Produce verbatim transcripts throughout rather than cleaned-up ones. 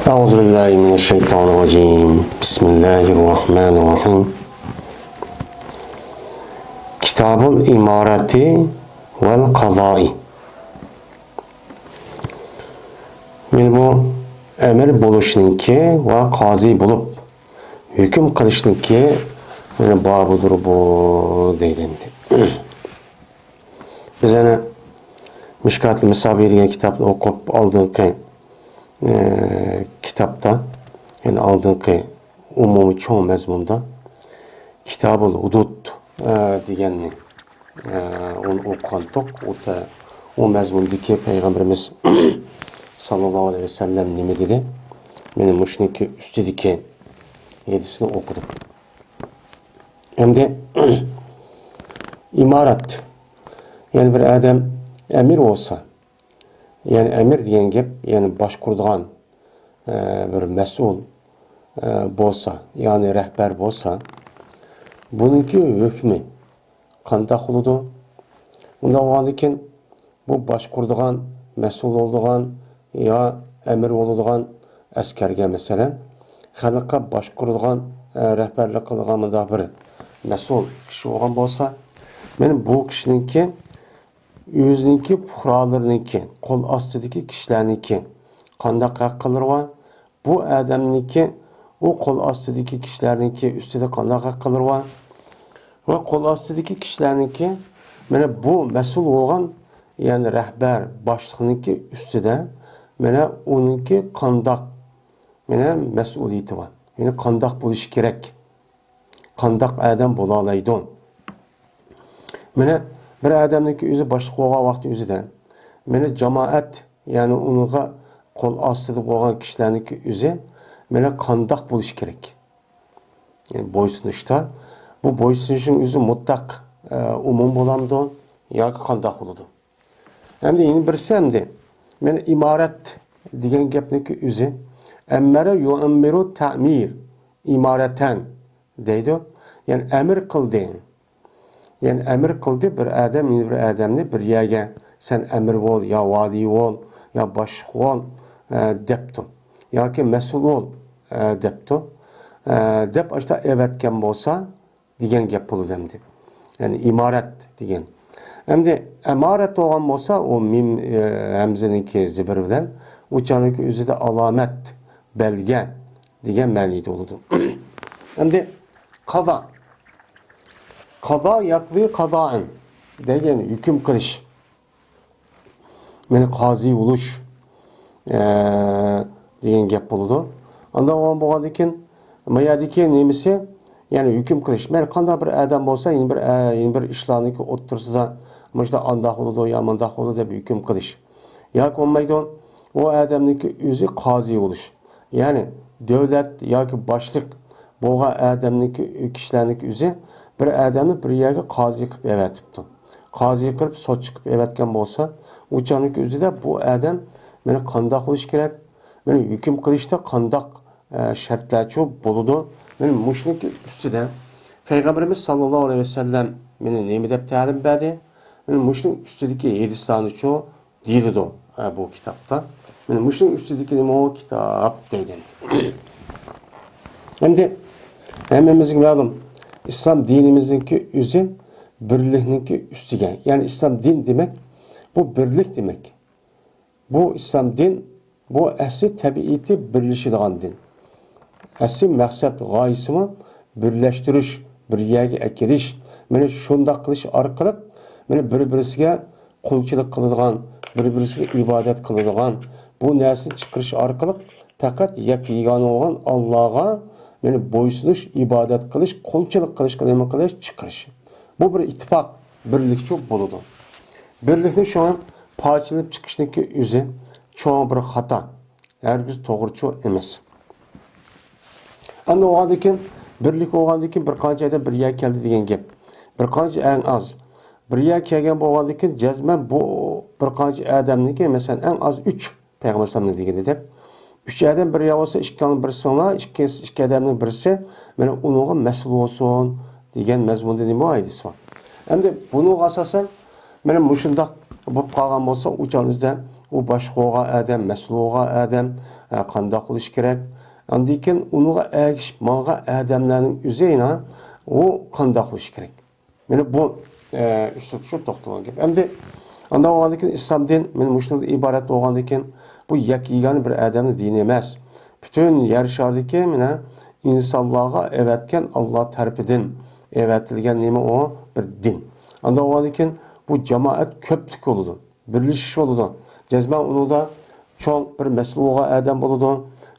أعوذ بالله من الشيطان الرجيم. بسم الله الرحمن الرحيم. كتاب الإمارة والقضاء. مانا بۇ ئەمىر بولۇشنىڭكى ۋە قازى بولۇپ ھۆكۈم قىلىشنىڭكى مانا بابىدۇر بۇ دەيدۇ ئەمدى. بىز يەنە مىشكاتىل مىسابى دېگەن كىتابنى ئوقۇپ، ئالدىنقى، ئە، كىتابتا، يەنى ئالدىنقى ئومۇمىي چوڭ مەزمۇندا كىتابۇل ھۇدۇد، ئە، دېگەننى، ئە، ئۇنى ئوقۇغانتۇق. ئۇ تە-، ئۇ مەزمۇندىكى پەيغەمبىرىمىز ساللاللاھۇ ئەلەيھى ۋەسەللەم نېمە دېدى؟ مانا مۇشۇنىڭكى ئۈستىدىكى ھەدىسنى ئوقۇدۇم. ئەمدى ئىمارەت، يەنى بىر ئادەم ئەمىر بولسا، يەنى ئەمىر دېگەن گەپ، يەنى باشقۇرىدىغان، ئە، بىر مەسئۇل، ئە، بولسا، يەنى رەھبەر بولسا، بۇنىڭكى ھۆكمى قانداق بولىدۇ؟ ئۇنداق بولغاندىكىن، بۇ باشقۇرىدىغان، مەسئۇل بولىدىغان يا ئەمىر بولىدىغان ئەسكەرگە، مەسىلەن، خەلققە باشقۇرىدىغان، ئە، رەھبەرلىك قىلىدىغان مۇنداق بىر مەسئۇل كىشى بولغان بولسا، مانا بۇ كىشىنىڭكى، ئۆزىنىڭكى پۇقرالىرىنىڭكى، قول ئاستىدىكى كىشىلەرنىڭكى قانداق ھەققىلىرى بار؟ بۇ ئادەمنىڭكى، ئۇ قول ئاستىدىكى كىشىلەرنىڭكى ئۈستىدە قانداق ھەققىلىرى بار؟ ۋە قول ئاستىدىكى كىشىلەرنىڭكى، مانا بۇ مەسئۇل بولغان، يەنى رەھبەر، باشلىقنىڭكى ئۈستىدە، مانا ئۇنىڭكى قانداق، مانا مەسئۇلىيىتى بار. يەنى قانداق بولۇشى كېرەك؟ قانداق ئادەم بولالايدۇ؟ مانا بىر ئادەمنىڭكى ئۆزى باشلىق بولغان ۋاقتى ئۆزىدە، مانا جامائەت، يەنى ئۇنىڭغا قول ئاستىدا بولغان كىشىلەرنىڭكى ئۆزى، مانا قانداق بولۇشى كېرەك؟ يەنى بويسۇنۇشتا، بۇ بويسۇنۇشنىڭ ئۆزى مۇتلەق، ئە، ئومۇم بولامدۇ ياكى قانداق بولىدۇ؟ ئەمدى يەنە بىرسى ئەمدى، مانا ئىمارەت دېگەن گەپنىڭكى ئۆزى، ئەممەرە يۇئەممىرۇ تەمىر، ئىمارەتەن دەيدۇ. يەنى ئەمىر قىلدى. يەنى ئەمىر قىلدى بىر ئادەم، يەنە بىر ئادەمنى بىر يەرگە، سەن ئەمىر بول، يا ۋالىي بول، يا باشلىق بول، ئە، دەپتۇ. ياكى مەسئۇل بول، ئە، دەپتۇ. ئە، دەپ ئاشتا ئەۋەتكەن بولسا، دېگەن گەپ بولىدۇ ئەمدى. يەنى ئىمارەت دېگەن. ئەمدى ئەمارەت بولغان بولسا، ئۇ مىم، ئە، ھەمزىنىڭكى زىبىر بىلەن، ئۇ چاغنىڭكى ئۆزىدە ئالامەت، بەلگە دېگەن مەنىدە بولىدۇ. ئەمدى قازا. قازا يەقزى قازائەن دېگەن ھۆكۈم قىلىش. مانا قازى بولۇش، ئە، دېگەن گەپ بولىدۇ. ئاندىن بولغاندىن كېيىن، ما يەردىكى نېمىسى، يەنى ھۆكۈم قىلىش. مانا قانداق بىر ئادەم بولسا، يەنە بىر، ئە، يەنە بىر ئىشلارنىڭكى ئوتتۇرىسىدا، مۇشۇنداق ئانداق بولىدۇ يا مۇنداق بولىدۇ دەپ ھۆكۈم قىلىش. ياكى بولمايدۇ، ئۇ ئادەمنىڭكى ئۆزى قازى بولۇش. يەنى دۆلەت ياكى باشلىق بولغان ئادەمنىڭكى، كىشىلەرنىڭكى ئۆزى بىر ئادەمنى بىر يەرگە قازى قىلىپ ئەۋەتىپتۇ. قازى قىلىپ، سوتچى قىلىپ ئەۋەتكەن بولسا، ئۇ چاغنىڭكى ئۆزىدە بۇ ئادەم مانا قانداق بولۇشى كېرەك؟ مانا ھۆكۈم قىلىشتا قانداق، ئە، شەرتلەرچۇ بولىدۇ؟ مانا مۇشۇنىڭكى ئۈستىدە پەيغەمبىرىمىز ساللاللاھۇ ئەلەيھى ۋەسەللەم مانا نېمە دەپ تەلىم بەردى؟ مانا مۇشۇنىڭ ئۈستىدىكى ھەدىسلەرنىچۇ دېيىلىدۇ، ھە، بۇ كىتابتا. مانا مۇشۇنىڭ ئۈستىدىكى نېمە ئۇ كىتاب دەيدۇ. ئەمدى ھەممىمىزگە مەلۇم، ئىسلام دىنىمىزنىڭكى ئۆزى بىرلىكنىڭكى ئۈستىگە. يەنى ئىسلام دىن دېمەك، بۇ بىرلىك دېمەك. بۇ ئىسلام دىن، بۇ ئەسلى تەبىئىتى بىرلىشىدىغان دىن. ئەسلى مەقسەت، غايىسىمۇ بىرلەشتۈرۈش، بىر يەرگە ئەكېلىش. مانا شۇنداق قىلىش ئارقىلىق، مانا بىر-بىرسىگە قۇلچىلىق قىلىدىغان، بىر-بىرسىگە ئىبادەت قىلىدىغان، بۇ نەرسىنى چىقىرىش ئارقىلىق پەقەت يەككە يېگانە بولغان ئاللاغا، مانا بويسۇنۇش، ئىبادەت قىلىش، قۇلچىلىق قىلىشقا نېمە قىلىش؟ چىقىرىش. بۇ بىر ئىتتىپاق، بىرلىكچۇ بولىدۇ. بىرلىكنى شۇڭا پارچىلىنىپ چىقىشنىڭكى ئۆزى چوڭ بىر خاتا. ھەرگىز توغرىچۇ ئەمەس. ئەمدى بولغاندىكىن، بىرلىك بولغاندىكىن بىر قانچە ئادەم بىر يەرگە كەلدى دېگەن گەپ. بىر قانچە ئەڭ ئاز. بىر يەرگە كەلگەن بولغاندىكىن جەزمەن بۇ بىر قانچە ئادەمنىڭكى، مەسىلەن، ئەڭ ئاز ئۈچ پەيغەمبەر ئەلەيھىسسالامنىڭ دېگىنى دەپ، ئۈچ ئادەم بىر يەر بولسا، ئىككىڭ بىرسىڭلار، ئىككى، ئىككى ئادەمنىڭ بىرسى، مانا ئۇنىڭغا مەسئۇل بولسۇن دېگەن مەزمۇندا نېمە ھەدىس بار. ئەمدى بۇنىڭغا ئاساسەن، مانا مۇشۇنداق بولۇپ قالغان بولسا، ئۇ چاغدا ئۇ باشلىق بولغان ئادەم، مەسئۇل بولغان ئادەم، ھە، قانداق بولۇشى كېرەك؟ ئاندىن كېيىن ئۇنىڭغا ئەگىشىپ ماڭغان ئادەملەرنىڭ ئۆزى يەنە ئۇ قانداق بولۇشى كېرەك؟ مانا بۇ، ئە، ئۈستىدە شۇ توختالغان گەپ. ئەمدى ئانداق بولغاندىن كېيىن ئىسلام دىن مانا مۇشۇنىڭدىن ئىبارەت بولغاندىن كېيىن بۇ يەككە يېگانە بىر ئادەمنىڭ دىنى ئەمەس. پۈتۈن يەر شارىدىكى مانا ئىنسانلارغا ئەۋەتكەن ئاللا تەرىپىدىن ئەۋەتىلگەن نېمە ئۇ؟ بىر دىن. ئانداق بولغاندىن كېيىن بۇ جامائەت كۆپلۈك بولىدۇ. بىرلىشىش بولىدۇ. جەزمەن ئۇنىڭدا چوڭ بىر مەسئۇل بولغان ئادەم بولىدۇ.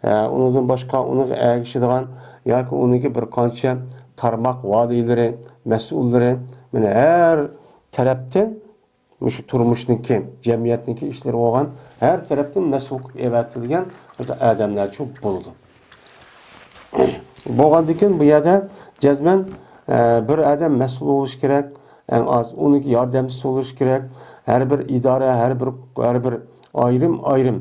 ھە، ئۇنىڭدىن باشقا ئۇنىڭغا ئەگىشىدىغان ياكى ئۇنىڭكى بىر قانچە تارماق ۋالىيلىرى، مەسئۇللىرى، مانا ھەر تەرەپتىن مۇشۇ تۇرمۇشنىڭكى، جەمئىيەتنىڭكى ئىشلىرى بولغان ھەر تەرەپتىن مەسئۇل قىلىپ ئەۋەتىلگەن ئادەملەرچۇ بولىدۇ. بولغاندىن كېيىن بۇ يەردە جەزمەن، ئە، بىر ئادەم مەسئۇل بولۇشى كېرەك، ئەڭ ئاز ئۇنىڭكى ياردەمچىسى بولۇشى كېرەك. ھەر بىر ئىدارە، ھەر بىر، ھەر بىر ئايرىم-ئايرىم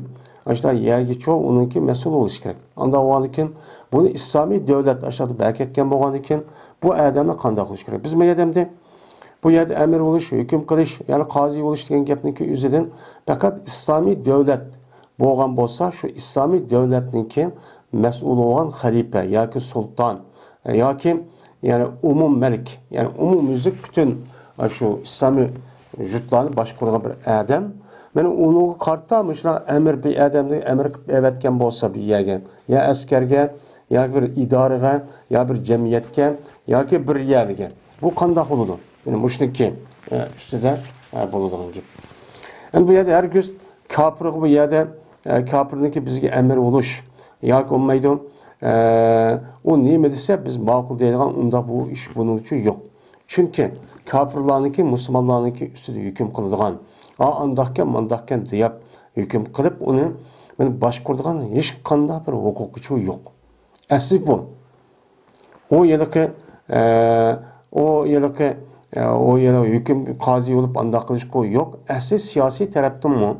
ئاشۇنداق يەرگىچۇ ئۇنىڭكى مەسئۇل بولۇشى كېرەك. ئانداق بولغاندىن كېيىن بۇنى ئىسلامىي دۆلەت ئاشۇنداق بەركەتكەن بولغاندىن كېيىن بۇ ئادەملەر قانداق قىلىشى كېرەك؟ بىز بۇ يەردە ئەمدى بۇ يەردە ئەمىر بولۇش، ھۆكۈم قىلىش، يەنى قازى بولۇش دېگەن گەپنىڭكى ئۆزىدىن پەقەت ئىسلامىي دۆلەت بولغان بولسا، شۇ ئىسلامىي دۆلەتنىڭكى مەسئۇلى بولغان خەلىپە ياكى سۇلتان ياكى، يەنى ئومۇم مەلىك، يەنى ئومۇميۈزلۈك پۈتۈن شۇ ئىسلامىي يۇرتلارنى باشقۇرىدىغان بىر ئادەم. مانا ئۇنىڭغا قارىتا مۇشۇنداق ئەمىر، بىر ئادەمنى ئەمىر قىلىپ ئەۋەتكەن بولسا بىر يەرگە، يا ئەسكەرگە، ياكى بىر ئىدارىگە، يا بىر جەمئىيەتكە، ياكى بىر يەرگە. بۇ قانداق بولىدۇ؟ يەنى مۇشۇنىڭكى، ئە، ئۈستىدە، ئە، بولىدىغان گەپ. ئەمدى بۇ يەردە ھەرگىز كاپىرغا بۇ يەردە، ئە، كاپىرنىڭكى بىزگە ئەمىر بولۇش ياكى بولمايدۇ. ئە، ئۇ نېمە دېسە، بىز ماقۇل دەيدىغان ئۇنداق بۇ ئىش بۇنىڭ ئۈچۈن يوق. چۈنكى كاپىرلارنىڭكى مۇسۇلمانلارنىڭكى ئۈستىدە ھۆكۈم قىلىدىغان، ئا، ئانداقكەن، مانداقكەن دەپ ھۆكۈم قىلىپ، ئۇنى مانا باشقۇرىدىغان ھېچقانداق بىر ھوقۇقىچۇ يوق. ئەسلى بۇ. ئۇ ھېلىقى، ئە، ئۇ ھېلىقى، ئە، ئۇ ھېلىقى ھۆكۈم قازى بولۇپ ئانداق قىلىشقۇ يوق. ئەسلى سىياسىي تەرەپتىنمۇ،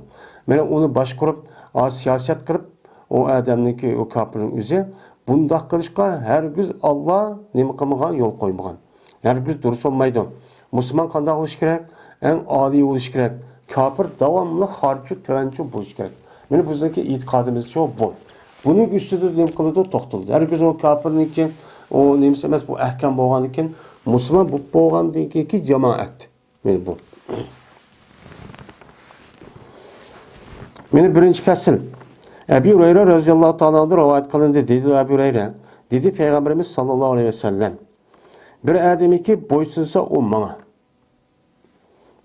مانا ئۇنى باشقۇرۇپ، ئا، سىياسەت قىلىپ، ئۇ ئادەمنىڭكى، ئۇ كاپىرنىڭ ئۆزى بۇنداق قىلىشقا ھەرگىز ئاللا نېمە قىلمىغان، يول قويمىغان. ھەرگىز دۇرۇس بولمايدۇ. مۇسۇلمان قانداق بولۇشى كېرەك؟ ئەڭ ئالىي بولۇشى كېرەك. كاپىر داۋاملىق خارچۇ، تۆۋەنچۇ بولۇشى كېرەك. مانا بىزنىڭكى ئېتىقادىمىزچۇ بۇ. بۇنىڭ ئۈستىدە نېمە قىلىدۇ؟ توختىلىدۇ. ھەرگىز ئۇ كاپىرنىڭكى، ئۇ نېمىسى ئەمەس، بۇ ئەھكام بولغاندىن كېيىن، مۇسۇلمان بولۇپ بولغاندىن كېيىنكى جامائەت. مانا بۇ. مانا بىرىنچى پەسىل. ئەبۇ ھۇرەيرە رەزىياللاھۇ تائالا ئەنھۇدىن رىۋايەت قىلىندى، دېدى ئەبۇ ھۇرەيرە. دېدى پەيغەمبىرىمىز ساللاللاھۇ ئەلەيھى ۋەسەللەم. بىر ئادەمكى بويسۇنسا ئۇ ماڭا.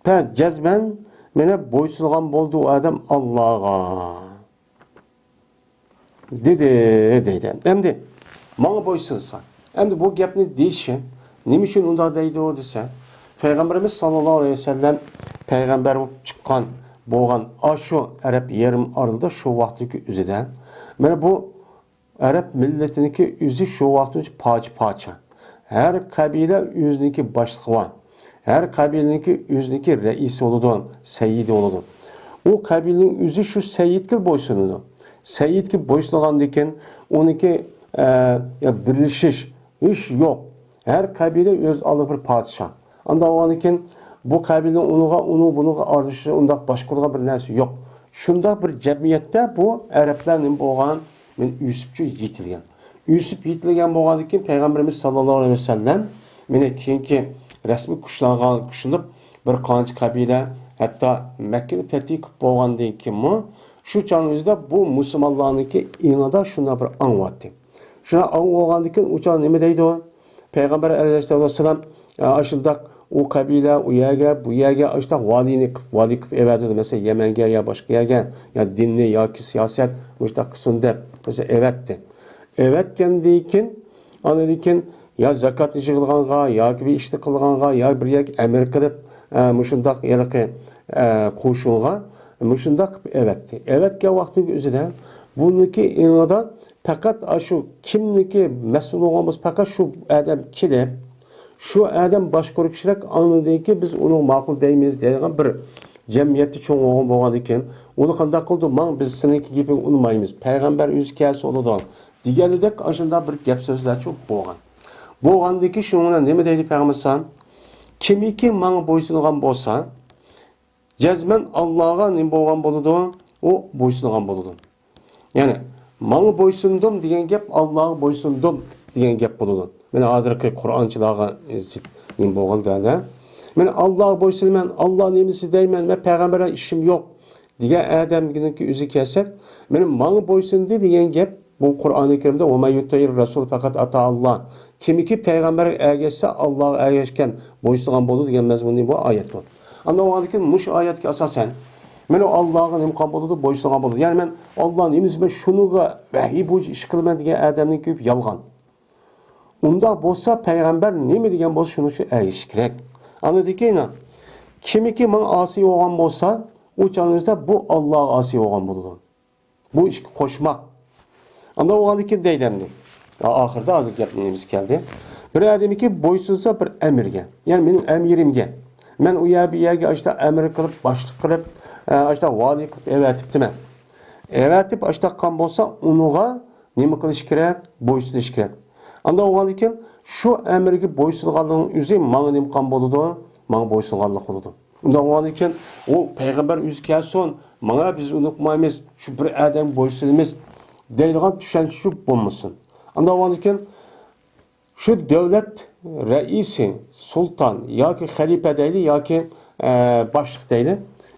پە، جەزمەن مانا بويسۇنغان بولدى ئۇ ئادەم ئاللاغا. دېدى، دەيدۇ. ئەمدى ماڭا بويسۇنسا. ئەمدى بۇ گەپنى دېيىشى نېمە ئۈچۈن ئۇنداق دەيدۇ دېسە، پەيغەمبىرىمىز ساللاللاھۇ ئەلەيھى ۋەسەللەم پەيغەمبەر بولۇپ چىققان بولغان ئاشۇ ئەرەب يېرىم ئارىلىدا شۇ ۋاقىتتىكى ئۆزىدە مانا بۇ ئەرەب مىللىتىنىڭكى ئۆزى شۇ ۋاقىتتىچە پارچە-پارچە. ھەر قەبىلە ئۆزىنىڭكى باشلىقى بار. ھەر قەبىلىنىڭكى ئۆزىنىڭكى رەئىسى بولىدۇ، سەييىدى بولىدۇ. ئۇ قەبىلىنىڭ ئۆزى شۇ سەييىدكە بويسۇنىدۇ. سەييىدكە بويسۇنغاندىن كېيىن ئۇنىڭكى، ئە، يا بىرلىشىش، ھېچ يوق. ھەر قەبىلە ئۆز ئالدىغا بىر پادىشاھ. ئانداق بولغاندىن كېيىن بۇ قەبىلىنىڭ ئۇنىڭغا، ئۇنىڭ بۇنىڭغا ئارىلىشىشى، ئۇنداق باشقۇرىدىغان بىر نەرسە يوق. شۇنداق بىر جەمئىيەتتە بۇ ئەرەبلەر نېمە بولغان؟ مانا ئۆسۈپچۇ يېتىلگەن. ئۆسۈپ يېتىلگەن بولغاندىن كېيىن پەيغەمبىرىمىز ساللاللاھۇ ئەلەيھى ۋەسەللەم مانا كېيىنكى رەسمىي كۈچلەرگە قوشۇلۇپ بىر قانچە قەبىلە، ھەتتا مەككىنى پەتھى قىلىپ بولغاندىن كېيىنمۇ شۇ چاغنىڭ ئۆزىدە بۇ مۇسۇلمانلارنىڭكى ئېڭىدا شۇنداق بىر ئاڭ بارتى. شۇنداق ئاڭ بولغاندىن كېيىن ئۇ چاغ نېمە دەيدۇ؟ پەيغەمبەر ئەلەيھىسسالاتۇ ۋەسسالام، ئە، ئاشۇنداق ئۇ قەبىلە، ئۇ يەرگە، بۇ يەرگە ئاشۇنداق ۋالىينى قىلىپ، ۋالىي قىلىپ ئەۋەتىدۇ. مەسىلەن، يەمەنگە يا باشقا يەرگە، يا دىننى ياكى سىياسەت مۇشۇنداق قىلسۇن دەپ، مەسىلەن، ئەۋەتتى. ئەۋەتكەندىن كېيىن، ئاندىن كېيىن يا زاكاتنى يىغىدىغانغا، ياكى بىر ئىشنى قىلىدىغانغا، يا بىر يەرگە ئەمىر قىلىپ، ئە، مۇشۇنداق ھېلىقى، ئە، قوشۇنغا مۇشۇنداق قىلىپ ئەۋەتتى. ئەۋەتكەن ۋاقتىنىڭ ئۆزىدە بۇنىڭكى ئېڭىدا پەقەت ئاشۇ كىمنىكى مەسئۇل بولغان بولسا، پەقەت شۇ ئادەم كېلىپ، شۇ ئادەم باشقۇرۇشى كېرەك، ئاندىن كېيىن بىز ئۇنىڭغا ماقۇل دەيمىز دەيدىغان بىر جەمئىيەتتە چوڭ بولغان بولغاندىن كېيىن، ئۇنى قانداق قىلدى؟ ماڭ، بىز سېنىڭكى گېپىڭگە ئۇنىمايمىز، پەيغەمبەر ئۆزى كەلسە بولىدۇ دېگەنلىك ئاشۇنداق بىر گەپ سۆزلەرچۇ بولغان. بولغاندىن كېيىن شۇنىڭ بىلەن نېمە دەيدۇ پەيغەمبەر ئەلەيھىسسالام؟ كىمكى ماڭا بويسۇنغان بولسا، جەزمەن ئاللاغا نېمە بولغان بولىدۇ؟ ئۇ بويسۇنغان بولىدۇ. يەنى ماڭا بويسۇندۇم دېگەن گەپ ئاللاغا بويسۇندۇم دېگەن گەپ بولىدۇ. مانا ھازىرقى قۇرئانچىلارغا زىت نېمە بولغىلى دەدە. مەن ئاللاغا بويسۇنىمەن، ئاللا نېمىسى دەيمەن، مەن پەيغەمبەر ئىشىم يوق دېگەن ئادەمنىڭكى ئۆزى كەلسەك، مانا ماڭا بويسۇندى دېگەن گەپ بۇ قۇرئانى كەرىمدە «ۋە مەن يۇتىئىر رەسۇل فەقەت ئەتائاللا». كىمكى پەيغەمبەرگە ئەگەشسە، ئاللاغا ئەگەشكەن، بويسۇنغان بولىدۇ دېگەن مەزمۇننى بۇ ئايەت بۇ. ئاندىن ئاندىن كېيىن مۇشۇ ئايەتكە ئاساسەن، مانا ئاللاغا نېمە قىلغان بولىدۇ؟ بويسۇنغان بولىدۇ. يەنى مەن ئاللا نېمىسى بىلەن شۇنىڭغا ۋەھىي بويىچە ئىش قىلىمەن دېگەن ئادەمنىڭ كۆپ يالغان. ئۇنداق بولسا پەيغەمبەر نېمە دېگەن بولسا شۇنىڭ ئۈچۈن ئەگىشىش كېرەك. ئاندىن كېيىن كىمكى ماڭا ئاسىي بولغان بولسا، ئۇ چاغنىڭ ئۆزىدە بۇ ئاللاغا ئاسىي بولغان بولىدۇ. بۇ ئىككى قوشماق. ئاندىن ئۇغاندىن كېيىن دەيدۇ ئەمدى. ئا-، ئاخىردا ھازىر گەپنىڭ نېمىسى كەلدى. بىر ئادەمكى بويسۇنسا بىر ئەمىرگە، يەنى مېنىڭ ئەمىرىمگە. مەن ئۇ يەر بۇ يەرگە ئاشتا ئەمىر قىلىپ، باشلىق قىلىپ، ئە، ئاشتا ۋالىي قىلىپ ئەۋەتىپتىمەن. ئەۋەتىپ ئاشتا قىلغان بولسا، ئۇنىڭغا نېمە قىلىش كېرەك؟ بويسۇنۇش كېرەك. ئاندىن ئۇغاندىن كېيىن شۇ ئەمىرگە بويسۇنغانلىقنىڭ ئۆزى ماڭا نېمە قىلغان بولىدۇ؟ ماڭا بويسۇنغانلىق بولىدۇ. ئۇنداق بولغاندىن كېيىن، ئۇ پەيغەمبەر ئۆزى كەلسۇن، ماڭا بىز ئۇنى قىلمايمىز، شۇ بىر ئادەمگە بويسۇنىمىز دەيدىغان چۈشەنچە بولمىسۇن. ئانداق بولغاندىن كېيىن، شۇ دۆلەت رەئىسى، سۇلتان ياكى خەلىپە دەيلى، ياكى، ئە، باشلىق دەيلى،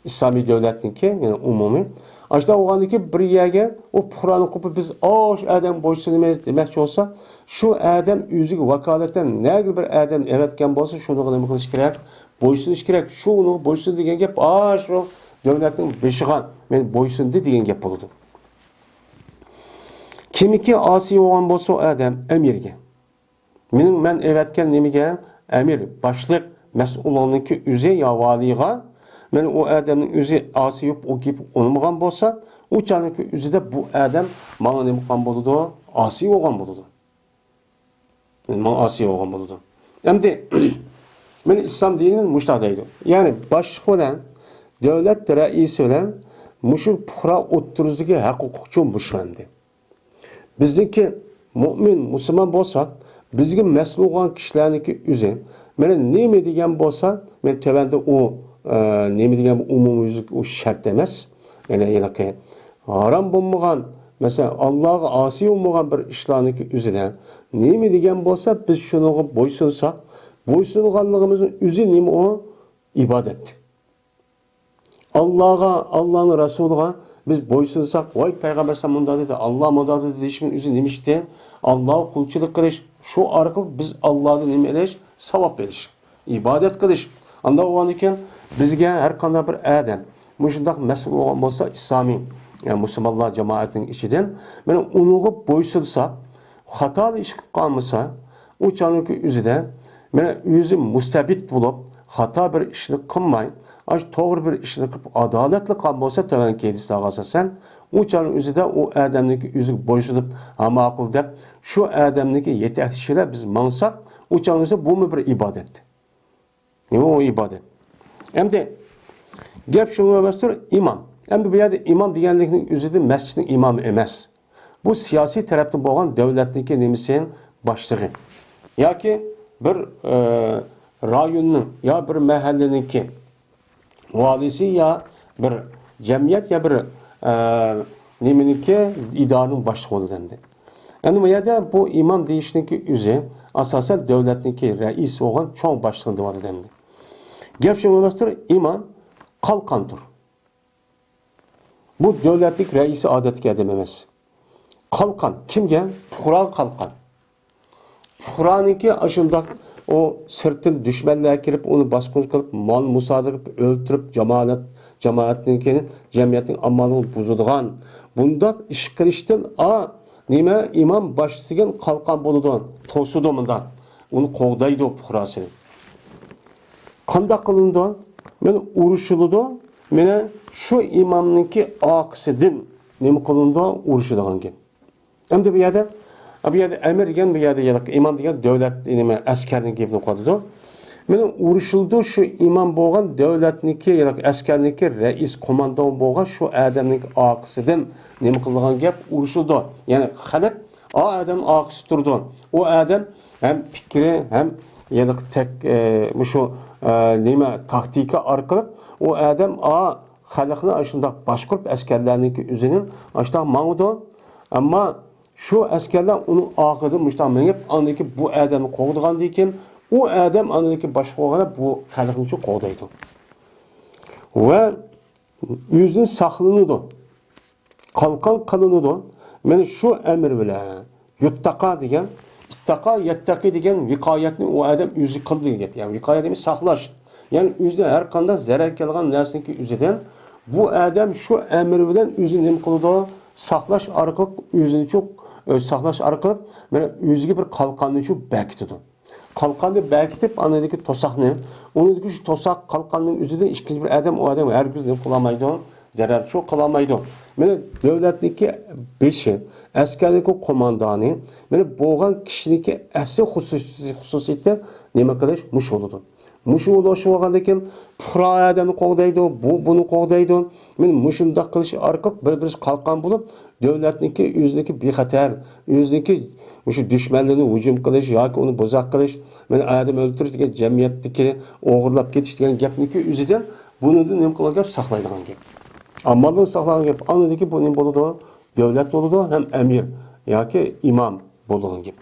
ئىسلامىي دۆلەتنىڭكى، يەنى ئومۇمىي. ئاشۇنداق بولغاندىن كېيىن، بىر يەرگە ئۇ پۇقرانى قوپۇپ، بىز ئاشۇ ئادەمگە بويسۇنىمىز دېمەكچى بولسا، شۇ ئادەم ئۆزىگە ۋاكالىتەن نەگە بىر ئادەم ئەۋەتكەن بولسا، شۇنىڭغا نېمە قىلىش كېرەك؟ بويسۇنۇش كېرەك. شۇ ئۇنىڭغا بويسۇن دېگەن گەپ، ئاشۇ دۆلەتنىڭ بېشىغا مەن بويسۇندى دېگەن گەپ بولىدۇ. كىمكى ئاسىي بولغان بولسا ئۇ ئادەم ئەمىرگە، مېنىڭ، مەن ئەۋەتكەن نېمىگە ئەمىر، باشلىق، مەسئۇلنىڭكى ئۆزى يا ۋالىيغا، مەن ئۇ ئادەمنىڭ ئۆزى ئاسىي بولۇپ، ئۇ گېپى ئۇنىمىغان بولسا، ئۇ چاغنىڭكى ئۆزىدە بۇ ئادەم ماڭا نېمە قىلغان بولىدۇ؟ ئاسىي بولغان بولىدۇ. ماڭا ئاسىي بولغان بولىدۇ. ئەمدى، مېنىڭ ئىسلام دىنىم مۇشۇنداق دەيدۇ. يەنى باشلىق بىلەن دۆلەت رەئىسى بىلەن مۇشۇ پۇقرا ئوتتۇرىسىدىكى ھەق ھوقۇق چوڭ مۇشۇ ئەمدى. بىزنىڭكى مۇئمىن، مۇسۇلمان بولساق، بىزگە مەسئۇل بولغان كىشىلەرنىڭكى ئۆزى، مانا نېمە دېگەن بولسا، مەن تۆۋەندە ئۇ، ئە، نېمە دېگەن ئومۇميۈزلۈك ئۇ شەرت ئەمەس. يەنى ھېلىقى ھارام بولمىغان، مەسىلەن، ئاللاغا ئاسىي بولمىغان بىر ئىشلارنىڭكى ئۆزىدە نېمە دېگەن بولسا، بىز شۇنىڭغا بويسۇنساق، بويسۇنغانلىقىمىزنىڭ ئۆزى نېمە ئۇ؟ ئىبادەت. ئاللاغا، ئاللانىڭ رەسۇلىغا بىز بويسۇنساق، ۋاي پەيغەمبەر سەن مۇنداق دېدى، ئاللا مۇنداق دېدى دېيىشىمىز ئۆزى نېمە ئىشتىن؟ ئاللاغا قۇلچىلىق قىلىش، شۇ ئارقىلىق بىز ئاللادىن نېمە ئېلىش؟ ساۋاب ئېلىش، ئىبادەت قىلىش. ئانداق بولغاندىكىن بىزگە ھەر قانداق بىر ئادەم مۇشۇنداق مەسئۇل بولغان بولسا ئىسلامىي، يەنى مۇسۇلمانلار جامائەتنىڭ ئىچىدىن، مانا ئۇنىڭغا بويسۇنساق، خاتالىق ئىش قىلىپ قالمىسا، ئۇ چاغنىڭكى ئۆزىدە، مانا ئۆزى مۇستەبىت بولۇپ، خاتا بىر ئىشنى قىلماي، ئاشۇ توغرا بىر ئىشنى قىلىپ، ئادالەتلىك قىلغان بولسا، تۆۋەنكى ھەدىسلەرگە ئاساسەن، ئۇ چاغنىڭ ئۆزىدە ئۇ ئادەمنىڭكى ئۆزىگە بويسۇنۇپ، ھە ماقۇل دەپ، شۇ ئادەمنىڭكى يېتەكلىشى بىلەن بىز ماڭساق، ئۇ چاغنىڭ ئۆزىدە بۇمۇ بىر ئىبادەت. نېمە ئۇ ئىبادەت؟ ئەمدى گەپ شۇنىڭغا ئەمەستۇر، ئىمام. ئەمدى بۇ يەردە ئىمام دېگەنلىكنىڭ ئۆزىدە مەسچىتنىڭ ئىمامى ئەمەس. بۇ سىياسىي تەرەپتىن بولغان دۆلەتنىڭكى نېمىسى؟ باشلىقى. ياكى بىر، ئە، رايوننىڭ يا بىر مەھەللىنىڭكى ۋالىسى يا بىر جەمئىيەت يا بىر، ئە، نېمىنىڭكى ئىدارىنىڭ باشلىقى بولىدۇ ئەمدى. ئەمدى بۇ يەردە بۇ ئىمام دېيىشنىڭكى ئۆزى ئاساسەن دۆلەتنىڭكى رەئىسى بولغان چوڭ باشلىقىنى دەۋاتىدۇ ئەمدى. گەپ شۇنىڭغا ئەمەستۇر، ئىمام قالقاندۇر. بۇ دۆلەتلىك رەئىسى ئادەتتىكى ئادەم ئەمەس. قالقان كىمگە؟ پۇقراغا قالقان. پۇقرانىڭكى ئاشۇنداق ئۇ سىرتتىن دۈشمەنلەر كىرىپ، ئۇنى باسقۇنچى قىلىپ، مال مۇسادىرە قىلىپ، ئۆلتۈرۈپ، جامائەت، جامائەتنىڭكىنى، جەمئىيەتنىڭ ئامانلىقىنى بۇزىدىغان، بۇنداق ئىش قىلىشتىن، ئا، نېمە، ئىمام باشلىق دېگەن قالقان بولىدۇ، توسىدۇ مۇنداق، ئۇنى قوغدايدۇ پۇقراسىنى. قانداق قىلىنىدۇ؟ مانا ئۇرۇشۇلىدۇ. مانا شۇ ئىمامنىڭكى ئارقىسىدىن نېمە قىلىنىدۇ؟ ئۇرۇشىدىغان گەپ. ئەمدى بۇ يەردە، بۇ يەردە ئەمىر دېگەن، بۇ يەردە ھېلىقى ئىمام دېگەن دۆلەت، نېمە، ئەسكەرنىڭ گېپىنى قىلىۋاتىدۇ. مانا ئۇرۇشۇلىدۇ، شۇ ئىمام بولغان دۆلەتنىڭكى، ھېلىقى ئەسكەرنىڭكى رەئىس، قوماندان بولغان شۇ ئادەمنىڭ ئارقىسىدىن نېمە قىلىدىغان گەپ؟ ئۇرۇشۇلىدۇ. يەنى خەلق ئا ئادەم ئارقىسى تۇرىدۇ. ئۇ ئادەم ھەم پىكرى، ھەم يەنە تەك-، ئە، مۇشۇ، ئە، نېمە، تاكتىكا ئارقىلىق ئۇ ئادەم ئا خەلقنى ئاشۇنداق باشقۇرۇپ، ئەسكەرلەرنىڭكى ئۆزىنىڭ ئاشۇنداق ماڭىدۇ. ئەمما شۇ ئەسكەرلەر ئۇنىڭ ئارقىدىن مۇشۇنداق مېڭىپ، ئاندىن كېيىن بۇ ئادەمنى قوغدىغاندىن كېيىن، ئۇ ئادەم ئاندىن كېيىن باشقا قوغداپ بۇ خەلقنى شۇ قوغدايدۇ. ۋە ئۆزىنى ساقلىنىدۇ. قالقان قىلىنىدۇ. مانا شۇ ئەمىر بىلەن يۇتتاقا دېگەن، ئىتتاقا يەتتەقى دېگەن ۋىقايەتنى ئۇ ئادەم ئۆزى قىلدى دېگەن گەپ. يەنى ۋىقايە دېگەن ساقلاش. يەنى ئۆزىنى ھەر قانداق زەرەر كەلگەن نەرسىنىڭكى ئۆزىدىن بۇ ئادەم شۇ ئەمىر بىلەن ئۆزىنى نېمە قىلىدۇ؟ ساقلاش ئارقىلىق ئۆزىنى شۇ، ئۆ، ساقلاش ئارقىلىق مانا ئۆزىگە بىر قالقاننى شۇ بەكىتىدۇ. قالقاننى بەكىتىپ، ئاندىكى توساقنى، ئۇنىڭدىكى شۇ توساق قالقاننىڭ ئۆزىدىن ئىككىنچى بىر ئادەم ئۇ ئادەم ھەرگىز نېمە قىلالمايدۇ؟ زەرەر شۇ قىلالمايدۇ. مانا دۆلەتنىڭكى بېشى، ئەسكەرنىڭكى قوماندانى، مانا بولغان كىشىنىڭكى ئەسلى خۇسۇسىي-، خۇسۇسىيىتى نېمە قىلىش؟ مۇشۇ بولىدۇ. مۇشۇ بولۇشى بولغاندىن كېيىن پۇقرا ئادەمنى قوغدايدۇ، بۇ بۇنى قوغدايدۇ. مانا مۇشۇنداق قىلىش ئارقىلىق بىر-بىرسى قالقان بولۇپ، دۆلەتنىڭكى ئۆزىنىڭكى بىخەتەر، ئۆزىنىڭكى مۇشۇ دۈشمەنلىرىنى ھۇجۇم قىلىش ياكى ئۇنى بوزەك قىلىش، مانا ئادەم ئۆلتۈرۈش دېگەن جەمئىيەتتىكى ئوغرىلاپ كېتىش دېگەن گەپنىڭكى ئۆزىدىن بۇنىڭدىن نېمە قىلغان گەپ؟ ساقلايدىغان گەپ. ئامانلىقنى ساقلىغان گەپ. ئاندىن كېيىن بۇ نېمە بولىدۇ؟ دۆلەت بولىدۇ ھەم ئەمىر ياكى ئىمام بولىدىغان گەپ.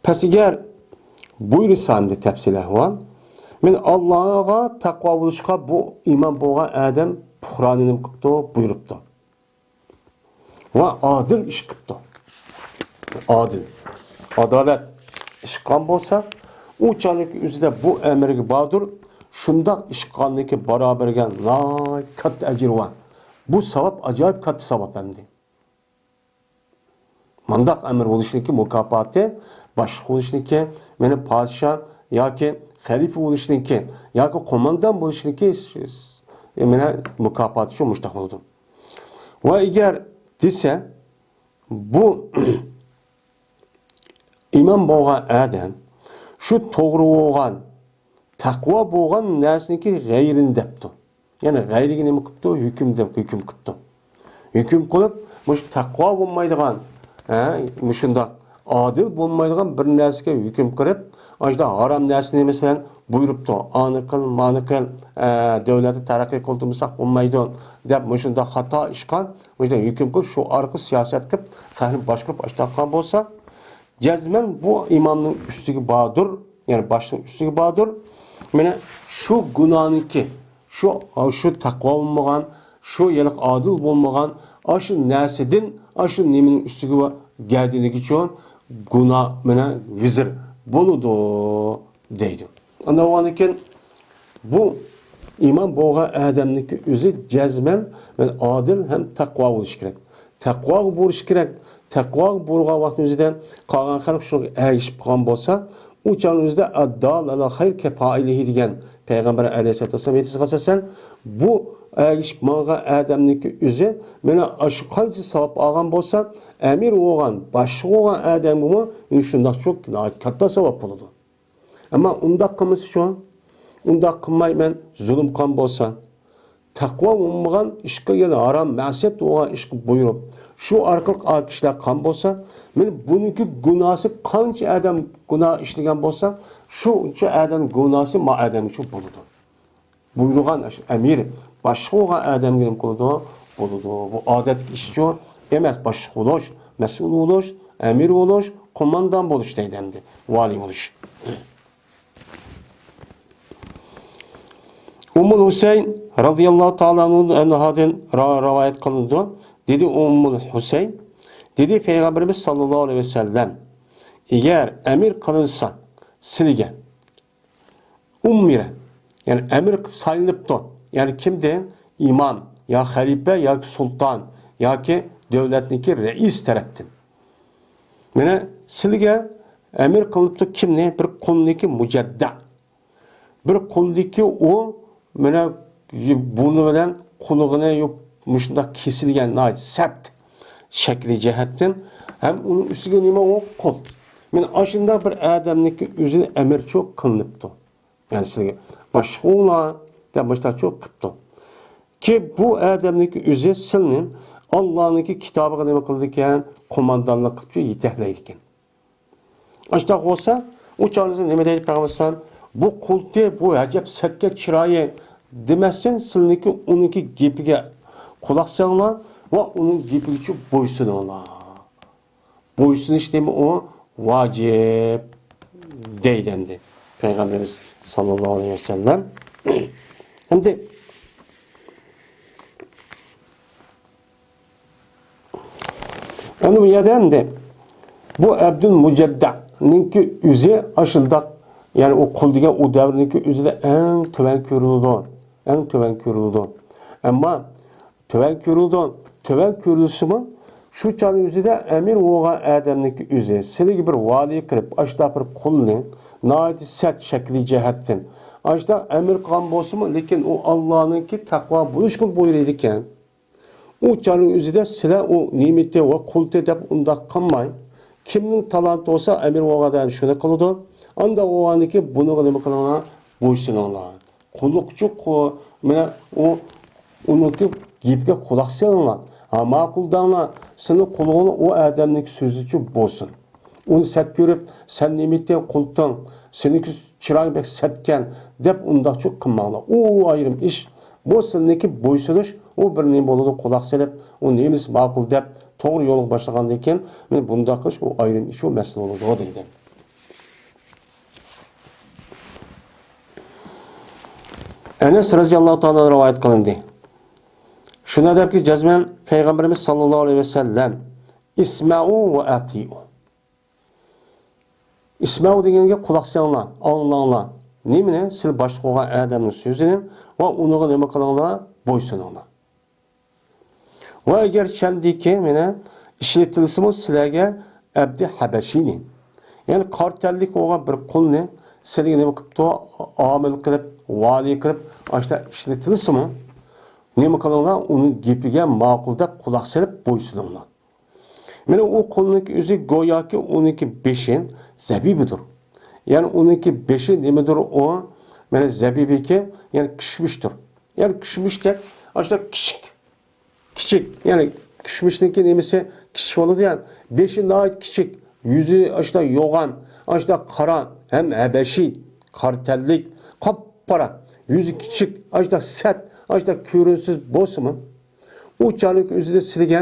پەس ئەگەر بۇيرۇسا ئەمدى تەپسىلىي ئەھۋال، مەن ئاللاغا تەقۋا بولۇشقا بۇ ئىمان بولغان ئادەم پۇقرانى نېمە قىپتۇ؟ بۇيرۇپتۇ. ۋە ئادىل ئىش قىپتۇ. ئادىل، ئادالەت ئىش قىلغان بولسا، ئۇ چاغنىڭكى ئۆزىدە بۇ ئەمىرگە باردۇر، شۇنداق ئىش قىلغاننىڭكى بارابىرىگە ناھايىتى كاتتا ئەجرى بار. بۇ ساۋاب ئاجايىپ كاتتا ساۋاب ئەمدى. مۇنداق ئەمىر بولۇشنىڭكى مۇكاپاتى، باشلىق بولۇشنىڭكى، مانا پادىشاھ ياكى خەلىپە بولۇشنىڭكى ياكى قوماندان بولۇشنىڭكى، مانا مۇكاپاتى شۇ مۇشتاق بولىدۇ. ۋە ئەگەر دېسە، بۇ ئىمام بولغان ئادەم شۇ توغرا بولغان، تەقۋا بولغان نەرسىنىڭكى غەيرىنى دەپتۇ. يەنى غەيرىگە نېمە قىپتۇ؟ ھۆكۈم دەپ ھۆكۈم قىپتۇ. ھۆكۈم قىلىپ، مۇشۇ تەقۋا بولمايدىغان، ھە، مۇشۇنداق ئادىل بولمايدىغان بىر نەرسىگە ھۆكۈم قىلىپ، ئاشۇنداق ھارام نەرسىنى، مەسىلەن، بۇيرۇپتۇ. ئانى قىل، مانى قىل، ئە، دۆلەتنى تەرەققىي قىلدۇرمىساق بولمايدۇ، دەپ مۇشۇنداق خاتا ئىشقا، مۇشۇنداق ھۆكۈم قىلىپ، شۇ ئارقىلىق سىياسەت قىلىپ، خەلقنى باشقۇرۇپ ئاشۇنداق قىلغان بولسا، جەزمەن بۇ ئىمامنىڭ ئۈستىگە باردۇر، يەنى باشنىڭ ئۈستىگە باردۇر. مانا شۇ گۇناھنىڭكى، شۇ، شۇ تەقۋا بولمىغان، شۇ ھېلىقى ئادىل بولمىغان، ئاشۇ نەرسىدىن، ئاشۇ نېمىنىڭ ئۈستىگە گەدىنىگىچۇ گۇناھ مانا ۋىزىر بولىدۇ دەيدۇ. ئاندىن كېيىن بۇ ئىمام بولغان ئادەمنىڭكى ئۆزى جەزمەن مانا ئادىل ھەم تەقۋا بولۇشى كېرەك. تەقۋاغا بۇيرۇشى كېرەك. تەقۋاغا بۇيرۇغان ۋاقتىنىڭ ئۆزىدە قالغان خەلق شۇنىڭغا ئەگىشىپ قالغان بولسا، ئۇ چاغنىڭ ئۆزىدە ئەددال ئەلەل خەير كەپائىلىھى دېگەن پەيغەمبەر ئەلەيھىسسالاتۇ ۋەسسالام ھەدىسىگە ئاساسەن، بۇ ئەگىشىپ ماڭغان ئادەمنىڭكى ئۆزى مانا ئاشۇ قانچە ساۋاب ئالغان بولسا، ئەمىر بولغان، باشلىق بولغان ئادەمگىمۇ شۇنداقچۇ كاتتا ساۋاب بولىدۇ. ئەمما ئۇنداق قىلمىسىچۇ؟ ئۇنداق قىلماي مەن زۇلۇم قىلغان بولسا، تەقۋا بولمىغان ئىشقا، يەنى ھارام مەسىيەت بولغان ئىشقا بۇيرۇپ، شۇ ئارقىلىق ئا كىشىلەر قىلغان بولسا، مانا بۇنىڭكى گۇناھسى قانچە ئادەم گۇناھ ئىشلىگەن بولسا، شۇنچە ئادەم گۇناھسى ما ئادەمگىچۇ بولىدۇ. بۇيرۇغان ئەمىر باشلىق بولغان ئادەمگە نېمە قىلىدۇ؟ بولىدۇ. بۇ ئادەتتىكى ئىشچۇ ئەمەس، باشلىق بولۇش، مەسئۇل بولۇش، ئەمىر بولۇش، قوماندان بولۇش دەيدۇ ئەمدى، ۋالىي بولۇش. ئۇممۇل ھۈسەين رەزىياللاھۇ تائالا ئەنھادىن را-، رىۋايەت قىلىنىدۇ. دېدى ئۇممۇل ھۈسەين، دېدى پەيغەمبىرىمىز ساللاللاھۇ ئەلەيھى ۋەسەللەم، ئەگەر ئەمىر قىلىنسا سىلىگە، ئۇممىرە، يەنى ئەمىر قىلىپ سايلىنىپتۇ. يەنى كىمدىن؟ ئىمام يا خەلىپە ياكى سۇلتان ياكى دۆلەتنىڭكى رەئىس تەرەپتىن. مانا سىلىگە ئەمىر قىلىنىپتۇ كىمنى؟ بىر قۇلنىكى مۇجەددە. بىر قۇلدىكى ئۇ، مانا، بۇرنى بىلەن قۇلىقىنى يوپ-، مۇشۇنداق كېسىلگەن، ناھايىتى سەت شەكلى جەھەتتىن. ھەم ئۇنىڭ ئۈستىگە نېمە ئۇ؟ قۇل. مانا ئاشۇنداق بىر ئادەمنىڭكى ئۆزىنى ئەمىرچۇ قىلىنىپتۇ. يەنى سىلىگە باشلىق بولۇڭلار دەپ مۇشۇنداقچۇ قىپتۇ. كى بۇ ئادەمنىڭكى ئۆزى سىلنى ئاللانىڭكى كىتابىغا نېمە قىلىدىكەن؟ قوماندانلىق قىلىپچۇ يېتەكلەيدىكەن. ئاشۇنداق بولسا، ئۇ چاغدا نېمە دەيدۇ پەيغەمبەر ئەلەيھىسسالام؟ بۇ قۇلتى، بۇ ئەجەب سەتكە چىرايى دېمەستىن، سىلىنىڭكى ئۇنىڭكى گېپىگە قۇلاق سېلىڭلار، ۋە ئۇنىڭ گېپىگىچۇ بويسۇنۇڭلار. بويسۇنۇش نېمە ئۇ؟ ۋاجىپ دەيدۇ ئەمدى پەيغەمبىرىمىز ساللاللاھۇ ئەلەيھى ۋەسەللەم. ئەمدى، ئەمدى بۇ يەردە ئەمدى بۇ ئەبدۇل مۇجەددەنىڭكى ئۆزى ئاشۇنداق، يەنى ئۇ قۇل دېگەن ئۇ دەۋرنىڭكى ئۆزىدە ئەڭ تۆۋەن كۆرۈلىدۇ. ئەڭ تۆۋەن كۆرۈلىدۇ. ئەمما تۆۋەن كۆرۈلىدۇ. تۆۋەن كۆرۈلسىمۇ، شۇ چاغنىڭ ئۆزىدە ئەمىر بولغان ئادەمنىڭكى ئۆزى سىلىگە بىر ۋالىي قىلىپ، ئاشۇنداق بىر قۇلنى ناھايىتى سەت شەكلى جەھەتتىن، ئاشۇنداق ئەمىر قىلغان بولسىمۇ، لېكىن ئۇ ئاللانىڭكى تەقۋا بولۇشقا بۇيرۇيدىكەن. ئۇ چاغنىڭ ئۆزىدە سىلەر ئۇ نېمىتى ۋە قۇلتى دەپ ئۇنداق قىلماي، كىمنىڭ تالانتى بولسا ئەمىر بولغان ئادەم شۇنى قىلىدۇ. ئانداق بولغاندىكىن بۇنىڭغا نېمە قىلىڭلار؟ بويسۇنۇڭلار. قۇللۇقچۇ قۇ-، مانا ئۇ، ئۇنىڭكى گېپىگە قۇلاق سېلىڭلار. ھا، ماقۇل دەڭلار، سېنىڭ قۇلىقىڭ ئۇ ئادەمنىڭكى سۆزىچۇ بولسۇن. ئۇنى سەت كۆرۈپ، سەن نېمىتىڭ، قۇلتىڭ، سېنىڭكى چىرايىڭ بەك سەتكەن، دەپ ئۇنداقچۇ قىلماڭلار. ئۇ ئايرىم ئىش. بۇ سىلىنىڭكى بويسۇنۇش، ئۇ بىر نېمە بولىدۇ، قۇلاق سېلىپ، ئۇ نېمىسى ماقۇل دەپ، توغرا يولغا باشلىغاندىن كېيىن، مانا بۇنداق قىلىش، ئۇ ئايرىم ئىش، ئۇ مەسىلە بولىدۇ، دەيدۇ. ئەنەس رەزىياللاھۇ تائالا رىۋايەت قىلىندى. شۇنى دەپكى، جەزمەن پەيغەمبىرىمىز ساللاللاھۇ ئەلەيھى ۋەسەللەم، «ئىسمەئۇ ۋە ئەتىئۇ.» ئىسمەئۇ دېگەنگە قۇلاق سېلىڭلار، ئاڭلاڭلار. نېمىنى؟ سىلى باشلىق بولغان ئادەمنىڭ سۆزىنى ۋە ئۇنىڭغا نېمە قىلىڭلار؟ بويسۇنۇڭلار. ۋە ئەگەر چەندىكى مانا ئىشلىتىلسىمۇ سىلەرگە ئەبدى ھەبەشىنى، يەنى قارا تەنلىك بولغان بىر قۇلنى سىلەرگە نېمە قىپتۇ؟ ئامىل قىلىپ، ۋالىي قىلىپ، ئاشتا ئىشلىتىلسىمۇ، نېمە قىلىڭلار؟ ئۇنىڭ گېپىگە ماقۇل دەپ قۇلاق سېلىپ بويسۇنۇڭلار. مانا ئۇ قۇلنىڭكى ئۆزى گوياكى ئۇنىڭكى بېشى زەبىبىدۇر. يەنى ئۇنىڭكى بېشى نېمىدۇر ئۇ؟ مانا زەبىبىكى، يەنى كىشمىشتۇر. يەنى كىشمىشتەك، ئاشۇنداق كىچىك. كىچىك، يەنى كىشمىشنىڭكى نېمىسى كىچىك بولىدۇ، يەنى بېشى ناھايىتى كىچىك، يۈزى ئاشۇنداق يوغان، ئاشۇنداق قارا، ھەم ھەبەشى، قارا تەنلىك، قاپقارا، يۈزى كىچىك، ئاشۇنداق سەت، ئاشۇنداق كۆرۈنسىز بولسىمۇ، ئۇ چاغنىڭ ئۆزىدە سىلىگە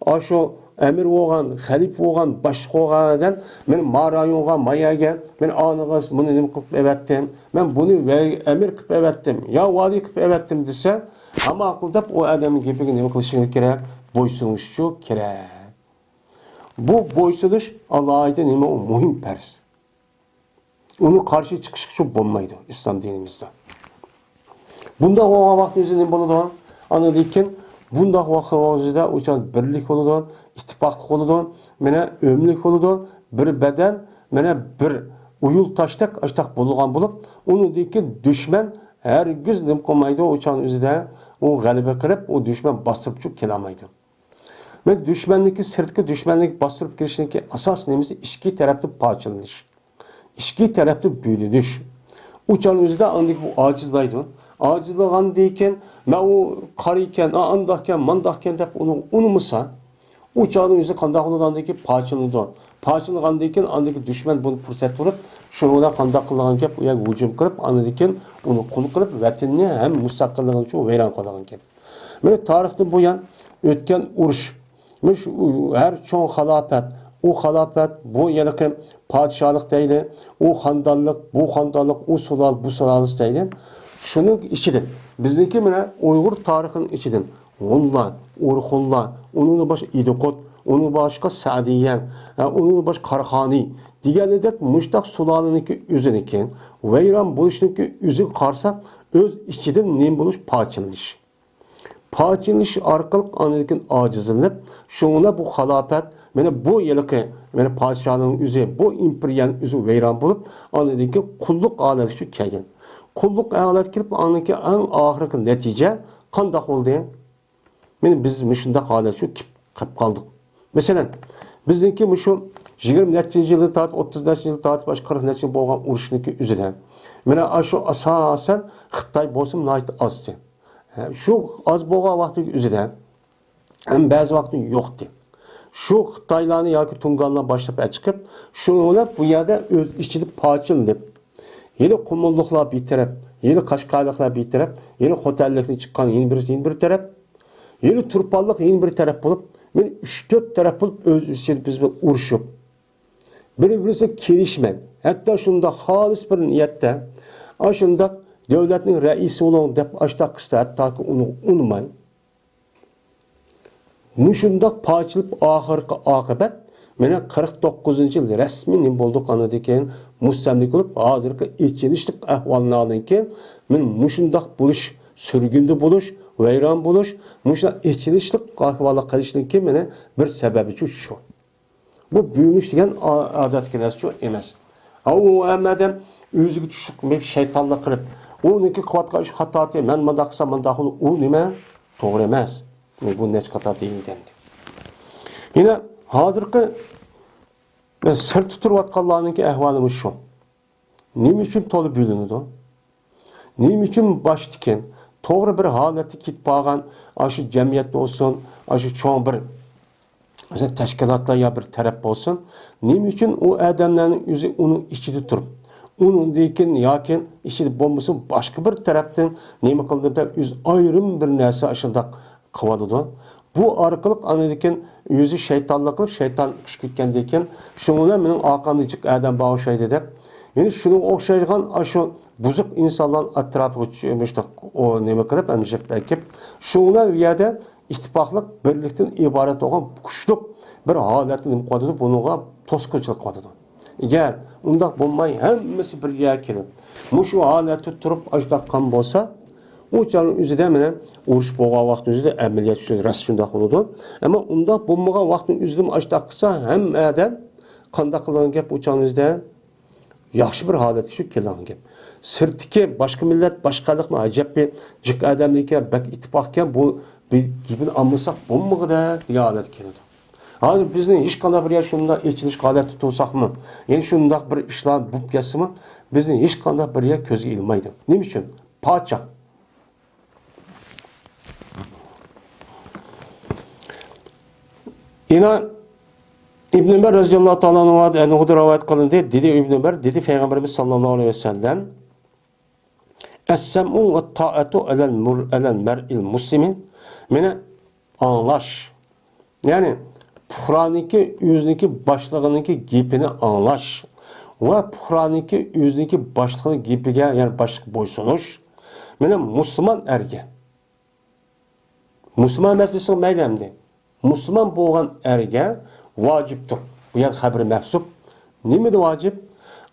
ئاشۇ ئەمىر بولغان، خەلىپە بولغان، باشلىق بولغان ئادەم، مەن ما رايونغا، ما يەرگە، مەن ئانىغىز، مۇنى نېمە قىلىپ ئەۋەتتىم، مەن بۇنى ۋە-، ئەمىر قىلىپ ئەۋەتتىم، يا ۋالىي قىلىپ ئەۋەتتىم دېسە، ھە ماقۇل دەپ ئۇ ئادەمنىڭ گېپىگە نېمە قىلىشىڭىز كېرەك؟ بويسۇنۇشچۇ كېرەك. بۇ بويسۇنۇش ئالاھىدە نېمە ئۇ؟ مۇھىم پەرز. ئۇنى قارشى چىقىشقىچۇ بولمايدۇ ئىسلام دىنىمىزدا. بۇنداق بولغان ۋاقىتتا ئۆزى نېمە بولىدۇ؟ ئاندىن كېيىن بۇنداق ۋاقىت ئۆزىدە ئۇچان بىرلىك بولىدۇ، ئىتتىپاقلىق بولىدۇ، مانا ئۆملۈك بولىدۇ، بىر بەدەن، مانا بىر ئۇيۇل تاشتەك ئاشتاق بولغان بولۇپ، ئۇنىڭدىن كېيىن دۈشمەن ھەرگىز نېمە قىلمايدۇ، ئۇچان ئۆزىدە ئۇ غەلىبە قىلىپ، ئۇ دۈشمەن باستۇرۇپچۇ كېلەلمەيدۇ. مەن دۈشمەننىڭكى سىرتقى دۈشمەننىڭكى باستۇرۇپ كىرىشنىڭكى ئاساسىي نېمىسى ئىچكى تەرەپتە پارچىلىنىش. ئىچكى تەرەپتە بۆلۈنۈش. ئۇ چاغنىڭ ئۆزىدە ئاندىن بۇ ئاجىزلايدۇ. ئاجىزلىغاندىن كېيىن، مەن ئۇ قارا ئىكەن، ئا، ئانداق ئىكەن، مانداق ئىكەن دەپ ئۇنى ئۇنىمىسا، ئۇ چاغنىڭ ئۆزى قانداق بولىدۇ؟ ئاندىن كېيىن پارچىلىنىدۇ. پارچىلانغاندىن كېيىن ئاندىن كېيىن دۈشمەن بۇنى پۇرسەت كۆرۈپ، شۇنىڭ بىلەن قانداق قىلىدىغان گەپ، ئۇ يەرگە ھۇجۇم قىلىپ، ئاندىن كېيىن ئۇنى قۇل قىلىپ، ۋەتىنىنى ھەم مۇستەقىللىقىنى ۋەيران قىلىدىغان گەپ. مانا تارىختىن بۇيان ئۆتكەن ئۇرۇش، مۇشۇ ھەر چوڭ خالاپەت، ئۇ خالاپەت، بۇ ھېلىقى پادىشاھلىق دەيلى، ئۇ خاندانلىق، بۇ خاندانلىق، ئۇ سۇلالە، بۇ سۇلالىسى دەيلى. شۇنىڭ ئىچىدىن، بىزنىڭكى مانا ئۇيغۇر تارىخىنىڭ ئىچىدىن ھونلار، ئورخۇنلار، ئۇنىڭدىن باشقا ئىدىقۇت، ئۇنىڭدىن باشقا سەئدىيە، ھە، ئۇنىڭدىن باشقا قاراخانى دېگەندەك مۇشتاق سۇلالىنىڭكى ئۆزىنىڭكى ۋەيران بولۇشىنىڭكى ئۆزىگە قارىساق، ئۆز ئىچىدىن نېمە بولۇش؟ پارچىلىنىش. پارچىلىنىش ئارقىلىق ئاندىن كېيىن ئاجىزلىنىپ، شۇڭا بۇ خىلاپەت، مانا بۇ ھېلىقى، مانا پادىشاھنىڭ ئۆزى، بۇ ئىمپېرىيەنىڭ ئۆزى ۋەيران بولۇپ، ئاندىن كېيىن قۇللۇق ھالەتكە كەلگەن. قۇللۇق ھالەتكە كېلىپ، ئاندىن كېيىن ئەڭ ئاخىرقى نەتىجە قانداق بولدى؟ مانا بىز مۇشۇنداق ھالەتكە كېلىپ قالدۇق. مەسىلەن، بىزنىڭكى مۇشۇ يىگىرمە نەچچىنچى يىلدىن تارتىپ، ئوتتۇز نەچچە يىل تارتىپ، ئاشۇ قىرىق نەچچە يىل بولغان ئۇرۇشنىڭكى ئۆزىدە، مانا ئاشۇ ئاساسەن خىتاي بولسىمۇ ناھايىتى ئازدى. ھە، شۇ ئاز بولغان ۋاقىتنىڭ ئۆزىدە، ھەم بەزى ۋاقىتتا يوقتى. شۇ خىتايلارنى ياكى تۇڭگانلار باشلاپ ئەچىقىپ، شۇنىڭ بىلەن بۇ يەردە ئۆز ئىچىدە پارچىلىنىپ، ھېلى قۇمۇللۇقلار بىر تەرەپ، ھېلى قەشقەرلىكلەر بىر تەرەپ، ھېلى خوتەنلىكتىن چىققان يەنە بىرسى يەنە بىر تەرەپ. يەنە تۇرپانلىق يەنە بىر تەرەپ بولۇپ، مەن ئۈچ تۆت تەرەپ بولۇپ ئۆز ئىچىدە بىز بىلەن ئۇرۇشۇپ، بىر-بىرىسىگە كېلىشمەي، ھەتتا شۇنداق خالىس بىر نىيەتتە، ئاشۇنداق دۆلەتنىڭ رەئىسى بولۇڭ دەپ ئاشتاق قىستا ھەتتاكى ئۇنى ئۇنىماي. مۇشۇنداق پارچىلىپ ئاخىرقى ئاقىۋەت مېنى قىرىق توققۇزىنچى يىل رەسمىي نېمە بولدۇق ئاندىن كېيىن مۇستەملىكە بولۇپ، ھازىرقى ئېچىنىشلىق ئەھۋالنىڭدىن كېيىن مېنى مۇشۇنداق بولۇش، سۈرگۈندە بولۇش، ۋەيران بولۇش، مۇشۇنداق ئېچىنىشلىق ئەھۋالغا قېلىشتىن كېيىن مېنى بىر سەۋەبىچۇ شۇ. بۇ بۆلۈنۈش دېگەن ئا-، ئادەتتىكى نەرسىچۇ ئەمەس. ھا، ئۇ ھەممە ئادەم ئۆزىگە تۇشلۇق بىر شەيتانلىق قىلىپ، ئۇنىڭكى قىلىۋاتقان ئىشى خاتاتى، مەن مۇنداق قىلسام مۇنداق بولىدۇ، ئۇ نېمە؟ توغرا ئەمەس. بۇ نەچچە قاتار دېيىلگەندى. يەنە ھازىرقى سىرتتا تۇرۇۋاتقانلارنىڭكى ئەھۋالى مۇشۇ. نېمە ئۈچۈن تولا بۆلۈنىدۇ؟ نېمە ئۈچۈن باشتىكى توغرا بىر ھالەتتە كېتىپ قالغان ئاشۇ جەمئىيەت بولسۇن، ئاشۇ چوڭ بىر، مەسىلەن، تەشكىلاتلار يا بىر تەرەپ بولسۇن، نېمە ئۈچۈن ئۇ ئادەملەرنىڭ ئۆزى ئۇنىڭ ئىچىدە تۇرۇپ، ئۇنىڭدىن كېيىن ياكى ئىچىدە بولمىسۇن، باشقا بىر تەرەپتىن نېمە قىلدى دەپ ئۆزى ئايرىم بىر نەرسە ئاشۇنداق قىلىۋالىدۇ. بۇ ئارقىلىق ئاندىن كېيىن ئۆزى شەيتانلىق قىلىپ، شەيتان ئۇچۇپ كەتكەندىن كېيىن، شۇنىڭ بىلەن مېنىڭ ئارقامدا جىق ئادەم بار ئوخشايدۇ دەپ، يەنە شۇنىڭغا ئوخشايدىغان ئاشۇ بۇزۇق ئىنسانلارنى ئەتراپىغا چۈ-، مۇشۇنداق ئۇ نېمە قىلىپ، ئەمدى يىغىپ ئەكىپ، شۇنىڭ بىلەن ئۇ يەردە ئىتتىپاقلىق، بىرلىكتىن ئىبارەت بولغان كۈچلۈك بىر ھالەتنى نېمە قىلىۋاتىدۇ، بۇنىڭغا توسقۇنچىلىق قىلىۋاتىدۇ. ئەگەر ئۇنداق بولماي، ھەممىسى بىر يەرگە كېلىپ، مۇشۇ ھالەتتە تۇرۇپ ئاشۇنداق قىلغان بولسا، ئۇ چاغنىڭ ئۆزىدە مانا ئۇرۇش بولغان ۋاقىتنىڭ ئۆزىدە ئەمەلىيەت شۇ راست شۇنداق بولىدۇ. ئەمما ئۇنداق بولمىغان ۋاقىتنىڭ ئۆزىدىمۇ ئاشۇنداق قىلسا، ھەممە ئادەم قانداق قىلىدىغان گەپ ئۇ چاغنىڭ ئۆزىدە؟ ياخشى بىر ھالەتكە چۈشۈپ كېلىدىغان گەپ. سىرتتىكى باشقا مىللەت، باشقا خەلقمۇ ئەجەبمۇ جىق ئادەمدىكەن، بەك ئىتتىپاقكەن، بۇ بىر گېپىنى ئاڭلىمىساق بولمىغۇدەك دېگەن ھالەتكە كېلىدۇ. ھازىر بىزنى ھېچقانداق بىر يەر شۇنداق ئېچىنىش ھالەتتە تۇرساقمۇ، يەنە شۇنداق بىر ئىشلار بولۇپ كەتسىمۇ، بىزنى ھېچقانداق بىر يەر كۆزگە ئىلمايدۇ. نېمە ئۈچۈن؟ پاچاق. يەنە ئىبن ئۆمەر رەزىياللاھۇ تائالا ئەنھۇدىن رىۋايەت قىلىندى. دېدى ئىبن ئۆمەر، دېدى پەيغەمبىرىمىز ساللاللاھۇ ئەلەيھى ۋەسەللەم، ئەسسەمئۇ ۋە تائەتۇ ئەلەل مۇر-، ئەلەل مەرئىل مۇسلىمى. مانا ئاڭلاش. يەنى پۇقرانىڭكى ئۆزىنىڭكى باشلىقىنىڭكى گېپىنى ئاڭلاش ۋە پۇقرانىڭكى ئۆزىنىڭكى باشلىقىنىڭ گېپىگە، يەنى باشلىققا بويسۇنۇش. مانا مۇسۇلمان ئەرگە. مۇسۇلمان ئەمەس دېسىڭىز مەيلى ئەمدى. مۇسۇلمان بولغان ئەرگە ۋاجىپتۇر. بۇ يەر خەبىرى مەھسۇپ. نېمىدە ۋاجىپ؟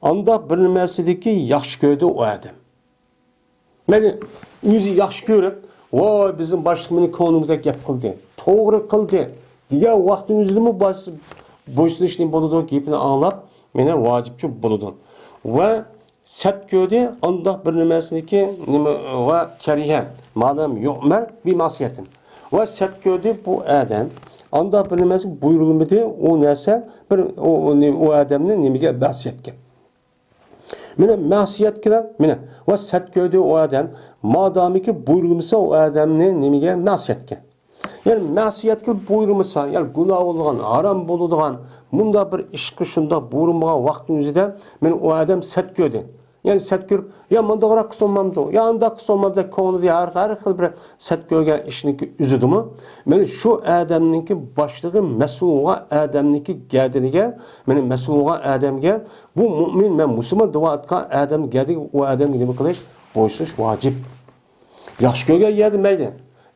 ئانداق بىر نېمىسىدىكى ياخشى كۆردى ئۇ ئادەم. مەيلى ئۆزى ياخشى كۆرۈپ، ۋاي، بىزنىڭ باشلىق مېنىڭ كۆڭلۈمدەك گەپ قىلدى، توغرا قىلدى دېگەن ۋاقىتنىڭ ئۆزىدىمۇ باش-، بويسۇنۇش نېمە بولىدۇ؟ گېپىنى ئاڭلاپ، مانا ۋاجىپچى بولىدۇ. ۋە سەت كۆردى، ئانداق بىر نېمىسىنىكى نېمە ۋە كەرىھە، مادام يۇئمەر بىمەسىيەتىن. ۋە سەت كۆردى بۇ ئادەم، ئانداق بىر نېمىسى بۇيرۇلمىدى، ئۇ نەرسە بىر، ئۇ، ئۇ، ئۇ ئادەمنى نېمىگە مەسىيەتكە. مانا مەسىيەتكە، مانا، ۋە سەت كۆردى ئۇ ئادەم، مادامىكى بۇيرۇلمىسا ئۇ ئادەمنى نېمىگە مەسىيەتكە. يەنى مەسىيەتكە بۇيرۇمىسا، يەنى گۇناھ بولىدىغان، ھارام بولىدىغان، مۇنداق بىر ئىشقا شۇنداق بۇيرۇمىغان ۋاقىتنىڭ ئۆزىدە مېنى ئۇ ئادەم سەت كۆردى. يەنى سەت كۆرۈپ، يا مۇنداقراق قىلسا بولمامدۇ، يا ئانداق قىلسا بولمامدۇ، كۆڭلىدە ھەر، ھەر خىل بىر سەت كۆرگەن ئىشنىڭكى ئۆزىدىمۇ، مېنى شۇ ئادەمنىڭكى باشلىقى، مەسئۇل بولغان ئادەمنىڭكى گەدىنىگە، مېنى مەسئۇل بولغان ئادەمگە، بۇ مۇئمىن، مەن مۇسۇلمان دەۋاتقان ئادەم گەدىگە، ئۇ ئادەمگە نېمە قىلىش؟ بويسۇنۇش ۋاجىپ. ياخشى كۆرگەن يەردە مەيلى.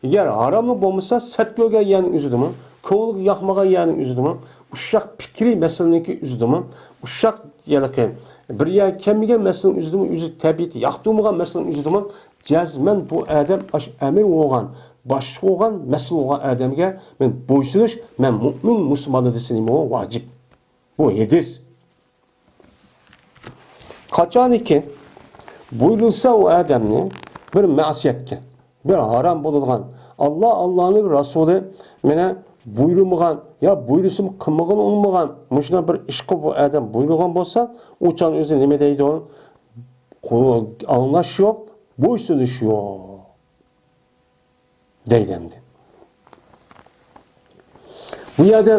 ئەگەر ھاراملىق بولمىسا، سەت كۆرگەن يەرنىڭ ئۆزىدىمۇ، كۆڭلىگە ياقمىغان يەرنىڭ ئۆزىدىمۇ، ئۇششاق پىكرىي مەسىلىنىڭكى ئۆزىدىمۇ، ئۇششاق ھېلىقى بىر يەرگە كەلمىگەن مەسىلىنىڭ ئۆزىدىمۇ، ئۆزى تەبىئىتى ياقتۇرمىغان مەسىلىنىڭ ئۆزىدىمۇ، جەزمەن بۇ ئادەم ئاشۇ ئەمىر بولغان، باشلىق بولغان، مەسئۇل بولغان ئادەمگە مەن بويسۇنۇش، مەن مۇئمىن، مۇسۇلمانلار دېسە نېمە ۋاجىپ. بۇ ھەدىس. قاچانكى بۇيرۇلسا ئۇ ئادەمنى بىر مەسىيەتكە، بىر ھارام بولىدىغان، ئاللا، ئاللانىڭ رەسۇلى مانا بۇيرۇمىغان يا بۇيرۇسىمۇ قىلمىغىلى ئۇنىمىغان مۇشۇنداق بىر ئىشقا بۇ ئادەم بۇيرۇلغان بولسا، ئۇ چاغ ئۆزى نېمە دەيدۇ؟ ئاڭلاش يوق، بويسۇنۇش يوق. دەيدۇ ئەمدى. بۇ يەردە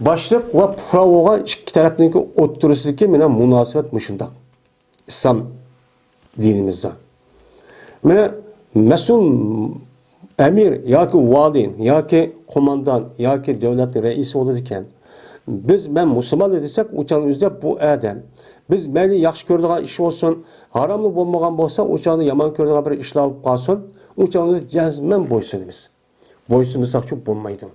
باشلىق ۋە پۇقرا بولغان ئىككى تەرەپنىڭكى ئوتتۇرىسىدىكى مانا مۇناسىۋەت مۇشۇنداق. ئىسلام دىنىمىزدا. مانا مەسئۇل، ئەمىر ياكى ۋالىي ياكى قوماندان ياكى دۆلەتنىڭ رەئىسى بولىدىكەن. بىز، مەن مۇسۇلمانلا دېسەك، ئۇ چاغنىڭ ئۆزىدە بۇ ئادەم، بىز مەيلى ياخشى كۆرىدىغان ئىش بولسۇن، ھاراملا بولمىغان بولسا، ئۇ چاغدا يامان كۆرىدىغان بىر ئىشلار بولۇپ قالسۇن، ئۇ چاغدا جەزمەن بويسۇنىمىز. بويسۇنمىساقچۇ بولمايدۇ.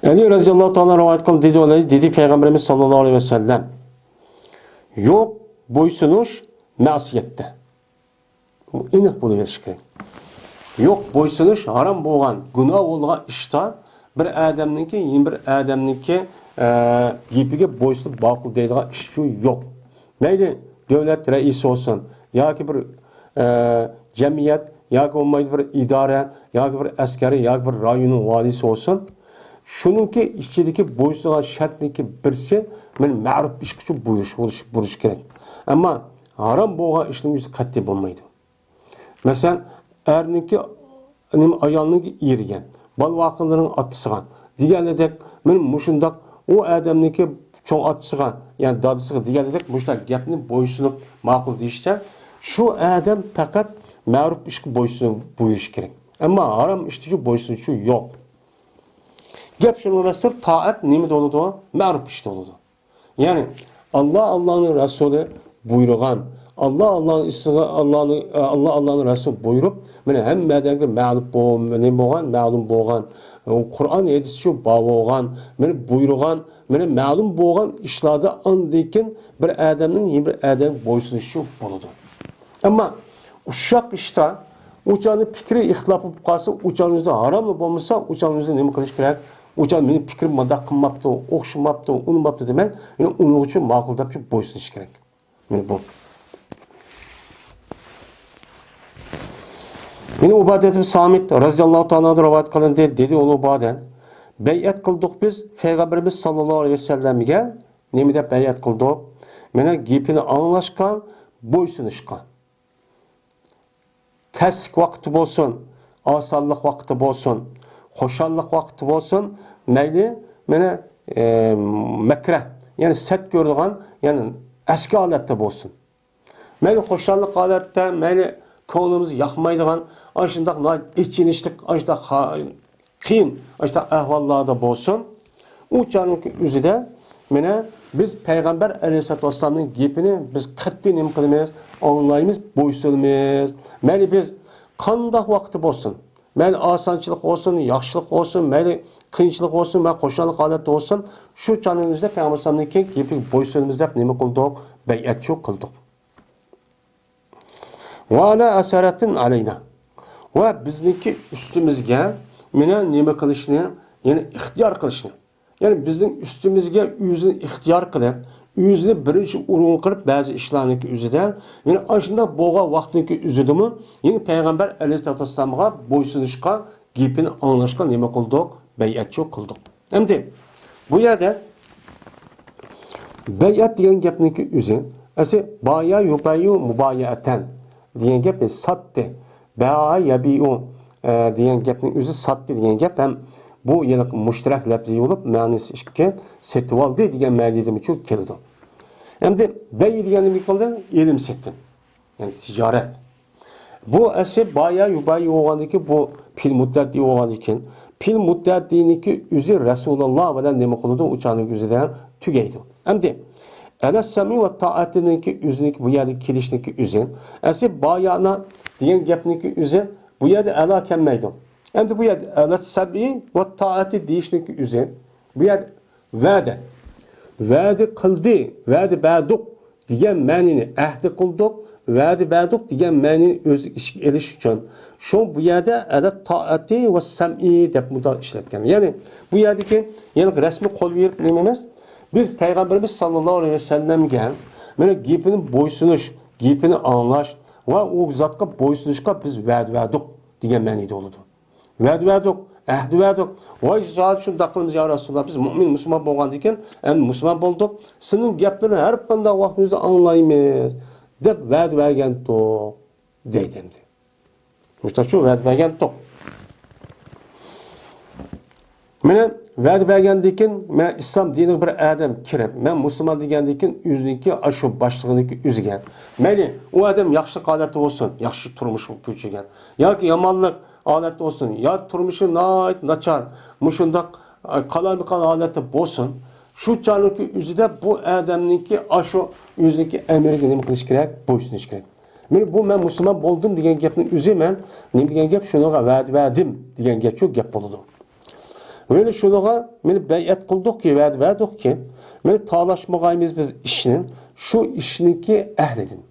ئەلى رەزىياللاھۇ تائالا رىۋايەت قىلدى، دېدى، ئۇلار دېدى، پەيغەمبىرىمىز ساللاللاھۇ ئەلەيھى ۋەسەللەم، يوق بويسۇنۇش مەسىيەتتە. بۇ ئېنىق بولۇۋېرىشى كېرەك. يوق بويسۇنۇش ھارام بولغان، گۇناھ بولغان ئىشتا بىر ئادەمنىڭكى يەنە بىر ئادەمنىڭكى، ئە، گېپىگە بويسۇنۇپ ماقۇل دەيدىغان ئىشچۇ يوق. مەيلى دۆلەت رەئىسى بولسۇن، ياكى بىر، ئە، جەمئىيەت، ياكى بولمايدۇ بىر ئىدارە، ياكى بىر ئەسكەر، ياكى بىر رايوننىڭ ۋالىيسى بولسۇن، شۇنىڭكى ئىچىدىكى بويسۇنغان شەرتنىڭكى بىرسى، مېنى مەرۇپ ئىشقىچۇ بۇيرۇش بولۇش، بۇيرۇش كېرەك. ئەمما ھارام بولغان ئىشنىڭ يۈزى قەتئىي بولمايدۇ. مەسىلەن، ئەرنىڭكى، نېمە، ئايالنىڭكى ئېرىگە، بالا-ۋاقىلىرىنىڭ ئاتىسىغا دېگەنلىدەك، مېنى مۇشۇنداق ئۇ ئادەمنىڭكى چوڭ ئاتىسىغا، يەنى دادىسىغا دېگەنلىدەك مۇشۇنداق گەپنى بويسۇنۇپ ماقۇل دېيىشچە، شۇ ئادەم پەقەت مەرۇپ ئىشقا بويسۇنۇپ بۇيرۇشى كېرەك. ئەمما ھارام ئىشتىچۇ بويسۇنۇشى يوق. گەپ شۇنىڭ ئەمەستۇر، تائەت نېمىدە بولىدۇ؟ مەرۇپ ئىشتا بولىدۇ. يەنى، ئاللا، ئاللانىڭ رەسۇلى بۇيرۇغان، ئاللا، ئاللانىڭ ئىسمىغا، ئاللانىڭ، ئاللا، ئاللانىڭ رەسۇلى بۇيرۇپ، مېنى ھەممە ئادەمگە مەلۇم بول-، نېمە بولغان، مەلۇم بولغان، قۇرئان ھەدىسچۇ بار بولغان، مېنى بۇيرۇغان، مېنى مەلۇم بولغان ئىشلاردا ئاندىن كېيىن بىر ئادەمنىڭ يەنە بىر ئادەمگە بويسۇنۇشى بولىدۇ. ئەمما ئۇششاق ئىشتا ئۇ چاغنىڭ پىكرى ئىختىلاپ بولۇپ قالسا، ئۇ چاغنىڭ ئۆزىدە ھاراملا بولمىسا، ئۇ چاغنىڭ ئۆزىدە نېمە قىلىش كېرەك؟ ئۇ چاغ مېنىڭ پىكرىم مۇنداق قىلماپتۇ، ئوخشىماپتۇ، ئۇنىماپتۇ دېمەي، يەنى ئۇنىڭ ئۈچۈن ماقۇل دەپ بويسۇنۇش كېرەك. مانا بۇ. يەنە ئۇبادە ئىبن سامىت رەزىياللاھۇ تائالا ئەنھۇ رىۋايەت قىلىندى، دېدى ئۇ ئۇبادە، بەيئەت قىلدۇق بىز پەيغەمبىرىمىز ساللاللاھۇ ئەلەيھى ۋەسەللەمگە. نېمە دەپ بەيئەت قىلدۇق؟ مانا گېپىنى ئاڭلاشقا، بويسۇنۇشقا. تەسلىك ۋاقتى بولسۇن، ئاسانلىق ۋاقتى بولسۇن، خۇشاللىق ۋاقتى بولسۇن، مەيلى، مانا، ئە، مەكرە، يەنى سەت كۆرىدىغان، يەنى ئەسكى ھالەتتە بولسۇن. مەيلى خۇشاللىق ھالەتتە، مەيلى كۆڭلىمىز ياقمايدىغان، ئاشۇنداق ناھايىتى ئېچىنىشلىق، ئاشۇنداق خا-، قىيىن، ئاشۇنداق ئەھۋاللاردا بولسۇن، ئۇ چاغنىڭكى ئۆزىدە، مانا، بىز پەيغەمبەر ئەلەيھىسسالاتۇ ۋەسسالامنىڭ گېپىنى بىز قەتئىي نېمە قىلىمىز؟ ئاڭلايمىز، بويسۇنىمىز. مەيلى بىز قانداق ۋاقىتتا بولسۇن، مەيلى ئاسانچىلىق بولسۇن، ياخشىلىق بولسۇن، مەيلى قىيىنچىلىق بولسۇن، مەيلى خۇشاللىق ھالەتتە بولسۇن، شۇ چاغنىڭ ئۆزىدە پەيغەمبەر ئەلەيھىسسالامنىڭكى گېپىگە بويسۇنىمىز دەپ نېمە قىلدۇق؟ بەيئەتچۇ قىلدۇق. ۋە ئەلە ئەسەرەتىن ئەلەينا. ۋە بىزنىڭكى ئۈستىمىزگە مانا نېمە قىلىشنى، يەنى ئىختىيار قىلىشنى. يەنى بىزنىڭ ئۈستىمىزگە ئۆزىنى ئىختىيار قىلىپ، ئۆزىنى بىرىنچى ئورۇنغا قىلىپ بەزى ئىشلارنىڭكى ئۆزىدە، يەنى ئاشۇنداق بولغان ۋاقىتنىڭكى ئۆزىدىمۇ، يەنى پەيغەمبەر ئەلەيھىسسالاتۇ ۋەسسالامغا بويسۇنۇشقا، گېپىنى ئاڭلاشقا نېمە قىلدۇق؟ بەيئەتچۇ قىلدۇق. ئەمدى بۇ يەردە بەيئەت دېگەن گەپنىڭكى ئۆزى، ئەسلى بايا يۇبەييۇ مۇبايەئەتەن دېگەن گەپ ساتتى. بەئا يەبىئۇ، ئە، دېگەن گەپنىڭ ئۆزى ساتتى دېگەن گەپ ھەم بۇ يەنە مۇشتەرەك لەپزى بولۇپ، مەنىسى ئىككى، سېتىۋالدى دېگەن مەنىدىمۇ كېلىدۇ. ئەمدى بەي دېگەن نېمە قىلدى؟ ئېلىم سېتىم. يەنى تىجارەت. بۇ ئەسلى بايا يۇبايۇ بولغاندىكىن، بۇ پېئىل مۇتەئەددى بولغاندىكىن، پېئىل مۇتەئەددىنىڭكى ئۆزى رەسۇلۇللا بىلەن نېمە قىلىدۇ؟ ئۇ چاغنىڭ ئۆزىدە تۈگەيدۇ. ئەمدى ئەلە سەمئى ۋە تائەتىنىڭكى ئۆزىنىڭكى بۇ يەردە كېلىشنىڭكى ئۆزى، ئەسلى بايانا دېگەن گەپنىڭكى ئۆزى بۇ يەردە ئەلا كەلمەيدۇ. ئەمدى بۇ يەردە ئەلە سەمئى ۋە تائەتى دېيىشنىڭكى ئۆزى، بۇ يەردە ۋەدە. ۋەدە قىلدى، ۋەدە بەردۇق دېگەن مەنىنى، ئەھدى قىلدۇق، ۋەدە بەردۇق دېگەن مەنىنى ئۆز ئىچىگە ئېلىش ئۈچۈن. شۇ بۇ يەردە ئەلە تائەتى ۋە سەمئى دەپ مۇنداق ئىشلەتكەن. يەنى بۇ يەردىكى يەنى رەسمىي قول بېرىپ نېمە ئەمەس؟ بىز پەيغەمبىرىمىز ساللاللاھۇ ئەلەيھى ۋەسەللەمگە مانا گېپىنى بويسۇنۇش، گېپىنى ئاڭلاش ۋە ئۇ زاتقا بويسۇنۇشقا بىز ۋەدە بەردۇق دېگەن مەنىدە بولىدۇ. ۋەدە بەردۇق، ئەھدى بەردۇق. ۋاي، زادى شۇنداق قىلىمىز يا رەسۇلاللا، بىز مۇئمىن مۇسۇلمان بولغاندىن كېيىن ئەمدى مۇسۇلمان بولدۇق. سېنىڭ گەپلىرىڭنى ھەر قانداق ۋاقتىمىزدا ئاڭلايمىز دەپ ۋەدە بەرگەنتۇق دەيدۇ ئەمدى. مۇشۇنداق شۇ ۋەدە بەرگەنتۇق. مانا ۋەدە بەرگەندىن كېيىن، مانا ئىسلام دىنىغا بىر ئادەم كىرىپ، مەن مۇسۇلمان دېگەندىن كېيىن ئۆزىنىڭكى ئاشۇ باشلىقىنىڭكى ئۆزىگە، مەيلى ئۇ ئادەم ياخشى ھالەتتە بولسۇن، ياخشى تۇرمۇشقا كۆچۈرگەن ياكى يامانلىق ھالەتتە بولسۇن، يا تۇرمۇشى ناھايىتى ناچار، مۇشۇنداق، ئە، قالايمىقان ھالەتتە بولسۇن، شۇ چاغنىڭكى ئۆزىدە بۇ ئادەمنىڭكى ئاشۇ ئۆزىنىڭكى ئەمرىگە نېمە قىلىش كېرەك؟ بويسۇنۇش كېرەك. مانا بۇ مەن مۇسۇلمان بولدۇم دېگەن گەپنىڭ ئۆزى مەن نېمە دېگەن گەپ؟ شۇنىڭغا ۋەدە بەردىم دېگەن گەپچۇ گەپ بولىدۇ. مانا شۇنىڭغا مانا بەيئەت قىلدۇقكى، ۋەدە بەردۇقكى، مانا تالاشمىغايمىز بىز ئىشنى، شۇ ئىشنىڭكى ئەھلىدىن.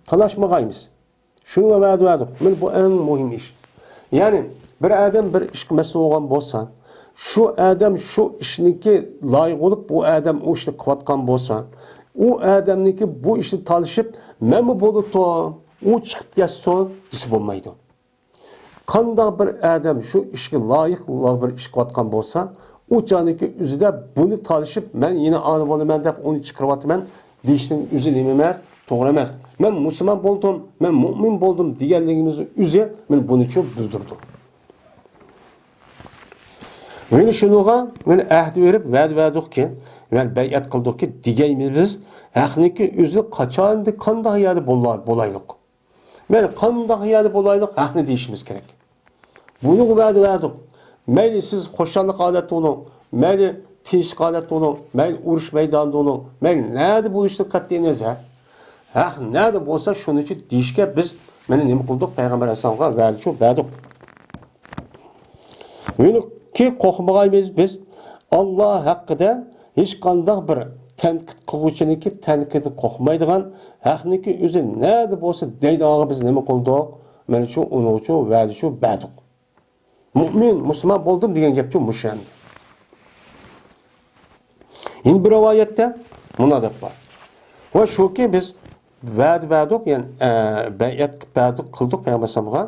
تالاشمىغايمىز. شۇنىڭغا ۋەدە بەردۇق. مانا بۇ ئەڭ مۇھىم ئىش. يەنى بىر ئادەم بىر ئىشقا مەسئۇل بولغان بولسا، شۇ ئادەم شۇ ئىشنىڭكى لايىق بولۇپ، بۇ ئادەم ئۇ ئىشنى قىلىۋاتقان بولسا، ئۇ ئادەمنىڭكى بۇ ئىشنى تالىشىپ، مەنمۇ بولۇتتۇم، ئۇ چىقىپ كەتسۇن دېسە بولمايدۇ. قانداق بىر ئادەم شۇ ئىشقا لايىق بىر ئىش قىلىۋاتقان بولسا، ئۇ چاغنىڭكى ئۆزىدە بۇنى تالىشىپ، مەن يەنە ئانا بولىمەن دەپ ئۇنى چىقىرىۋاتىمەن دېيىشنىڭ ئۆزى نېمە ئەمەس؟ توغرا ئەمەس. مەن مۇسۇلمان بولدۇم، مەن مۇئمىن بولدۇم دېگەنلىكىمىزنىڭ ئۆزى مانا بۇنىچۇ بىلدۈرىدۇ. مانا شۇنىڭغا مانا ئەھدى بېرىپ، ۋەدە بەردۇقكى، يەنى بەيئەت قىلدۇقكى، دېگەيمىز بىز، ھەقنىڭكى ئۆزى قاچان، قانداق يەردە بولا-، بولايلۇق. مەيلى قانداق يەردە بولايلۇق، ھەقنى دېيىشىمىز كېرەك. بۇنىڭغا ۋەدە بەردۇق. مەيلى سىز خۇشاللىق ھالەتتە بولۇڭ، مەيلى تىنچلىق ھالەتتە بولۇڭ، مەيلى ئۇرۇش مەيدانىدا بولۇڭ، مەيلى نەدە بولۇشتىن قەتئىينەزەر، ھەق نەدە بولسا شۇنىڭچە دېيىشكە بىز مانا نېمە قىلدۇق؟ پەيغەمبەر ئەلەيھىسسالامغا ۋەدىچۇ بەردۇق. ھېلىقى قورقمىغايمىز بىز، ئاللا ھەققىدە ھېچقانداق بىر تەنقىد قىلغۇچىنىڭكى تەنقىدىدىن قورقمايدىغان، ھەقنىڭكى ئۆزى نەدە بولسا دەيدىغانغا بىز نېمە قىلدۇق؟ مانا شۇ ئۇنىڭغىچۇ ۋەدىچۇ بەردۇق. مۇئمىن، مۇسۇلمان بولدۇم دېگەن گەپچۇ مۇشۇ ئەمدى. يەنە بىر رىۋايەتتە مۇنداق دەپ بار. ۋە شۇكى، بىز ۋەدە بەردۇق، يەنى، ئە، بەيئەت قىلىپ بەردۇق، قىلدۇق پەيغەمبەر ئەلەيھىسسالامغا.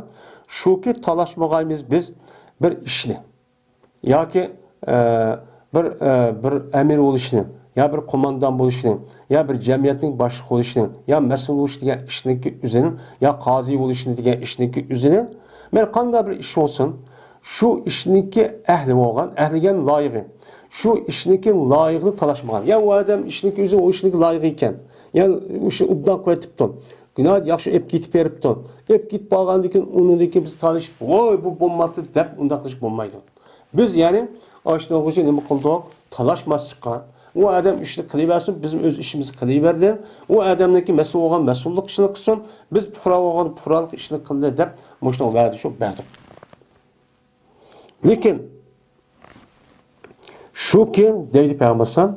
شۇكى، تالاشمىغايمىز بىز بىر ئىشنى. ياكى، ئە، بىر، ئە، بىر ئەمىر بولۇشنى، يا بىر قوماندان بولۇشنى، يا بىر جەمئىيەتنىڭ باشلىقى بولۇشنى، يا مەسئۇل بولۇش دېگەن ئىشنىڭكى ئۆزىنى، يا قازى بولۇشنى دېگەن ئىشنىڭكى ئۆزىنى، مەيلى قانداق بىر ئىش بولسۇن، شۇ ئىشنىڭكى ئەھلى بولغان، ئەھلى دېگەن لايىقى، شۇ ئىشنىڭكى لايىقىنى تالاشمىغان. يا ئۇ ئادەم ئىشنىڭكى ئۆزى ئۇ ئىشنىڭكى لايىقى ئىكەن، يا ئۇ ئىشنى ئوبدان قىلىۋېتىپتۇ، ناھايىتى ياخشى ئېلىپ كېتىپ بېرىپتۇ، ئېلىپ كېتىپ بارغاندىن كېيىن ئۇنىڭدىن كېيىن بىز تالىشىپ، ۋوي، بۇ بولماپتۇ دەپ ئۇنداق قىلىش بولمايدۇ. بىز، يەنى، ئاشۇنىڭغىچە نېمە قىلدۇق؟ تالاشماسلىققا. ئۇ ئادەم ئىشنى قىلىۋەرسۇن، بىز ئۆز ئىشىمىزنى قىلىۋەردى. ئۇ ئادەمنىڭكى مەسئۇل بولغان مەسئۇللۇق ئىشىنى قىلسۇن، بىز پۇقرا بولغان پۇقرالىق ئىشىنى قىلدى دەپ مۇشۇنىڭ ۋەدىسى بەردۇق. لېكىن شۇكى دەيدۇ پەيغەمبەر ئەلەيھىسسالام،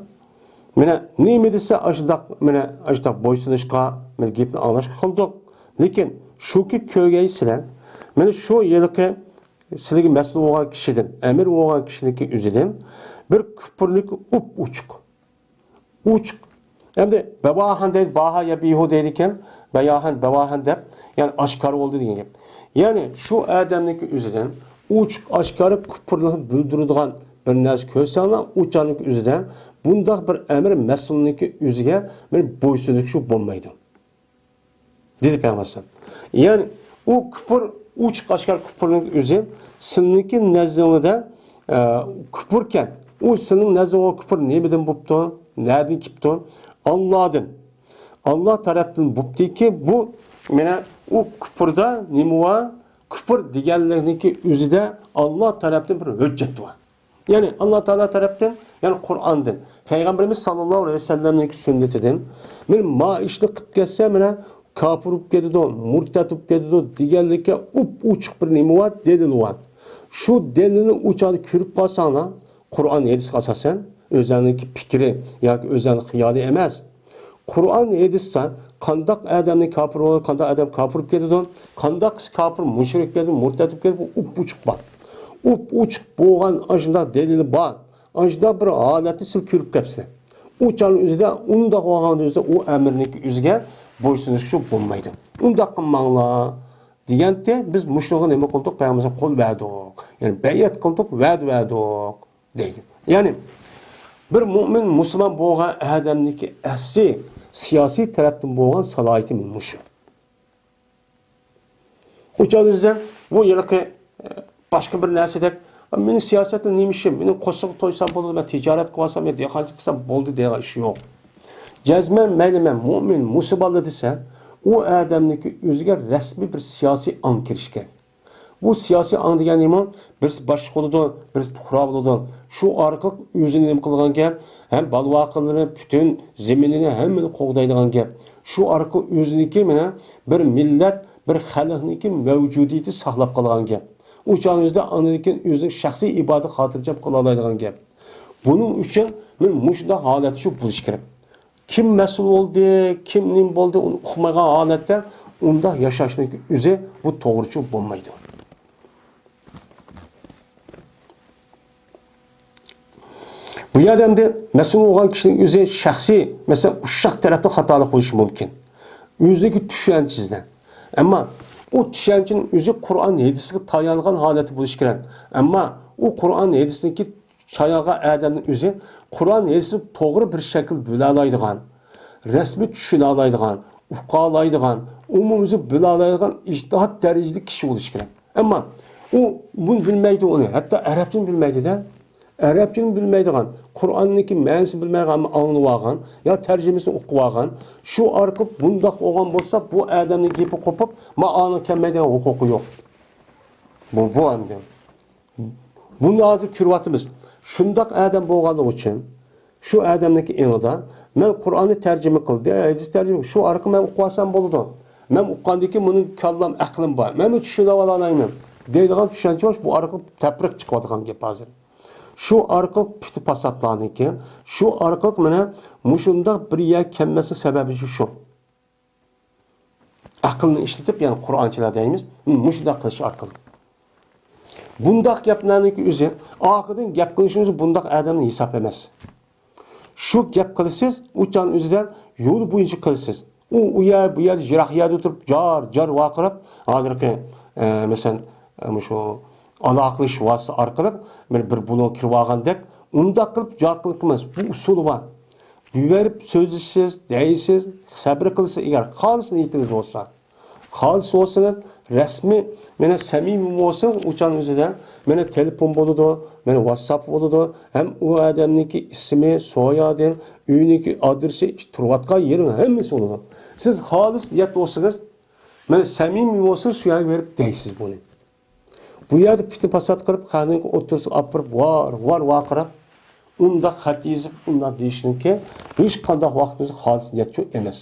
مانا نېمە دېسە ئاشۇنداق، مانا ئاشۇنداق بويسۇنۇشقا، مانا گېپىنى ئاڭلاشقا قىلدۇق. لېكىن شۇكى كۆرگەيسىلەر، مانا شۇ ھېلىقى سىلىگە مەسئۇل بولغان كىشىدىن، ئەمىر بولغان كىشىنىڭكى ئۆزىدىن بىر كۇپۇرنىڭكى ئۇپ ئوچۇق. ئوچۇق. ئەمدى بەۋاھەن دەيدۇ، باھا يەبىھۇ دەيدىكەن. بەياھەن، بەۋاھەن دەپ، يەنى ئاشكارا بولدى دېگەن گەپ. يەنى شۇ ئادەمنىڭكى ئۆزىدىن ئوچۇق ئاشكارا كۇپۇرلۇقنى بىلدۈرىدىغان بىر نەرسە كۆرسەڭلار، ئۇ چاغنىڭكى ئۆزىدە بۇنداق بىر ئەمىر مەسئۇلنىڭكى ئۆزىگە بىر بويسۇنۇش بولمايدۇ. دېدى پەيغەمبەر ئەلەيھىسسالام. يەنى ئۇ كۇپۇر، ئوچۇق ئاشكارا كۇپۇرنىڭ ئۆزى سىلىنىڭكى نەزىرىڭىزدە، ئە، كۇپۇركەن. ئۇ سىلىنىڭ نەزىرىڭىزدە كۇپۇر نېمىدىن بوپتۇ؟ نەدىن كېلىپتۇ؟ ئاللادىن. ئاللا تەرەپتىن بوپتىكى بۇ، مانا ئۇ كۇپۇردا نېمە بار؟ كۇپۇر دېگەنلىكنىڭكى ئۆزىدە ئاللا تەرەپتىن بىر ھۆججەت بار. يەنى ئاللا تائالا تەرەپتىن، يەنى قۇرئاندىن، پەيغەمبىرىمىز ساللاللاھۇ ئەلەيھى ۋەسەللەمنىڭ سۈننىتىدىن، مانا ما ئىشنى قىلىپ كەتسە، مانا كاپىر بولۇپ كېتىدۇ، مۇرتەت بولۇپ كېتىدۇ دېگەنلىككە ئوپئوچۇق بىر نېمە بار، دەلىل بار. شۇ دەلىلنى ئۇ چاغدا كۆرۈپ قالساڭلار، قۇرئان، ھەدىسكە ئاساسەن، ئۆزلەرنىڭكى پىكرى ياكى ئۆزلەرنىڭ خىيالى ئەمەس. قۇرئان، ھەدىستە قانداق ئادەمنى كاپىر بولىدۇ، قانداق ئادەم كاپىر بولۇپ كېتىدۇ، قانداق كىشى كاپىر، مۇشرىك بولىدۇ، مۇرتەت بولۇپ كېتىدۇ، بۇ ئوپئوچۇق بار. ئوپئوچۇق بولغان ئاشۇنداق دەلىلى بار. ئاشۇنداق بىر ھالەتنى سىز كۆرۈپ كەپسىلەر. ئۇ چاغنىڭ ئۆزىدە، ئۇنداق بولغان ئۆزىدە ئۇ ئەمىرنىڭكى ئۆزىگە بويسۇنۇشقا بولمايدۇ. ئۇنداق قىلماڭلار دېگەنتى، بىز مۇشۇنىڭغا نېمە قىلدۇق؟ پەيغەمبىرىمىزگە قول بەردۇق. يەنى بەيئەت قىلدۇق، ۋەدە بەردۇق. دەيدۇ. يەنى بىر مۇئمىن مۇسۇلمان بولغان ئادەمنىڭكى ئەسلى سىياسىي تەرەپتىن بولغان سالاھىيىتى مۇشۇ. ئۇ چاغدا بىزدە بۇ ھېلىقى، ئە، باشقا بىر نەرسىدەك مېنىڭ سىياسەتتە نېمە ئىشىم؟ مېنىڭ قورسىقىم تويسا بولدى، مەن تىجارەت قىلىۋالسام يا دېھقانچىلىق قىلسام بولدى دېگەن ئىش يوق. جەزمەن مەيلى مەن مۇئمىن، مۇسۇلمانلا دېسە، ئۇ ئادەمنىڭكى ئۆزىگە رەسمىي بىر سىياسىي ئاڭ كىرىشى كېرەك. بۇ سىياسىي ئاڭ دېگەن نېمە؟ بىرسى باشلىق بولىدۇ، بىرسى پۇقرا بولىدۇ. شۇ ئارقىلىق ئۆزىنى نېمە قىلغان گەپ؟ ھەم بالا-ۋاقىلىرىنى، پۈتۈن زېمىنىنى، ھەممىنى قوغدايدىغان گەپ. شۇ ئارقىلىق ئۆزىنىڭكى مانا بىر مىللەت، بىر خەلقنىڭكى مەۋجۇدىيىتى ساقلاپ قالغان گەپ. ئۇ چاغنىڭ ئۆزىدە ئاندىن كېيىن ئۆزىنىڭ شەخسىي ئىبادىتى خاتىرجەم قىلالايدىغان گەپ. بۇنىڭ ئۈچۈن مانا مۇشۇنداق ھالەت شۇ بولۇشى كېرەك. كىم مەسئۇل بولدى، كىم نېمە بولدى، ئۇنى ئۇقمىغان ھالەتتە ئۇنداق ياشاشنىڭ ئۆزى بۇ توغرىچۇ بولمايدۇ. بۇ يەردە ئەمدى مەسئۇل بولغان كىشىنىڭ ئۆزى شەخسىي، مەسىلەن، ئۇششاق تەرەپتە خاتالىق بولۇشى مۇمكىن. ئۆزىنىڭكى چۈشەنچىسىدە. ئەمما ئۇ چۈشەنچىنىڭ ئۆزى قۇرئان، ھەدىسكە تايانغان ھالەتتە بولۇشى كېرەك. ئەمما ئۇ قۇرئان، ھەدىسنىڭكى چايانغان ئادەمنىڭ ئۆزى قۇرئان، ھەدىسنى توغرا بىر شەكىل بىلەلەيدىغان، رەسمىي چۈشىنەلەيدىغان، ئۇقالايدىغان، ئومۇميۈزلۈك بىلەلەيدىغان ئىجتىھات دەرىجىدىكى كىشى بولۇشى كېرەك. ئەمما ئۇ بۇنى بىلمەيدۇ ئۇنى، ھەتتا ئەرەبچىنى بىلمەيدۇ-دە. ئەرەبچىنى بىلمەيدىغان، قۇرئاننىڭكى مەنىسىنى بىلمەيدىغان، ئەمما ئاڭلىۋالغان يا تەرجىمىسىنى ئوقۇۋالغان، شۇ ئارقىلىق بۇنداق بولغان بولسا، بۇ ئادەمنىڭ گېپى قوپۇپ، مانا ئاڭا كەلمەيدىغان ھوقۇقى يوق. بۇ، بۇ ئەمدى. بۇنى ھازىر كۆرۈۋاتىمىز. شۇنداق ئادەم بولغانلىقى ئۈچۈن، شۇ ئادەمنىڭكى ئېڭىدا، مەن قۇرئاننى تەرجىمە قىلدى، ھەدىس تەرجىمە، شۇ ئارقىلىق مەن ئۇقۇۋالسام بولىدۇ. مەن ئۇققاندىكىن مېنىڭ كاللام، ئەقلىم بار. مەن بۇنى چۈشىنىۋالالايمەن دەيدىغان چۈشەنچە بار، بۇ ئارقىلىق تەپرىق چىقىۋاتىدىغان گەپ ھازىر. شۇ ئارقىلىق پىتنە-پاساتلارنىڭكى، شۇ ئارقىلىق مانا مۇشۇنداق بىر يەرگە كەلمەسلىك سەۋەبى شۇ. ئەقىلنى ئىشلىتىپ، يەنى قۇرئانچىلار دەيمىز، مۇشۇنداق قىلىش ئارقىلىق. بۇنداق گەپلەرنىڭكى ئۆزى، ئارقىدىن گەپ قىلىشىڭىز بۇنداق ئادەمنىڭ ھېسابى ئەمەس. شۇ گەپ قىلىسىز، ئۇ چاغنىڭ ئۆزىدە يول بويىچە قىلىسىز. ئۇ، ئۇ يەر، بۇ يەردە، يىراق يەردە تۇرۇپ، جار، جار ۋارقىراپ، ھازىرقى، ئە، مەسىلەن، ئە، مۇشۇ ئالاقىلىشىش ۋاسىتىسى ئارقىلىق بىر، بىر بۇلۇڭغا كىرىۋالغاندەك، ئۇنداق قىلىپ جار قىلىپ قىلماس. بۇ ئۇسۇلى بار. يۈگۈرۈپ سۆزلىشىسىز، دەيسىز، سەبرى قىلىسىز، ئەگەر خالىس نىيىتىڭىز بولسا. خالىس بولسىڭىز، رەسمىي، مانا سەمىمىي بولسىڭىز، ئۇ چاغنىڭ ئۆزىدە، مانا تېلېفون بولىدۇ، مانا ۋاتساپ بولىدۇ، ھەم ئۇ ئادەمنىڭكى ئىسمى، سويادى، ئۆيىنىڭكى ئادرېسى، تۇرۇۋاتقان يېرىڭ ھەممىسى بولىدۇ. سىز خالىس نىيەت بولسىڭىز، مانا سەمىمىي بولسىڭىز، شۇ يەرگە بېرىپ دەيسىز بۇنى. بۇ يەردە پىتنە-پاسات قىلىپ، خەقنىڭ ئوتتۇرىسىغا ئاپىرىپ، ۋار، ۋار ۋارقىراپ، ئۇنداق خەت يېزىپ، ئۇنداق دېيىشنىڭكى ھېچقانداق ۋاقتىمىزدا خالىس نىيەتچۇ ئەمەس.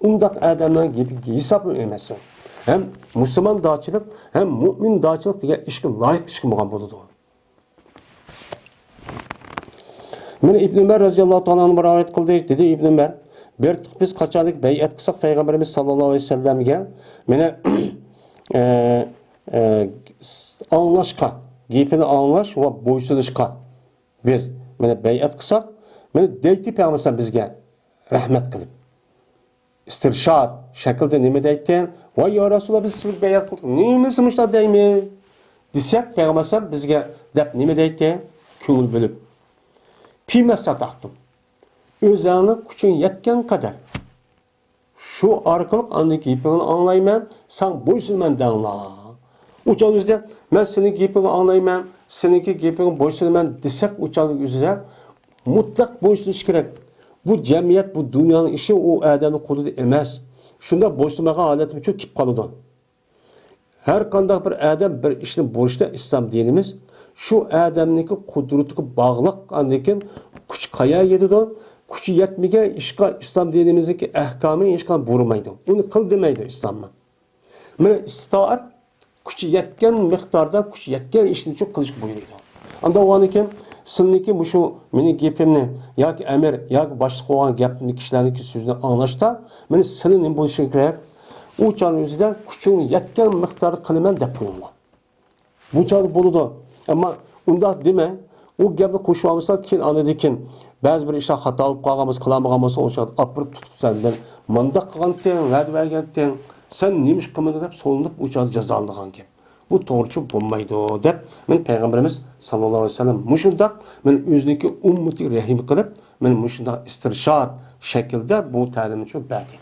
ئۇنداق ئادەمنىڭ گېپىگە ھېسابمۇ ئەمەس. ھەم مۇسۇلماندارچىلىق، ھەم مۇئمىندارچىلىق دېگەن ئىشقا لايىق ئىش قىلمىغان بولىدۇ. مانا ئىبن ئۆمەر رەزىياللاھۇ تائالا ئەنھۇ رىۋايەت قىلدى، دېدى ئىبن ئۆمەر، بىر تۇق بىز قاچانلىك بەيئەت قىلساق پەيغەمبىرىمىز ساللاللاھۇ ئەلەيھى ۋەسەللەمگە، مانا، ئە، ئە، ئاڭلاشقا، گېپىنى ئاڭلاش ۋە بويسۇنۇشقا بىز، مانا، بەيئەت قىلساق، مانا، دەيتتى پەيغەمبەر بىزگە رەھمەت قىلىپ. ئىستىرشاد شەكلىدە نېمە دەيتتى؟ ۋاي يا رەسۇلاللا، بىز سىزگە بەيئەت قىلدۇق، نېمىسى مۇشۇنداق دەيمىز؟ دېسەك، پەيغەمبەر ئەلەيھىسسالام بىزگە دەپ نېمە دەيتتى؟ كۆڭۈل بۆلۈپ. فيما استطعتم. ئۆزۈڭنىڭ كۈچۈڭ يەتكەن قەدەر. شۇ ئارقىلىق ئاندىن كېيىن گېپىڭنى ئاڭلايمەن، ساڭا بويسۇنىمەن دەڭلار. ئۇ چاغنىڭ ئۆزىدە مەن سېنىڭ گېپىڭنى ئاڭلايمەن، سېنىڭكى گېپىڭگە بويسۇنىمەن دېسەك، ئۇ چاغنىڭ ئۆزىدە مۇتلەق بويسۇنۇش كېرەك. بۇ جەمئىيەت، بۇ دۇنيانىڭ ئىشى ئۇ ئادەمنىڭ قولىدا ئەمەس. شۇنداق بويسۇنمىغان ھالەتتە شۇ كېلىپ قالىدۇ. ھەر قانداق بىر ئادەم بىر ئىشنى بولۇشتا ئىسلام دىنىمىز شۇ ئادەمنىڭكى قۇدرىتىگە باغلىق، ئاندىن كېيىن كۈچ قايا يېتىدۇ؟ كۈچى يەتمىگەن ئىشقا ئىسلام دىنىمىزنىڭكى ئەھكامى ھېچقانداق بۇيرۇمايدۇ. ئۇنى قىل دېمەيدۇ ئىسلاممۇ. مانا ئىستىتائەت كۈچى يەتكەن مىقداردا، كۈچى يەتكەن ئىشنى شۇ قىلىشقا بۇيرۇيدۇ. ئانداق بولغاندىن كېيىن سىلىنىڭكى مۇشۇ مېنىڭ گېپىمنى ياكى ئەمىر ياكى باشلىق بولغان گەپنى، كىشىلەرنىڭكى سۆزىنى ئاڭلاشتا، مانا سىلى نېمە بولۇشى كېرەك؟ ئۇ چاغنىڭ ئۆزىدە كۈچۈڭ يەتكەن مىقداردا قىلىمەن دەپ قويۇڭلار. بۇ چاغدا بولىدۇ. ئەمما ئۇنداق دېمەڭ. ئۇ گەپنى قوشۇۋالمىساڭ، كېيىن ئاندىن كېيىن بەزى بىر ئىشلار خاتا بولۇپ قالغان بولسا، قىلالمىغان بولسا، ئۇ چاغدا ئاپىرىپ تۇتۇپ، سەن مەن مۇنداق قىلغانتىڭ، ۋەدە بەرگەنتىڭ، سەن نېمە ئىش قىلمىدىڭ دەپ سولىنىپ، ئۇ چاغدا جازالىدىغان گەپ. بۇ توغرىچۇ بولمايدۇ دەپ، مانا پەيغەمبىرىمىز ساللاللاھۇ ئەلەيھى ۋەسەللەم مۇشۇنداق، مانا ئۆزىنىڭكى ئۈممىتىگە رەھىم قىلىپ، مانا مۇشۇنداق ئىستىرشاد شەكلىدە بۇ تەلىمنى بەردى.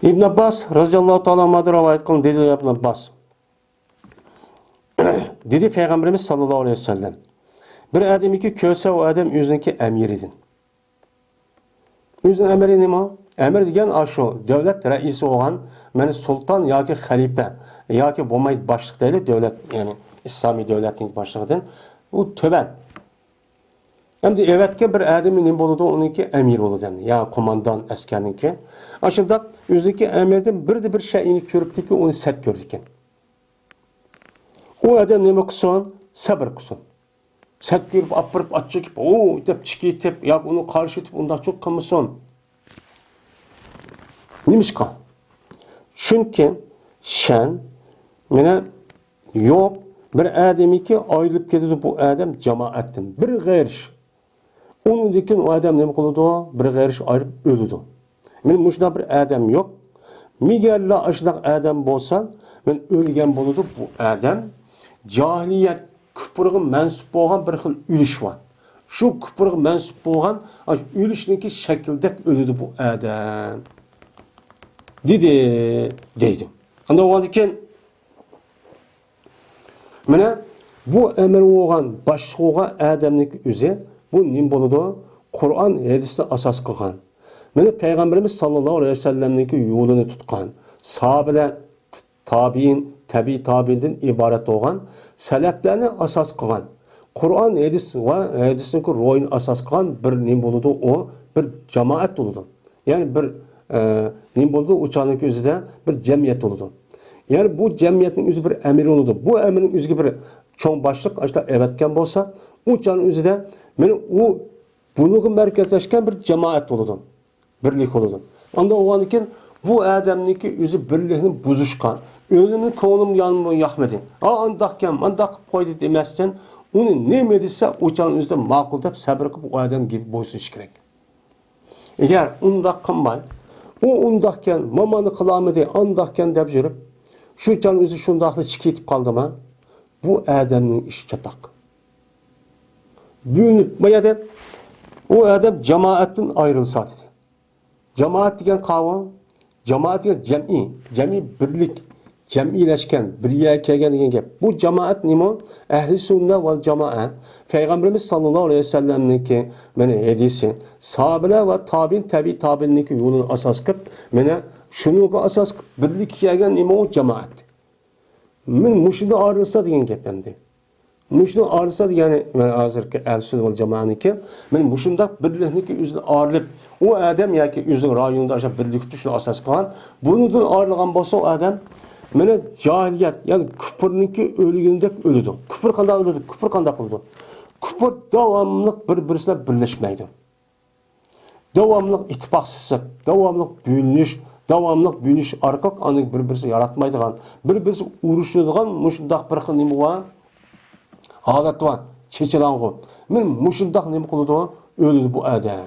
ئىبن ئابباس رەزىياللاھۇ تائالا ئەنھۇدىن رىۋايەت قىلىندى، دېدى ئىبن ئابباس. دېدى پەيغەمبىرىمىز ساللاللاھۇ ئەلەيھى ۋەسەللەم. بىر ئادەمكى كۆرسە ئۇ ئادەم ئۆزىنىڭكى ئەمىرىدىن. ئۆزىنىڭ ئەمىرى نېمە؟ ئەمىر دېگەن ئاشۇ دۆلەت رەئىسى بولغان، مانا سۇلتان ياكى خەلىپە ياكى بولمايدۇ باشلىق دەيلى، دۆلەت، يەنى ئىسلامىي دۆلەتنىڭ باشلىقىدىن ئۇ تۆۋەن. ئەمدى ئەۋەتكەن بىر ئادىمى نېمە بولىدۇ؟ ئۇنىڭكى ئەمىرى بولىدۇ ئەمدى. يا قوماندان ئەسكەرنىڭكى. ئاشۇنداق ئۆزىنىڭكى ئەمىرىدىن بىردە بىر شەيئىنى كۆرۈپتىكى، ئۇنى سەت كۆرىدىكەن. ئۇ ئادەم نېمە قىلسۇن؟ سەبر قىلسۇن. سەت كۆرۈپ ئاپىرىپ ئاچچىقىپ، ئو دەپ چىقىۋېتىپ ياكى ئۇنى قارشى ئېتىپ ئۇنداقچۇ قىلمىسۇن. نېمىشقا؟ چۈنكى شەن مانا يوق، بىر ئادەمكى ئايرىلىپ كېتىدۇ بۇ ئادەم جامائەتتىن. بىر غەيرىش. ئۇنىڭدىن كېيىن ئۇ ئادەم نېمە قىلىدۇ؟ بىر غەيرىش ئايرىپ ئۆلىدۇ. مانا مۇشۇنداق بىر ئادەم يوق. مەگەرلا ئاشۇنداق ئادەم بولسا، مانا ئۆلگەن بولىدۇ بۇ ئادەم. جاھىلىيەت كۇپرىغا مەنسۇپ بولغان بىر خىل ئۆلۈش بار. شۇ كۇپرىغا مەنسۇپ بولغان ئاشۇ ئۆلۈشنىڭكى شەكلىدەك ئۆلىدۇ بۇ ئادەم. دېدى، دەيدۇ. ئاندىن بولغاندىن كېيىن مانا بۇ ئەمىر بولغان، باشلىق بولغان ئادەمنىڭ ئۆزى بۇ نېمە بولىدۇ؟ قۇرئان، ھەدىسنى ئاساس قىلغان. مانا پەيغەمبىرىمىز ساللاللاھۇ ئەلەيھى ۋەسەللەمنىڭكى يولىنى تۇتقان. ساھابىلەر، تابىئىن، تەبىئىي تابىئىندىن ئىبارەت بولغان. سەلەپلەرنى ئاساس قىلغان. قۇرئان، ھەدىس ۋە ھەدىسنىڭكى روھىنى ئاساس قىلغان بىر نېمە بولىدۇ؟ ئۇ بىر جامائەت بولىدۇ. يەنى بىر، ئە، نېمە بولىدۇ؟ ئۇ چاغنىڭكى ئۆزىدە بىر جەمئىيەت بولىدۇ. يەنى بۇ جەمئىيەتنىڭ ئۆزى بىر ئەمىر بولىدۇ. بۇ ئەمىرنىڭ ئۆزىگە بىر چوڭ باشلىق ئاشۇنداق ئەۋەتكەن بولسا، ئۇ چاغنىڭ ئۆزىدە مانا ئۇ بۇنىڭغا مەركەزلەشكەن بىر جامائەت بولىدۇ. بىرلىك بولىدۇ. ئاندىن بولغاندىن كېيىن بۇ ئادەمنىڭكى ئۆزى بىرلىكنى بۇزۇشقا، ئۆزىنىڭ كۆڭلى ياقمىدى. ئا، ئانداقكەن، مانداق قىلىپ قويدى دېمەستىن، ئۇنى نېمە دېسە، ئۇ چاغنىڭ ئۆزىدە ماقۇل دەپ سەبرى قىلىپ ئۇ ئادەم گېپىگە بويسۇنۇش كېرەك. ئەگەر ئۇنداق قىلماي، ئۇ ئۇنداقكەن، مامانى قىلالمىدى، ئانداقكەن دەپ يۈرۈپ، شۇ چاغنىڭ ئۆزى شۇنداقلا چىقىپ كېتىپ قالدىما، بۇ ئادەمنىڭ ئىشى چاتاق. بۆلۈنۈپ، بۇ يەردە ئۇ ئادەم جامائەتتىن ئايرىلسا دېدى. جامائەت دېگەن قاۋۇ، جامائەت دېگەن جەمئىي، جەمئىي بىرلىك، جەمئىيلەشكەن، بىر يەرگە كەلگەن دېگەن گەپ. بۇ جامائەت نېمە؟ ئەھلى سۈننە ۋەل جامائە. پەيغەمبىرىمىز ساللاللاھۇ ئەلەيھى ۋەسەللەمنىڭكى مانا ھەدىسى، ساھابىلەر ۋە تابىئىن، تەبىئىي تابىئىننىڭكى يولىنى ئاساس قىلىپ، مانا شۇنىڭغا ئاساس قىلىپ بىرلىككە كەلگەن نېمە ئۇ؟ جامائەت. مەن مۇشۇندىن ئايرىلسا دېگەن گەپ ئەمدى. مۇشۇندىن ئايرىلسا دېگەنى، مەن ھازىرقى ئەھلى سۈننە ۋەل جامائەنىڭكى، مەن مۇشۇنداق بىرلىكنىڭكى ئۆزىدىن ئايرىلىپ، ئۇ ئادەم ياكى ئۆزىنىڭ رايونىدا ئاشۇ بىرلىك تۇتۇشنى ئاساس قىلغان، بۇنىڭدىن ئايرىلغان بولسا ئۇ ئادەم، مانا جاھىلىيەت، يەنى كۇپرنىڭكى ئۆلگىنىدەك ئۆلىدۇ. كۇپر قانداق ئۆلىدۇ؟ كۇپر قانداق قىلىدۇ؟ كۇپر داۋاملىق بىر-بىرسى بىلەن بىرلەشمەيدۇ. داۋاملىق ئىتتىپاقسىزلىق، داۋاملىق بۆلۈنۈش، داۋاملىق بۆلۈنۈش ئارقىلىق ئاندىن بىر-بىرسىگە ياراتمايدىغان، بىر-بىرسىگە ئۇرۇشىدىغان مۇشۇنداق بىر خىل نېمە بار؟ ھالەت بار، چېچىلاڭغۇ. مەن مۇشۇنداق نېمە قىلىدۇ؟ ئۆلىدۇ بۇ ئادەم.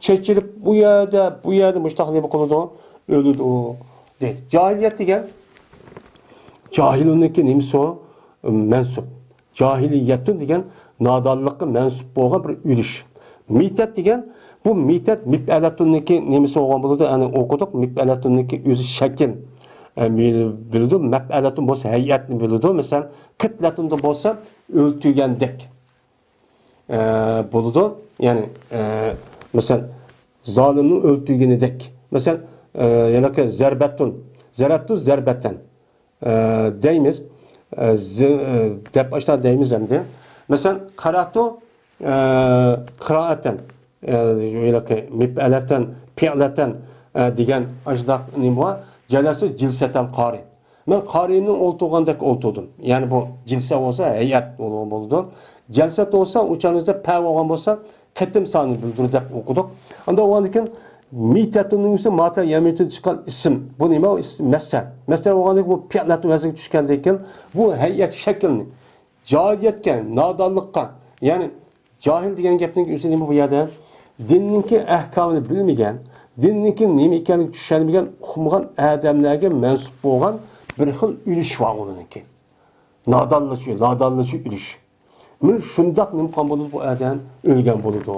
چېچىلىپ بۇ يەردە، بۇ يەردە مۇشۇنداق نېمە قىلىدۇ؟ ئۆلىدۇ، دەيدۇ. جاھىلىيەت دېگەن جاھىلۇننىڭكى نېمىسى ئۇ؟ مەنسۇپ. جاھىلىيەتتىن دېگەن نادانلىققا مەنسۇپ بولغان بىر ئۆلۈش. مىتەت دېگەن، بۇ مىتەت مىپئەلەتۇننىڭكى نېمىسى بولغان بولىدۇ؟ يەنى ئوقۇدۇق، مىپئەلەتۇننىڭكى ئۆزى شەكىل، ئە، بىلىدۇ، مەپئەلەتۇن بولسا ھەيئەتنى بىلىدۇ. مەسىلەن، قىتلەتۇندا بولسا ئۆلتۈرگەندەك. ئە، بولىدۇ. يەنى، ئە، مەسىلەن، زالىمنى ئۆلتۈرگىنىدەك. مەسىلەن، ئە، يەنىكى زەربەتۇن، زەرەبتۇ زەربەتەن، ئە، دەيمىز. ئە، زە-، ئە، دەپ ئاشۇنداق دەيمىز ئەمدى. مەسىلەن، قاراتۇ، ئە، قىرائەتەن، ئە، يەنىكى مىپئەلەتەن، پىئلەتەن، ئە، دېگەن ئاشۇنداق نېمە بار؟ جەلەستۇ جىلسەتەل قارى. مەن قارىينىڭ ئولتۇرغاندەك ئولتۇردۇم. يەنى بۇ جىلسە بولسا ھەيئەت بولىدۇ. جەلسەت بولسا ئۇچانىزدا پە بولغان بولسا قېتىم سانىنى بىلدۈرىدۇ دەپ ئوقۇدۇق. ئاندا بولغاندىن كېيىن مىتەتۇننىڭ ئىسمى ماتا يەمىتۇن چىققان ئىسىم. بۇ نېمە؟ ئۇ ئىسىم مەسسە. مەسسە بولغاندىن كېيىن بۇ پىئلەتۇ ۋەزنىگە چۈشكەندىن كېيىن بۇ ھەيئەت شەكىلنى جاھىلىيەتكە، نادانلىققا، يەنى جاھىل دېگەن گەپنىڭ ئۆزى نېمە بۇ يەردە؟ دىننىڭكى ئەھكامىنى بىلمىگەن، دىننىڭكى نېمە ئىكەنلىكىنى چۈشەنمىگەن، ئۇقمىغان ئادەملەرگە مەنسۇپ بولغان بىر خىل ئۆلۈش بار ئۇنىڭكى. نادانلىقچە، نادانلىقچە ئۆلۈش. مانا شۇنداق نېمە قىلغان بولىدۇ بۇ ئادەم؟ ئۆلگەن بولىدۇ.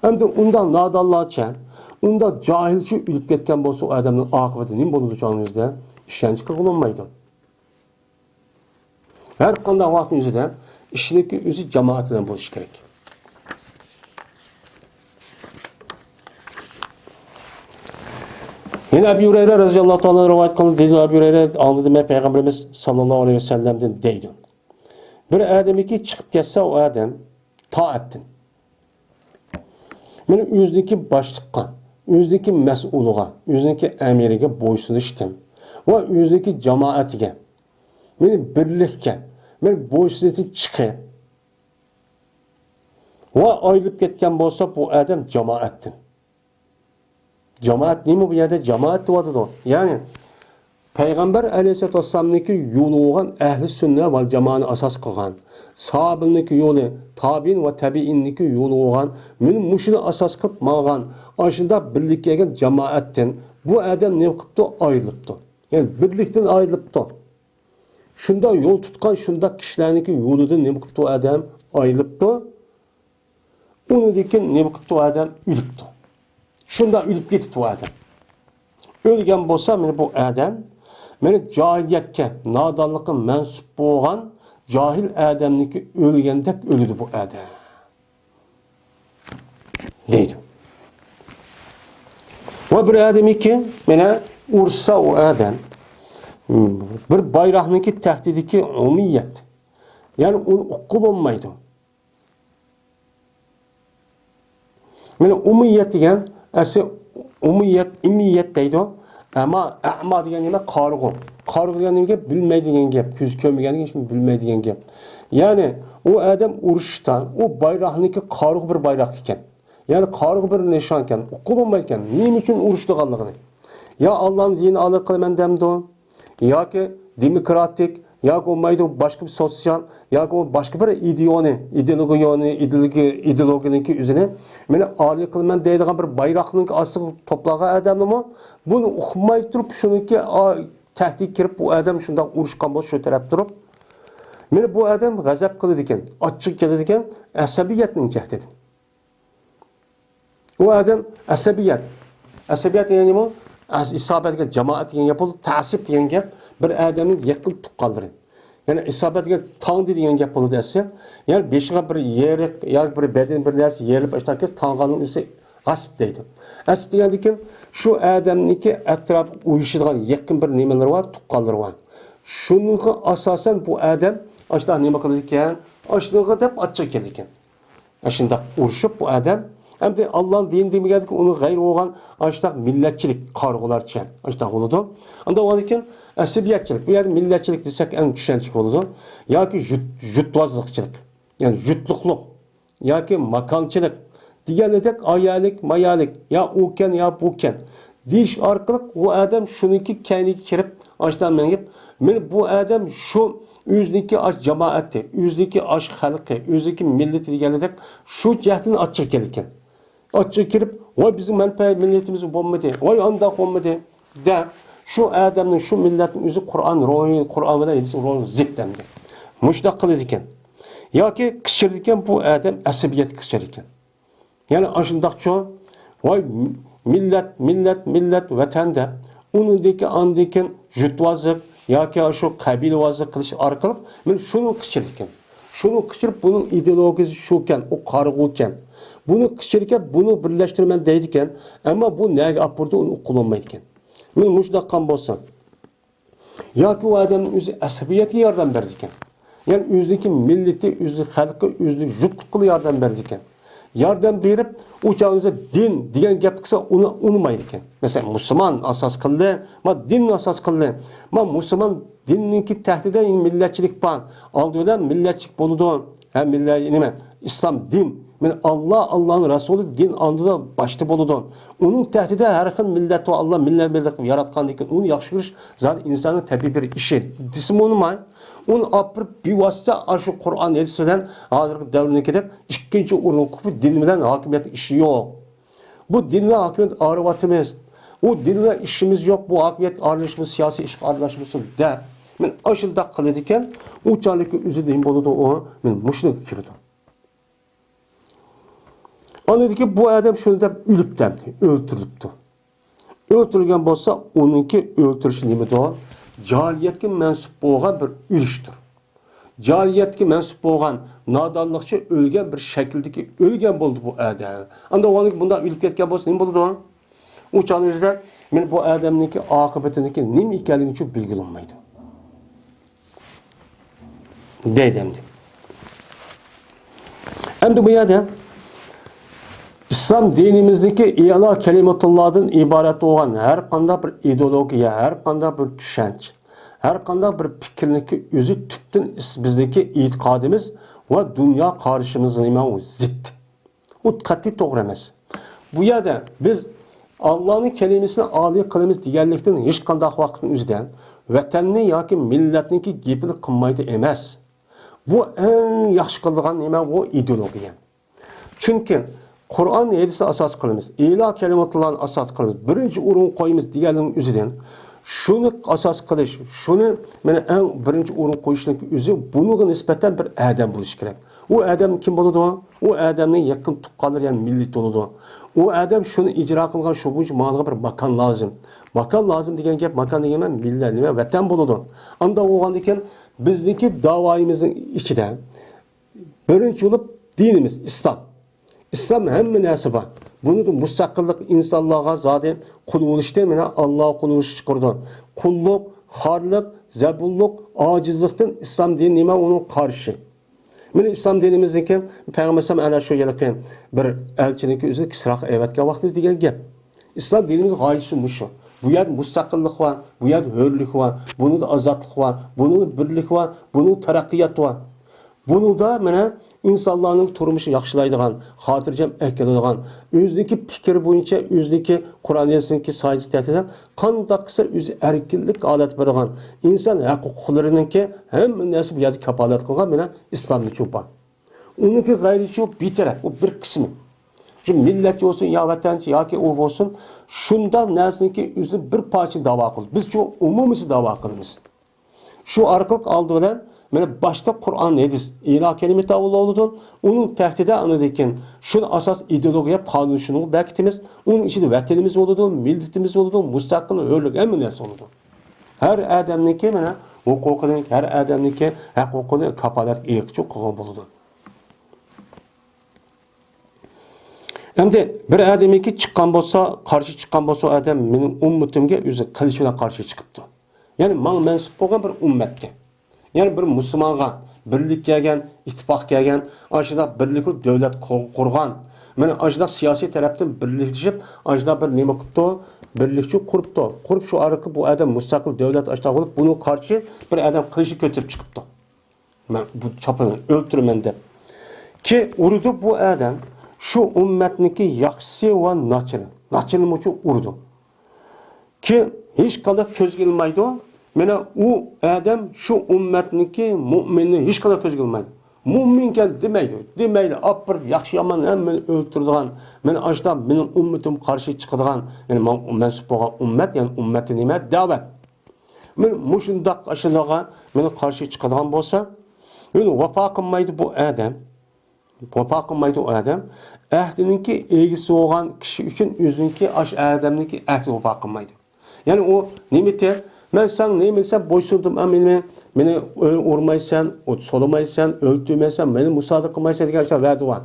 ئەمدى ئۇنداق نادانلارچە، ئۇنداق جاھىلچە ئۆلۈپ كەتكەن بولسا ئۇ ئادەمنىڭ ئاقىۋىتى نېمە بولىدۇ چاغىمىزدا؟ ئىشەنچ قىلغىلى بولمايدۇ. ھەر قانداق ۋاقىتنىڭ ئۆزىدە ئىشنىڭكى ئۆزى جامائەت بىلەن بولۇشى كېرەك. يەنە ئەبۇ ھۇرەيرە رەزىياللاھۇ تائالا رىۋايەت قىلدى، دېدى ئەبۇ ھۇرەيرە، ئاڭلىدىم مەن پەيغەمبىرىمىز ساللاللاھۇ ئەلەيھى ۋەسەللەمدىن دەيدۇ. بىر ئادەمكى چىقىپ كەتسە، ئۇ ئادەم تائەتتىن، مانا ئۆزىنىڭكى باشلىققا، ئۆزىنىڭكى مەسئۇلىغا، ئۆزىنىڭكى ئەمىرىگە بويسۇنۇشتىن ۋە ئۆزىنىڭكى جامائەتىگە، مانا بىرلىككە، مانا بويسۇنۇشتىن چىقىپ ۋە ئايرىلىپ كەتكەن بولسا، بۇ ئادەم جامائەتتىن. جامائەت نېمە بۇ يەردە؟ جامائەت دەۋاتىدۇ. يەنى پەيغەمبەر ئەلەيھىسسالاتۇ ۋەسسالامنىڭكى يولى بولغان ئەھلى سۈننە ۋەل جامائەنى ئاساس قىلغان، ساھابىنىڭكى يولى، تابىئىن ۋە تەبىئىننىڭكى يولى بولغان، مانا مۇشۇنى ئاساس قىلىپ ماڭغان، ئاشۇنداق بىرلىككە كەلگەن جامائەتتىن بۇ ئادەم نېمە قىپتۇ؟ ئايرىلىپتۇ. يەنى بىرلىكتىن ئايرىلىپتۇ. شۇنداق يول تۇتقان، شۇنداق كىشىلەرنىڭكى يولىدىن نېمە قىپتۇ ئادەم؟ ئايرىلىپتۇ. ئۇنىڭدىن كېيىن نېمە قىپتۇ ئادەم؟ ئۆلۈپتۇ. شۇنداق ئۆلۈپ كېتىپتۇ ئادەم. ئۆلگەن بولسا، مانا بۇ ئادەم، مانا جاھىلىيەتكە، نادانلىققا مەنسۇپ بولغان جاھىل ئادەمنىڭكى ئۆلگەندەك ئۆلىدۇ بۇ ئادەم. دەيدۇ. ۋە بىر ئادەمكى، مانا ئۇرسا ئۇ ئادەم، بىر بايراقنىڭكى تەھتىدىكى ئۇمىيەت. يەنى ئۇنى ئۇققىلى بولمايدۇ. مانا ئۇمىيەت دېگەن، ئەسلى ئۇمىيەت، ئىمىيەت دەيدۇ. ئەمما ئەما دېگەن نېمە؟ قارىغۇ. قارىغۇ دېگەن نېمە گەپ؟ بىلمەيدىگەن گەپ. كۆزى كۆرمىگەن ئىشنى بىلمەيدىگەن گەپ. يەنى ئۇ ئادەم ئۇرۇشتا، ئۇ بايراقنىڭكى قارىغۇ بىر بايراق ئىكەن. يەنى قارىغۇ بىر نىشان ئىكەن. ئۇققىلى بولمايدىكەن نېمە ئۈچۈن ئۇرۇشىدىغانلىقىنى. يا ئاللانىڭ دىنىنى ئالا قىلىمەن دەمدۇ، ياكى دېموكراتىك، ياكى بولمايدۇ باشقا بىر سوتسىيال، ياكى بولمىسا باشقا بىر ئىدېئونى، ئىدېئولوگىيەنى، ئىدېئولوگىيە، ئىدېئولوگىيەنىڭكى ئۆزىنى مانا ئالىي قىلىمەن دەيدىغان بىر بايراقنىڭ ئاستىغا توپلانغان ئادەمنىمۇ بۇنى ئۇقماي تۇرۇپ، شۇنىڭكى ئا-، تەھدىت كىرىپ، بۇ ئادەم شۇنداق ئۇرۇشقان بولسا، شۇ تەرەپ تۇرۇپ، مانا بۇ ئادەم غەزەپ قىلىدىكەن، ئاچچىقى كېلىدىكەن، ئەسەبىيەتنىڭ جەھتىدىن. ئۇ ئادەم ئەسەبىيەت. ئەسەبىيەت دېگەن نېمە؟ ئەس-، ئىسابەت دېگەن جامائەت دېگەن گەپ بولىدۇ. تەسىب دېگەن گەپ بىر ئادەمنىڭ يېقىن تۇغقانلىرى. يەنى ئىسابەت دېگەن تاڭدى دېگەن گەپ بولىدۇ ئەسلى. يەنى بېشىغا بىر يېرىق ياكى بىر بەدىنى بىر نەرسە يېرىلىپ ئاشۇنداق كەتسە، تاڭغاننىڭ ئۆزى غەسىپ دەيدۇ. غەسىپ دېگەندىن كېيىن شۇ ئادەمنىڭكى ئەتراپىغا ئۇيۇشىدىغان يېقىن بىر نېمىلىرى بار، تۇغقانلىرى بار. شۇنىڭغا ئاساسەن بۇ ئادەم ئاشۇنداق نېمە قىلىدىكەن؟ ئاشۇنىڭغا دەپ ئاچچىقى كېلىدىكەن. ئاشۇنداق ئۇرۇشۇپ بۇ ئادەم، ئەمدى ئاللانىڭ دىنى دېمىگەندىكىن ئۇنىڭ غەيرى بولغان ئاشۇنداق مىللەتچىلىك قارىغۇلارچە ئاشۇنداق بولىدۇ. ئاندىن بولغاندىكىن ئەسەبىيەتچىلىك، بۇ يەردە مىللەتچىلىك دېسەك ئەڭ چۈشەنچىلىك بولىدۇ. ياكى جۇت-، جۇتۋازلىقچىلىك، يەنى جۇتلۇقلۇق ياكى ماكانچىلىق دېگەندەك ئايالىك، مايالىك، يا ئۇكەن، يا بۇكەن دېيىش ئارقىلىق ئۇ ئادەم شۇنىڭكى كەينىگە كىرىپ، ئاشۇنداق مېڭىپ، مانا بۇ ئادەم شۇ ئۆزىنىڭكى ئاش جامائىتى، ئۆزىنىڭكى ئاش خەلقى، ئۆزىنىڭكى مىللىتى دېگەندەك شۇ جەھەتتىن ئاچچىقى كېلىدىكەن. ئاچچىقى كىرىپ، ۋاي بىزنىڭ مەنپەئەت مىللىتىمىز بولمىدى، ۋاي ئانداق بولمىدى دەپ، شۇ ئادەمنىڭ، شۇ مىللەتنىڭ ئۆزى قۇرئان روھى، قۇرئان بىلەن ھەدىسنىڭ روھىغا زىت ئەمدى. مۇشۇنداق قىلىدىكەن. ياكى قىچىرىدىكەن، بۇ ئادەم ئەسەبىيەتكە قىچىرىدىكەن. يەنى ئاشۇنداقچۇ، ۋاي مىللەت، مىللەت، مىللەت، ۋەتەن دەپ، ئۇنىڭدىكى ئاندىن كېيىن جۇتۋازلىق ياكى شۇ قەبىلىۋازلىق قىلىش ئارقىلىق مانا شۇنى قىچىرىدىكەن. شۇنى قىچىرىپ، بۇنىڭ ئىدېئولوگىيىسى شۇكەن، ئۇ قارىغۇكەن. بۇنى قىچىرىكەن، بۇنى بىرلەشتۈرىمەن دەيدىكەن. ئەمما بۇ نەگە ئاپىرىدۇ، ئۇنى ئۇققىلى بولمايدىكەن. مانا مۇشۇنداق قىلغان بولسا، ياكى ئۇ ئادەمنىڭ ئۆزى ئەسەبىيەتكە ياردەم بېرىدىكەن. يەنى ئۆزىنىڭكى مىللىتى، ئۆزىنىڭ خەلقى، ئۆزىنىڭ يۇرتلۇقىغا ياردەم بېرىدىكەن. ياردەم بېرىپ، ئۇ چاغدا دىن دېگەن گەپ كىرسە ئۇنى ئۇنىمايدىكەن. مەسىلەن، مۇسۇلمان ئاساس قىلدى، ما دىن ئاساس قىلدى. ما مۇسۇلمان دىننىڭكى تەھتىدە مىللەتچىلىك بار. ئالدى بىلەن مىللەتچىلىك بولىدۇ. ھە، مىللەت نېمە؟ ئىسلام دىن. مانا ئاللا، ئاللانىڭ رەسۇلى دىن ئالدىدا باشتا بولىدۇ. ئۇنىڭ تەھتىدە ھەر خىل مىللەت ۋە ئاللا مىللەت مىللەت قىلىپ ياراتقاندىن كېيىن ئۇنى ياخشى كۆرۈش زادى ئىنساننىڭ تەبىئىي بىر ئىشى. دېسىمۇ ئۇنىماي. ئۇنى ئاپىرىپ بىۋاسىتە ئاشۇ قۇرئان ھەدىس بىلەن ھازىرقى دەۋرنىڭكىدەك ئىككىنچى ئورۇنغا قويۇپ دىن بىلەن ھاكىمىيەتنىڭ ئىشى يوق. بۇ دىن بىلەن ھاكىمىيەت ئايرىۋاتىمىز. ئۇ دىن بىلەن ئىشىمىز يوق، بۇ ھاكىمىيەت ئارىلاشمىسۇن، سىياسىي ئىشقا ئارىلاشمىسۇن دەپ، مانا ئاشۇنداق قىلىدىكەن، ئۇ چاغلىكى ئۆزى نېمە بولىدۇ ئۇ؟ مانا مۇشۇنىڭغا كىرىدۇ. ئاندىن كېيىن بۇ ئادەم شۇنى دەپ ئۆلۈپتۇ ئەمدى، ئۆلتۈرۈلۈپتۇ. ئۆلتۈرۈلگەن بولسا، ئۇنىڭكى ئۆلتۈرۈشى نېمىدۇ؟ جاھىلىيەتكە مەنسۇپ بولغان بىر ئۆلۈشتۇر. جاھىلىيەتكە مەنسۇپ بولغان نادانلىقچە ئۆلگەن بىر شەكىلدىكى ئۆلگەن بولدى بۇ ئادەم. ئاندا ئۇ بۇنداق ئۆلۈپ كەتكەن بولسا نېمە بولىدۇ؟ ئۇ چاغنىڭ ئۆزىدە مانا بۇ ئادەمنىڭكى ئاقىۋىتىنىڭكى نېمە ئىكەنلىكى ئۈچۈن بىلگىلى بولمايدۇ. دەيدۇ ئەمدى. ئەمدى بۇ يەردە ئىسلام دىنىمىزدىكى ئىئلا كەلىمەتۇللادىن ئىبارەت بولغان ھەر قانداق بىر ئىدېئولوگىيە، ھەر قانداق بىر چۈشەنچە، ھەر قانداق بىر پىكىرنىڭكى ئۆزى تۈپتىن ئىس-، بىزدىكى ئېتىقادىمىز ۋە دۇنيا قارىشىمىزغا نېمە ئۇ زىت. ئۇ قەتئىي توغرا ئەمەس. بۇ يەردە بىز ئاللانىڭ كەلىمىسىنى ئالىي قىلىمىز دېگەنلىكتىن ھېچقانداق ۋاقىتنىڭ ئۆزىدە ۋەتەننى ياكى مىللەتنىڭكى گېپىنى قىلمايدۇ ئەمەس. بۇ ئەڭ ياخشى قىلىدىغان نېمە؟ بۇ ئىدېئولوگىيە. چۈنكى قۇرئان ھەدىسنى ئاساس قىلىمىز، ئىئلا كەلىمەتۇللانى ئاساس قىلىمىز، بىرىنچى ئورۇنغا قويىمىز دېگەننىڭ ئۆزىدىن شۇنى ئاساس قىلىش، شۇنى مانا ئەڭ بىرىنچى ئورۇنغا قويۇشنىڭ ئۆزى بۇنىڭغا نىسبەتەن بىر ئادەم بولۇشى كېرەك. ئۇ ئادەم كىم بولىدۇ؟ ئۇ ئادەمنىڭ يېقىن تۇغقانلىرى، يەنى مىللىتى بولىدۇ. ئۇ ئادەم شۇنى ئىجرا قىلغان، شۇ بويىچە ماڭىدىغان بىر ماكان لازىم. ماكان لازىم دېگەن گەپ، ماكان دېگەن مىللەت، نېمە، ۋەتەن بولىدۇ. ئانداق بولغاندىكىن بىزنىڭكى داۋايىمىزنىڭ ئىچىدە بىرىنچى بولۇپ دىنىمىز ئىسلام. ئىسلام ھەممە نەرسە بار. بۇنىڭدا مۇستەقىللىق ئىنسانلارغا زادى قۇل بولۇشتىن مانا ئاللا قۇل بولۇش چىقىرىدۇ. قۇللۇق، خارلىق، زەبۇنلۇق، ئاجىزلىقتىن ئىسلام دىنى نېمە ئۇنىڭ قارشى. مانا ئىسلام دىنىمىزنىڭكى پەيغەمبەر ئەنە شۇ ھېلىقى بىر ئەلچىنىڭكى ئۆزىنى كىسراغا ئەۋەتكەن ۋاقتىمىز دېگەن گەپ. ئىسلام دىنىمىز غايىسى مۇشۇ. بۇ يەردە مۇستەقىللىق بار، بۇ يەردە ھۆرلۈك بار، بۇنىڭدا ئازادلىق بار، بۇنىڭدا بىرلىك بار، بۇنىڭدا تەرەققىيات بار. بۇنىڭدا مانا ئىنسانلارنىڭ تۇرمۇشىنى ياخشىلايدىغان، خاتىرجەم ئەكېلىدىغان، ئۆزىنىڭكى پىكرى بويىچە ئۆزىنىڭكى قۇرئان ھەدىسنىڭكى سايىسى تەھتىدە قانداق قىلسا ئۆزى ئەركىنلىك ھالەت بېرىدىغان، ئىنسان ھەق ھوقۇقلىرىنىڭكى ھەممە نەرسە بۇ يەردە كاپالەت قىلغان مانا ئىسلامدا چوپان. ئۇنىڭكى غەيرىچۇ بىتەرەپ، ئۇ بىر قىسمى. شۇ مىللەتچى بولسۇن يا ۋەتەنچى ياكى ئۇ بولسۇن، شۇنداق نەرسىنىڭكى ئۆزىنى بىر پارچە داۋا قىلدى. بىزچۇ ئومۇمىسى داۋا قىلىمىز. شۇ ئارقىلىق ئالدى بىلەن مانا باشتا قۇرئان، ھەدىس، ئىلا كەلىمە تاۋۇللۇدۇن، ئۇنىڭ تەھتىدە ئاندىن كېيىن شۇنى ئاساس ئىدېئولوگىيە قانۇن شۇنىڭغا بەكىتىمىز. ئۇنىڭ ئىچىدە ۋەتىنىمىز بولىدۇ، مىللىتىمىز بولىدۇ، مۇستەقىل، ھۆرلۈك، ھەممە نەرسە بولىدۇ. ھەر ئادەمنىڭكى مانا ھوقۇقىنى، ھەر ئادەمنىڭكى ھەق ھوقۇقىنى كاپالەتكە ئىگە قىلغان بولىدۇ. ئەمدى بىر ئادەمكى چىققان بولسا، قارشى چىققان بولسا، ئادەم مېنىڭ ئۈممىتىمگە ئۆزى قىلىچ بىلەن قارشى چىقىپتۇ. يەنى ماڭا مەنسۇپ بولغان بىر ئۈممەتكە. يەنى بىر مۇسۇلمانغا بىرلىك كەلگەن، ئىتتىپاق كەلگەن، ئاشۇنداق بىرلىك بولۇپ دۆلەت قۇ-، قۇرغان. مانا ئاشۇنداق سىياسىي تەرەپتىن بىرلىكلىشىپ، ئاشۇنداق بىر نېمە قىپتۇ، بىرلىكچۇ قۇرۇپتۇ. قۇرۇپ شۇ ئارقىلىق بۇ ئادەم مۇستەقىل دۆلەت ئاشۇنداق بولۇپ، بۇنىڭغا قارشى بىر ئادەم قىلىچنى كۆتۈرۈپ چىقىپتۇ. مەن بۇ چاپىنىنى ئۆلتۈرىمەن دەپ. كى ئۇرىدۇ بۇ ئادەم شۇ ئۈممەتنىڭكى ياخشىسى ۋە ناچىرى. ناچىرىنى مۇشۇ ئۇرىدۇ. كى ھېچقانداق كۆزگە ئىلمايدۇ. مانا ئۇ ئادەم شۇ ئۈممەتنىڭكى مۇئمىنىنى ھېچقانداق كۆزگە ئىلمايدۇ. مۇئمىنكەن دېمەيدۇ. دېمەيلى، ئاپىرىپ ياخشى يامان ھەممىنى ئۆلتۈرىدىغان، مانا ئاشۇنداق مېنىڭ ئۈممىتىمگە قارشى چىقىدىغان، يەنى ماڭا مەنسۇپ بولغان ئۈممەت، يەنى ئۈممەتتە نېمە؟ دەۋەت. مانا مۇشۇنداق ئاشۇنداققا مانا قارشى چىقىدىغان بولسا، يەنى ۋاپا قىلمايدۇ بۇ ئادەم. ۋاپا قىلمايدۇ ئۇ ئادەم. ئەھدىنىڭكى ئىگىسى بولغان كىشى ئۈچۈن ئۆزىنىڭكى ئاشۇ ئادەمنىڭكى ئەھدىگە ۋاپا قىلمايدۇ. يەنى ئۇ نېمىتى؟ مەن ساڭا نېمە دېسەم بويسۇندۇم، ئا، مېنى، مېنى ئۇرمايسەن، ئوت سولىمايسەن، ئۆلتۈرمەيسەن، مېنى مۇسادىرە قىلمايسەن دېگەن ئاشۇ ۋەدە بار.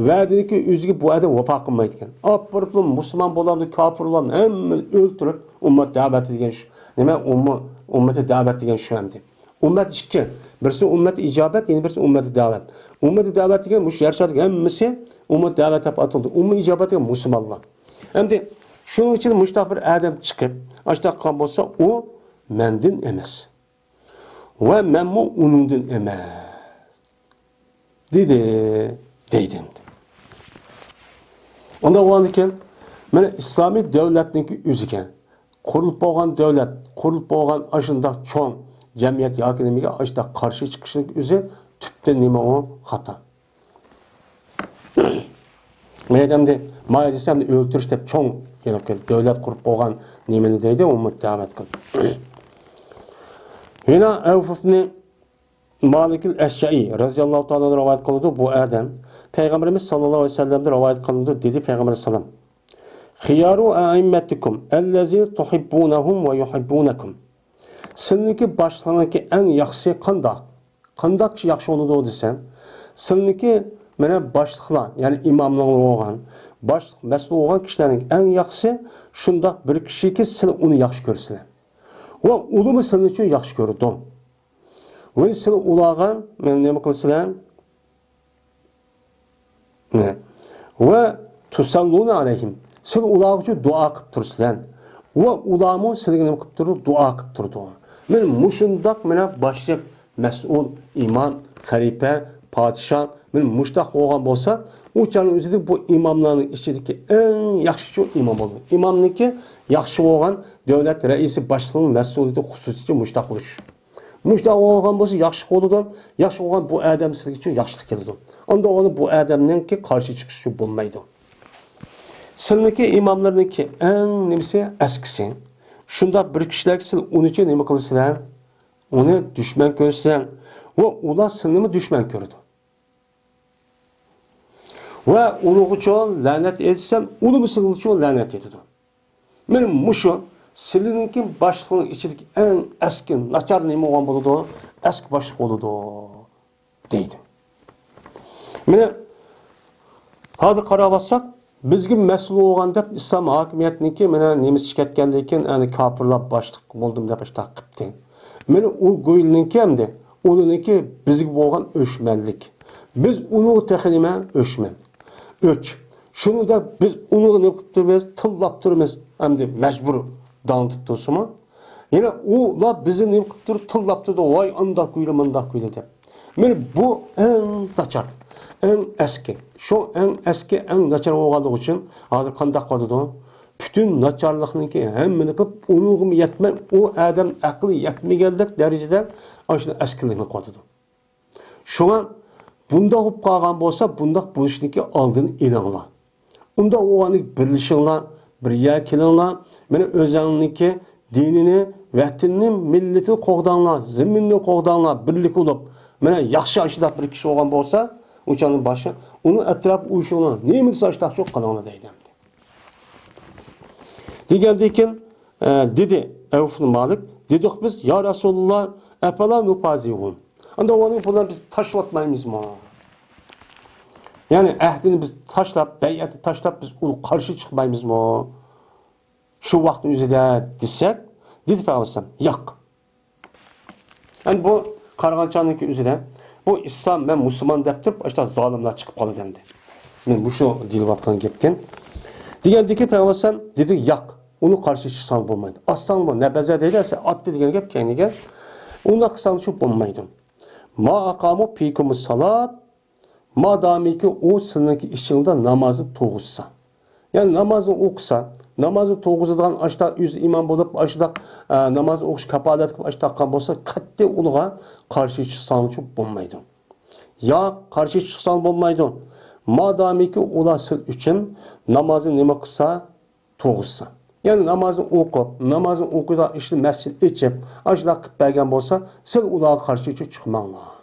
ۋەدىنىڭكى ئۆزىگە بۇ ئادەم ۋاپا قىلمايدىكەن. ئاپىرىپلا مۇسۇلمان بولامدۇ، كاپىر بولامدۇ، ھەممىنى ئۆلتۈرۈپ، ئۈممەت دەۋەتى دېگەن شۇ. نېمە؟ ئۈممە-، ئۈممەتى دەۋەت دېگەن شۇ ئەمدى. ئۈممەت ئىككى. بىرسى ئۈممەتى ئىجابەت، يەنە بىرسى ئۈممەتى دەۋەت. ئۈممەتى دەۋەت دېگەن مۇشۇ يەر شارىدىكى ھەممىسى ئۈممەتى دەۋەت دەپ ئاتىلىدۇ. ئۈممە ئىجابەت دېگەن مۇسۇلمانلار. ئەمدى شۇنىڭ ئىچىدە مۇشۇنداق بىر ئادەم چىقىپ، ئاشۇنداق قىلغان بولسا، ئۇ مەندىن ئەمەس. ۋە مەنمۇ ئۇنىڭدىن ئەمەس. دېدى، دەيدۇ ئەمدى. ئۇنداق بولغاندىكىن، مانا ئىسلامىي دۆلەتنىڭكى ئۆزىگە، قۇرۇلۇپ بولغان دۆلەت، قۇرۇلۇپ بولغان ئاشۇنداق چوڭ جەمئىيەت ياكى نېمىگە ئاشۇنداق قارشى چىقىشنىڭ ئۆزى تۈپتىن نېمە ئۇ؟ خاتا. مەيدەمدە مايا دېسەم ئۆلتۈرۈش دەپ چوڭ دۆلەت قۇرۇپ بولغان نېمىنى دەيدۇ، ئۇمۇ دەۋەت قىلىپ. ھىنا ئەۋفۇفنى مالىكىل ئەششەئى رەزىياللاھۇ تائالا ئەنھۇ رىۋايەت قىلىدۇ. بۇ ئادەم پەيغەمبىرىمىز ساللاللاھۇ ئەلەيھى ۋەسەللەمدىن رىۋايەت قىلىنىدۇ، دېدى پەيغەمبەر ئەلەيھىسسالام: خىيارۇ ئەئىممەتىكۇم ئەللەزى تۇھىببۇنەھۇم ۋە يۇھىببۇنەكۇم. سىلىنىڭكى باشلىقلىرىڭىزدىكى ئەڭ ياخشىسى قانداق؟ قانداق كىشى ياخشى بولىدۇ دېسەم، سىلىنىڭكى مانا باشلىقلار، يەنى ئىماملار بولغان، باشلىق، مەسئۇل بولغان كىشىلەرنىڭ ئەڭ ياخشىسى شۇنداق بىر كىشىكى، سىلەر ئۇنى ياخشى كۆرىسىلەر. ۋە ئۇلىمۇ سىلەر ئۈچۈن ياخشى كۆرىدۇ. ۋە سىلەر ئۇلارغا مانا نېمە قىلىسىلەر؟ ۋە تۇسەللۇنە ئەلەيھىم. سىلەر ئۇلار ئۈچۈن دۇئا قىلىپ تۇرىسىلەر. ۋە ئۇلارمۇ سىلەرگە نېمە قىلىپ تۇرىدۇ؟ دۇئا قىلىپ تۇرىدۇ. مانا مۇشۇنداق مانا باشلىق، مەسئۇل، ئىمام، خەلىپە، پادىشاھ، مانا مۇشۇنداق بولغان بولسا، ئۇ چاغنىڭ ئۆزىدە بۇ ئىماملارنىڭ ئىچىدىكى ئەڭ ياخشىچۇ ئىمام بولىدۇ. ئىمامنىڭكى ياخشى بولغان، دۆلەت رەئىسى، باشلىقنىڭ مەسئۇلىيىتى خۇسۇسىيىتى مۇشۇنداق بولۇش. مۇشۇنداق بولغان بولسا ياخشى بولىدۇ. ياخشى بولغان بۇ ئادەم سىلەر ئۈچۈن ياخشىلىق كېلىدۇ. ئاندىن ئۇنى بۇ ئادەمنىڭكى قارشى چىقىشى بولمايدۇ. سىلىنىڭكى ئىماملىرىنىڭكى ئەڭ نېمىسى، ئەسكىسى. شۇنداق بىر كىشىلەرگە سىلەر ئۇنىچۇ نېمە قىلىسىلەر؟ ئۇنى دۈشمەن كۆرىسىلەر. ۋە ئۇلار سىلىنىمۇ دۈشمەن كۆرىدۇ. ۋە ئۇنىڭغىچۇ لەنەت ئېيتىسەن، ئۇنىمۇ سىلىگىچۇ لەنەت ئېيتىدۇ. مانا مۇشۇ سىلىنىڭكى باشلىقنىڭ ئىچىدىكى ئەڭ ئەسكى ناچار نېمە بولغان بولىدۇ؟ ئەسكى باشلىق بولىدۇ، دەيدۇ. مانا ھازىر قاراۋاتساق، بىزگە مەسئۇل بولغان دەپ ئىسلام ھاكىمىيەتنىڭكى مانا نېمىسى چىقىپ كەتكەندىن كېيىن، يەنى كاپىرلار باشلىق بولدۇم دەپ ئىشتاق قىپتى. مانا ئۇ گويلنىڭكى ئەمدى، ئۇنىڭكى بىزگە بولغان ئۆچمەنلىك. بىز ئۇنىڭغا تېخى نېمە؟ ئۆچمەن. ئۆچ. شۇنىڭدا بىز ئۇنىڭغا نېمە قىلىپ تۇرىمىز؟ تىللاپ تۇرىمىز. ئەمدى مەجبۇر داڭ تۇتۇپ تۇرسىمۇ، يەنە ئۇلار بىزنى نېمە قىلىپ تۇرۇپ تىللاپ تۇرىدۇ، ۋاي ئانداق كۈيلە، مانداق كۈيلە دەپ. مانا بۇ ئەڭ ناچار، ئەڭ ئەسكى. شۇ ئەڭ ئەسكى، ئەڭ ناچار بولغانلىقى ئۈچۈن ھازىر قانداق قىلىدۇ؟ پۈتۈن ناچارلىقنىڭكى ھەممىنى قىلىپ، ئۇنىڭغىمۇ يەتمەي، ئۇ ئادەم ئەقلى يەتمىگەندەك دەرىجىدە ئاشۇ ئەسكىلىكنى قىلىۋاتىدۇ. شۇڭا بۇنداق بولۇپ قالغان بولسا، بۇنداق بولۇشنىڭكى ئالدىنى ئېلىڭلار. ئۇنداق بولغاندىكىن بىرلىشىڭلار، بىر يەرگە كېلىڭلار. مانا ئۆزۈڭنىڭكى دىنىنى، ۋەتىنىنى، مىللىتىنى قوغداڭلار، زېمىننى قوغداڭلار، بىرلىك بولۇپ. مانا ياخشى ئاشۇنداق بىر كىشى بولغان بولسا، ئۇ چاغنىڭ باشى، ئۇنىڭ ئەتراپىغا ئۇيۇشۇڭلار، نېمە دېسە ئاشۇنداق شۇ قىلىڭلار دەيدۇ ئەمدى. دېگەندىن كېيىن، ئە، دېدى ئەۋف ئىبنى مالىك، دېدۇق بىز، يا رەسۇلاللا، ئەپەلا نۇپازىھۇم. ئەمدى ئۇنى بۇلار بىز تاشلىۋاتمايمىزمۇ؟ يەنى ئەھدىنى بىز تاشلاپ، بەيئەتنى تاشلاپ، بىز ئۇنى قارشى چىقمايمىزمۇ؟ شۇ ۋاقىتنىڭ ئۆزىدە دېسەك، دېدى پەيغەمبەر، ياق. ئەمدى بۇ قارىغان چاغنىڭكى ئۆزىدە، بۇ ئىسلام، مەن مۇسۇلمان دەپ تۇرۇپ، ئاشۇنداق زالىملار چىقىپ قالىدۇ ئەمدى. مەن مۇشۇ دېيىلىۋاتقان گەپكەن. دېگەندىكى پەيغەمبەر دېدى، ياق، ئۇنى قارشى چىقساڭ بولمايدۇ. ئاتساڭمۇ، نەبەزە دەيدۇ، ئەسلى ئاتتى دېگەن گەپ كەينىگە. ئۇنداق قىلساڭ شۇ بولمايدۇ. ما ئاقامۇ فىكۇمۇس سالات، مادامىكى ئۇ سىلىنىڭكى ئىچىڭدا نامازنى تۇرغۇزسا. يەنى نامازنى ئوقۇسا، نامازنى تۇرغۇزىدىغان ئاشتا ئۆزى ئىمام بولۇپ، ئاشتا، ئە، نامازنى ئوقۇش كاپالەت قىلىپ ئاشتا قىلغان بولسا، قەتئىي ئۇلىغا قارشى چىقساڭچۇ بولمايدۇ. يا قارشى چىقساڭ بولمايدۇ. مادامىكى ئۇلار سىز ئۈچۈن نامازنى نېمە قىلسا، تۇرغۇزسا. يەنى نامازنى ئوقۇپ، نامازنى ئوقۇيدىغان ئىشنى مەسچىت ئېچىپ، ئاشۇنداق قىلىپ بەرگەن بولسا، سىز ئۇلارغا قارشى چىق-، چىقماڭلار.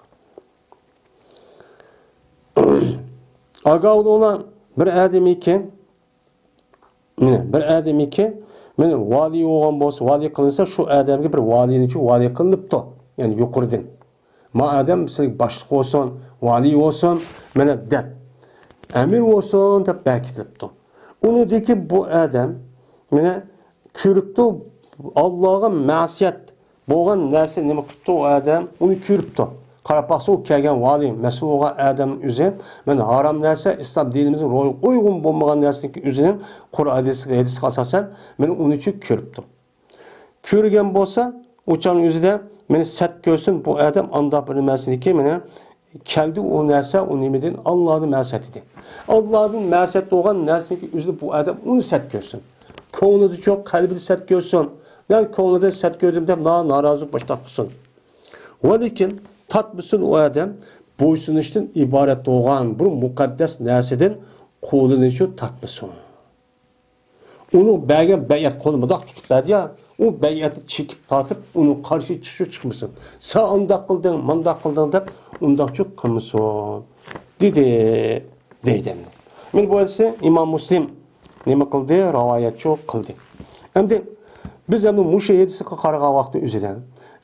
ئاگاھ بولۇڭلار، بىر ئادەمكى، مانا، بىر ئادەمكى، مانا، ۋالىي بولغان بولسا، ۋالىي قىلىنسا، شۇ ئادەمگە بىر ۋالىينىچۇ ۋالىي قىلىنىپتۇ. يەنى يۇقىرىدىن. ما ئادەم سىزگە باشلىق بولسۇن، ۋالىي بولسۇن، مانا، دەپ، ئەمىر بولسۇن، دەپ بەكىتىلىپتۇ. ئۇنىڭدىكى بۇ ئادەم، مانا، كۆرۈپتۇ، ئاللاغا مەسىيەت بولغان نەرسە نېمە قىپتۇ ئۇ ئادەم؟ ئۇنى كۆرۈپتۇ. قاراپ باقسا، ئۇ كەلگەن ۋالىي، مەسئۇل بولغان ئادەمنىڭ ئۆزى، مەن ھارام نەرسە، ئىسلام دىنىمىزغا روي-، ئۇيغۇن بولمىغان نەرسىنىڭ ئۆزىنىڭ قۇرئان ھەدىس-، ھەدىسكە ئاساسەن، مەن ئۇنى چۈ كۆرۈپتۇ. كۆرگەن بولسا، ئۇ چاغنىڭ ئۆزىدە مېنى سەت كۆرسۇن، بۇ ئادەم ئانداق بىر نېمىسىنىكى مېنى كەلدى ئۇ نەرسە، ئۇ نېمىدىن؟ ئاللادىن مەسىيەت ئىدى. ئاللادىن مەسىيەت بولغان نەرسىنىڭكى ئۆزىنى بۇ ئادەم ئۇنى سەت كۆرسۇن. كۆڭلىدە چوق، قەلبىدە سەت كۆرسۇن. يا كۆڭلىدە سەت كۆردۈم دەپ نا-، نارازىلىق باشلاپ قىلسۇن. ۋەلىكىن تارتمىسۇن ئۇ ئادەم بويسۇنۇشتىن ئىبارەت بولغان بىر مۇقەددەس نەرسىدىن قولىنى شۇ تارتمىسۇن. ئۇنىڭ بەرگەن بەيئەت قولى مۇنداق تۇتۇپ بەردى يا، ئۇ بەيئەتنى چېكىپ تارتىپ، ئۇنىڭ قارشى چىقىشى چىقمىسۇن. سەن ئانداق قىلدىڭ، مانداق قىلدىڭ دەپ ئۇنداقچۇ قىلمىسۇن، دېدى، دەيدۇ ئەمدى. مانا بۇ ھەدىسنى ئىمام مۇسلىم نېمە قىلدى؟ رىۋايەتچۇ قىلدى. ئەمدى بىز ئەمدى مۇشۇ ھەدىسكە قارىغان ۋاقىتتا ئۆزىدە،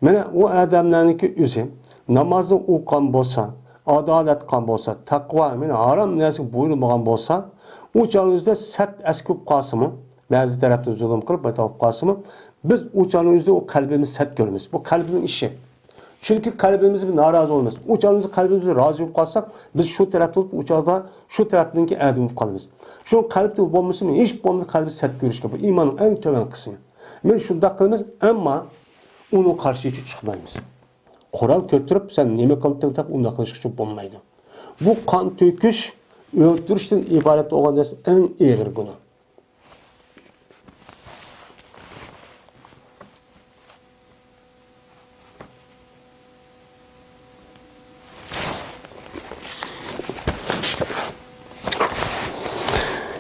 مانا ئۇ ئادەملەرنىڭكى ئۆزى نامازنى ئوقۇغان بولسا، ئادالەت قىلغان بولسا، تەقۋا، مانا ھارام نەرسىگە بۇيرۇمىغان بولسا، ئۇ چاغنىڭ ئۆزىدە سەت ئەسكە بولۇپ قالسىمۇ، بەزى تەرەپتىن زۇلۇم قىلىپ، بىر تاپىپ قالسىمۇ، بىز ئۇ چاغنىڭ ئۆزىدە ئۇ قەلبىمىز سەت كۆرىمىز. بۇ قەلبنىڭ ئىشى. چۈنكى قەلبىمىز بىر نارازى بولىمىز. ئۇ چاغنىڭ ئۆزىدە قەلبىمىز بىر رازى بولۇپ قالساق، بىز شۇ تەرەپتە بولۇپ، ئۇ چاغدا شۇ تەرەپنىڭكى ئادىمى بولۇپ قالىمىز. شۇ قەلبتە بولمىسىمۇ، ھېچ بولمىسا قەلبى سەت كۆرۈشكە، بۇ ئىماننىڭ ئەڭ تۆۋەن قىسمى. مانا شۇنداق قىلىمىز، ئەمما ئۇنىڭ قارشىسىغا چىقمايمىز. قورال كۆتۈرۈپ، سەن نېمە قىلدىڭ دەپ ئۇنداق قىلىشقا بولمايدۇ. بۇ قان تۆكۈش، ئۆلتۈرۈشتىن ئىبارەت بولغان نەرسە ئەڭ ئېغىر گۇناھ.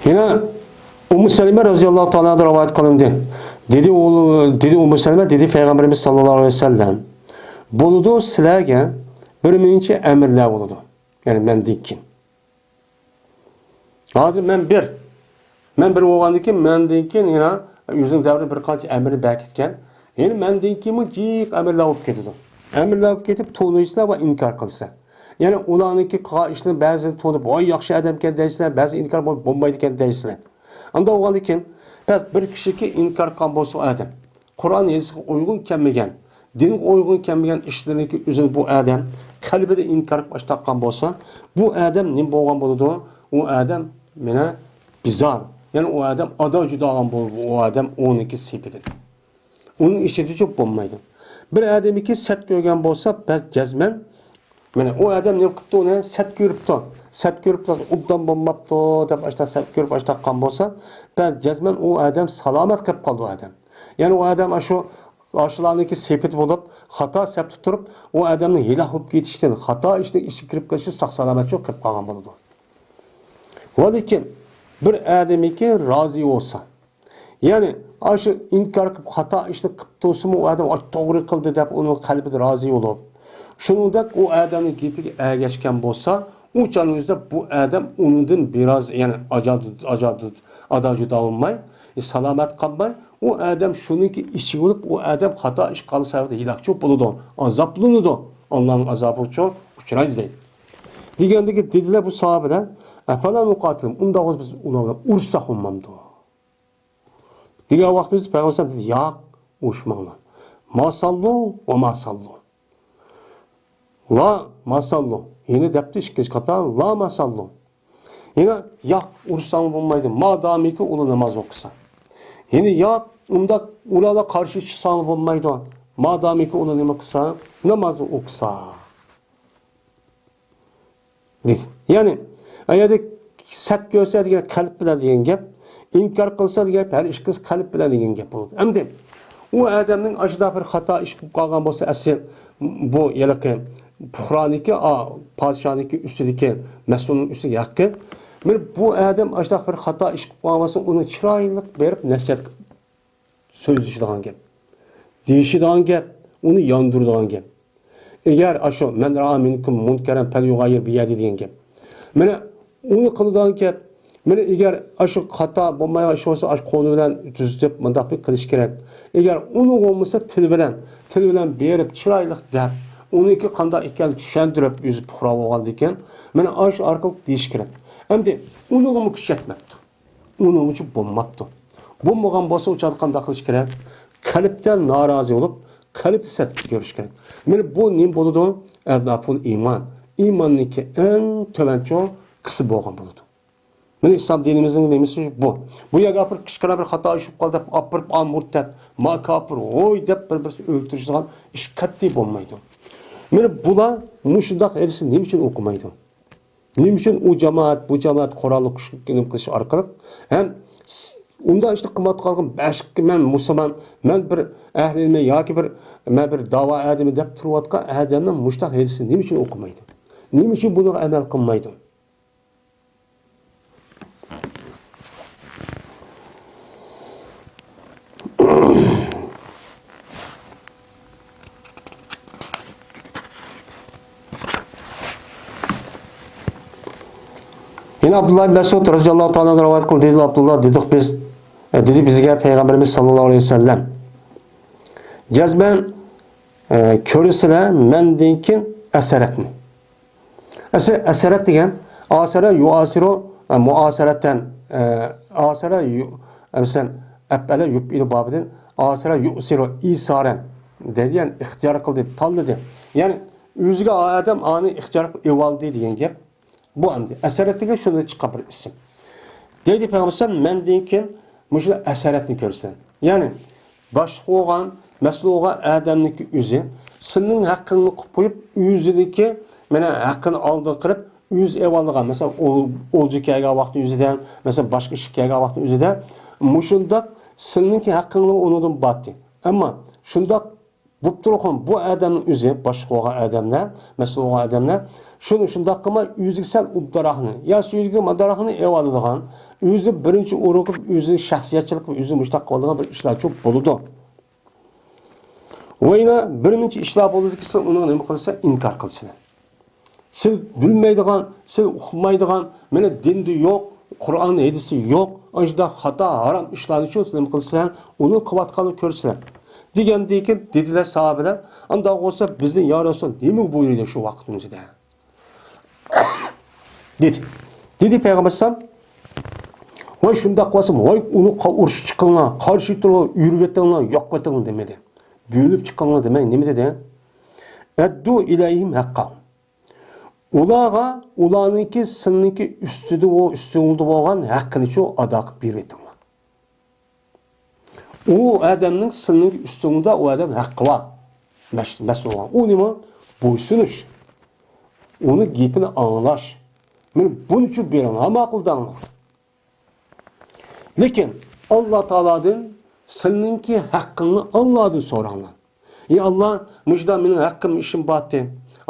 يەنە ئۇممۇ سەلىمە رەزىياللاھۇ تائالا ئەنھا رىۋايەت قىلىندى. دېدى ئۇ، دېدى ئۇممۇ سەلىمە، دېدى پەيغەمبىرىمىز ساللاللاھۇ ئەلەيھى ۋەسەللەم، بولىدۇ، سىلەرگە بىر نەچچە ئەمىرلەر بولىدۇ. يەنى مەندىن كېيىن. ھازىر مەن بىر. مەن بىر بولغاندىن كېيىن، مەندىن كېيىن يەنە ئۆزىنىڭ دەۋرىدە بىر قانچە ئەمىرنى بەركەتكەن. يەنە مەندىن كېيىنمۇ جىق ئەمىرلەر بولۇپ كېتىدۇ. ئەمىرلەر بولۇپ كېتىپ، تونۇيسىلەر ۋە ئىنكار قىلىسىلەر. يەنى ئۇلارنىڭكى قىلغان ئىشلىرىنى بەزىلىرى تونۇپ، ۋاي، ياخشى ئادەمكەن دەيسىلەر، بەزى ئىنكار بول-، بولمايدىكەن دەيسىلەر. ئانداق بولغاندىن كېيىن، بەس، بىر كىشىكى ئىنكار قىلغان بولسا ئۇ ئادەم قۇرئان ھەدىسكە ئۇيغۇن كەلمىگەن، دىنغا ئۇيغۇن كەلمىگەن ئىشلىرىنىڭكى ئۆزىنى بۇ ئادەم قەلبىدە ئىنكار قىلىپ ئاشتاققان بولسا، بۇ ئادەم نېمە بولغان بولىدۇ؟ ئۇ ئادەم مانا بىزار. يەنى ئۇ ئادەم ئادا جۇدا بولغان بولىدۇ، ئۇ ئادەم ئۇنىڭكى سېپىدىن. ئۇنىڭ ئىچىدە چوپ بولمايدۇ. بىر ئادەمنىڭكى سەت كۆرگەن بولسا، بەس جەزمەن مانا ئۇ ئادەم نېمە قىپتۇ ئۇنى؟ سەت كۆرۈپتۇ. سەت كۆرۈپتۇ، ئوبدان بولماپتۇ دەپ ئاشتا سەت كۆرۈپ ئاشتاققان بولسا، بەس جەزمەن ئۇ ئادەم سالامەت قېلىپ قالدى ئۇ ئادەم. يەنى ئۇ ئادەم ئاشۇ، ئاشۇلارنىڭكى سېپىدە بولۇپ، خاتا سەپتە تۇرۇپ، ئۇ ئادەمنىڭ ھېلاك بولۇپ كېتىشتىن، خاتا ئىشنىڭ ئىچىگە كىرىپ كېتىشتىن ساق سالامەت چوق قېلىپ قالغان بولىدۇ. ۋەلىكىن بىر ئادەمنىڭكى رازى بولسا، يەنى، ئاشۇ ئىنكار قىلىپ، خاتا ئىشنى قىلىپ تۇرسىمۇ، ئۇ ئادەم، «ئاي، توغرا قىلدى» دەپ، ئۇنىڭ قەلبىدە رازى بولۇپ، شۇنىڭدەك ئۇ ئادەمنىڭ گېپىگە ئەگەشكەن بولسا، ئۇ چاغنىڭ ئۆزىدە بۇ ئادەم ئۇنىڭدىن بىراز، يەنى، ئاجا-، ئاجا-، ئادا جۇدا بولماي، سالامەت قالماي، ئۇ ئادەم شۇنىڭكى ئىچىگە بولۇپ، ئۇ ئادەم خاتا ئىش قىلغان سەۋەبىدىن ھېلاك چوپ بولىدۇ، ئازابلىنىدۇ، ئاللانىڭ ئازابىغا چوق ئۇچرايدۇ دەيدۇ. دېگەندىكى دېدىلەر بۇ ساھابىلەر، «ئەفەلا نۇقاتىلھۇم، ئۇنداق بولسا بىز ئۇلارغا ئۇرساق بولمامدۇ؟» دېگەن ۋاقتىمىزدا پەيغەمبەر دېدى، «ياق، ئۇرۇشماڭلار. ما ساللۇ ۋە ما ساللۇ. لا ما ساللۇ.» يەنە دەپتۇ ئىككىنچى قېتىم، «لا ما ساللۇ.» يەنە، «ياق، ئۇرساڭ بولمايدۇ، مادامىكى ئۇلار ناماز ئوقۇسا.» يەنە، «ياق، ئۇنداق ئۇلارغا قارشى چىقساڭ بولمايدۇ، مادامىكى ئۇلار نېمە قىلسا، ناماز ئوقۇسا.» دېدى. يەنى، ئەگەردە سەت كۆرسە دېگەن قەلب بىلەن دېگەن گەپ، ئىنكار قىلسا دېگەن گەپ، ھەر ئىش قىلسا قەلب بىلەن دېگەن گەپ بولىدۇ. ئەمدى ئۇ ئادەمنىڭ ئاشۇنداق بىر خاتا ئىش قىلىپ قالغان بولسا، ئەسلى بۇ ھېلىقى پۇقرانىڭكى، ئا، پادىشاھنىڭكى ئۈستىدىكى مەسئۇلنىڭ ئۈستىگە ھەققى. مانا بۇ ئادەم ئاشۇنداق بىر خاتا ئىش قىلىپ قالغان بولسا، ئۇنى چىرايلىق بېرىپ نەسىھەت قىلىپ سۆزلىشىدىغان گەپ. دېيىشىدىغان گەپ، ئۇنى ياندۇرىدىغان گەپ. ئەگەر ئاشۇ، «مەن رائا مىنكۇم مۇنكەرەن فەليۇغەييىر بىيەدى» دېگەن گەپ. مانا ئۇنى قىلىدىغان گەپ. مانا ئەگەر ئاشۇ خاتا بولمايدىغان ئىش بولسا، ئاشۇ قولى بىلەن تۈزىتىپ، مۇنداق بىر قىلىش كېرەك. ئەگەر ئۇنى بولمىسا، تىل بىلەن، تىل بىلەن بېرىپ چىرايلىق دەپ، ئۇنىڭكى قانداق ئىكەنلىكىنى چۈشەندۈرۈپ، ئۆزى پۇقرا بولغاندىكىن، مانا ئاشۇ ئارقىلىق دېيىش كېرەك. ئەمدى ئۇنىڭغىمۇ كۈچ يەتمەپتۇ. ئۇنىڭ ئۈچۈن بولماپتۇ. بولمىغان بولسا، ئۇ چاغدا قانداق قىلىش كېرەك؟ قەلبتە نارازى بولۇپ، قەلبتە سەتلىك كۆرۈش كېرەك. مانا بۇ نېمە بولىدۇ؟ ئەزەفۇل ئىمان. ئىماننىڭكى ئەڭ تۆۋەنچۇ قىسمى بولغان بولىدۇ. مانا ئىسلام دىنىمىزنىڭ نېمىسى بۇ. بۇ يەرگە ئاپىرىپ، كىچىككىنە بىر خاتا ئىش بولۇپ قالدى دەپ ئاپىرىپ، «ئا، مۇرتەت، ما كاپىر، ھوي» دەپ بىر-بىرسىنى ئۆلتۈرۈشىدىغان ئىش قەتئىي بولمايدۇ. مانا بۇلار مۇشۇنداق ھەدىسنى نېمە ئۈچۈن ئوقۇمايدۇ؟ نېمە ئۈچۈن ئۇ جامائەت، بۇ جامائەت قوراللىق كۈچ نېمە قىلىش ئارقىلىق ھەم س-، ئۇنداق ئىشنى قىلمايۋاتقانلىقىم بەشىككە مەن مۇسۇلمان، مەن بىر ئەھلى ئىلمى ياكى بىر، مەن بىر داۋا ئادىمى دەپ تۇرۇۋاتقان ئادەمنىڭ مۇشۇنداق ھەدىسىنى نېمە ئۈچۈن ئوقۇمايدۇ؟ نېمە ئۈچۈن بۇنىڭغا ئەمەل قىلمايدۇ؟ يەنە ئابدۇللا ئىبن مەسئۇد رەزىياللاھۇ تائالا ئەنھۇ رىۋايەت قىلدى، دېدى ئابدۇللا، دېدۇق بىز، ئە، دېدى بىزگە پەيغەمبىرىمىز ساللاللاھۇ ئەلەيھى ۋەسەللەم، جەزمەن، ئە، كۆرىسىلەر مەندىن كېيىن ئەسەرەتنى. ئەسە-، ئەسەرەت دېگەن، ئاسەرە يۇئاسىرۇ، ئە، مۇئاسەرەتەن، ئە، ئاسەرە يۇ-، ئە، مەسىلەن، ئەپئەلە يۇپئىلۇ بابىدىن، ئاسەرە يۇئسىرۇ ئىسارەن دەيدۇ، يەنى ئىختىيار قىلدى، تاللىدى. يەنى ئۆزىگە ئادەم ئانى ئىختىيار قىلىپ ئېۋالدى دېگەن گەپ. بۇ ئەمدى ئەسەرەت دېگەن شۇندىن چىققان بىر ئىسىم. دەيدۇ پەيغەمبەر ئەلەيھىسسالام، مەندىن كېيىن مۇشۇ ئەسەرەتنى كۆرسەن. يەنى باشلىق بولغان، مەسئۇل بولغان ئادەمنىڭكى ئۆزى سېنىڭ ھەققىڭنى قىلىپ قويۇپ، ئۆزىنىڭكى، مانا، ھەققىنى ئالدىن قىلىپ، ئۆزى ئېۋالىدىغان، مەسىلەن، ئو-، ئولجا كەلگەن ۋاقىتنىڭ ئۆزىدە، مەسىلەن، باشقا ئىشقا كەلگەن ۋاقىتنىڭ ئۆزىدە مۇشۇنداق سېنىڭكى ھەققىڭنى ئۇنىڭدىن باتتى. ئەمما شۇنداق بوپتۇرغان بۇ ئادەمنىڭ ئۆزى، باشلىق بولغان ئادەملەر، مەسئۇل بولغان ئادەملەر، شۇنى شۇنداق قىلماي، ئۆزىگە سەل ئۇددىراقنى، يا سۆزىگە ماداراقنى ئېۋالىدىغان، ئۆزى بىرىنچى ئورۇن قىلىپ، ئۆزىنى شەخسىيەتچىلىك قىلىپ، ئۆزىنى مۇشۇنداق قىلىدىغان بىر ئىشلارچۇ بولىدۇ. ۋە يەنە بىر نەچچە ئىشلار بولىدۇكى، سىز ئۇنىڭ نېمە قىلسا، ئىنكار قىلسىلەر. سىز بىلمەيدىغان، سىز ئۇقمايدىغان، مانا دىندا يوق، قۇرئاندا، ھەدىستە يوق، ئاشۇنداق خاتا، ھارام ئىشلارنىچۇ نېمە قىلىسىلەر، ئۇنى قىلىۋاتقاننى كۆرسىلەر. دېگەندىن كېيىن دېدىلەر ساھابىلەر، ئانداق بولسا بىزنى يا رەسۇل نېمە بۇيرۇيدۇ شۇ ۋاقىتنىڭ ئىچىدە؟ دېدى. دېدى پەيغەمبەر ئەلەيھىسسالام، ۋاي شۇنداق بولسا، ۋاي ئۇنى قا-، ئۇرۇشقا چىقىڭلار، قارشى تۇرۇڭلار، ئۆلۈۋېتىڭلار، يوق قىلىۋېتىڭلار دېمىدى. بۆلۈپ چىقىڭلار دېمەي، نېمە دېدى؟ ئەددۇ ئىلەيھىم ھەققەھۇم. ئۇلارغا ئۇلارنىڭكى سىلىنىڭكى ئۈستىدە، ئۇ ئۈستىڭىزدە بولغان ھەققىنىچۇ ئادا قىلىپ بېرىۋېتىڭلار. ئۇ ئادەمنىڭ سىلىنىڭكى ئۈستىڭىزدە ئۇ ئادەم ھەققى بار. مەس-، مەسئۇل بولغان. ئۇ نېمە؟ بويسۇنۇش. ئۇنىڭ گېپىنى ئاڭلاش. مانا بۇنىچۇ بېرىڭلار، ماقۇل دەڭلار. لېكىن ئاللا تائالادىن سىلىنىڭكى ھەققىڭنى ئاللادىن سوراڭلار. ئى ئاللا، مۇشۇنداق مېنىڭ ھەققىم ئىشىم بارتى.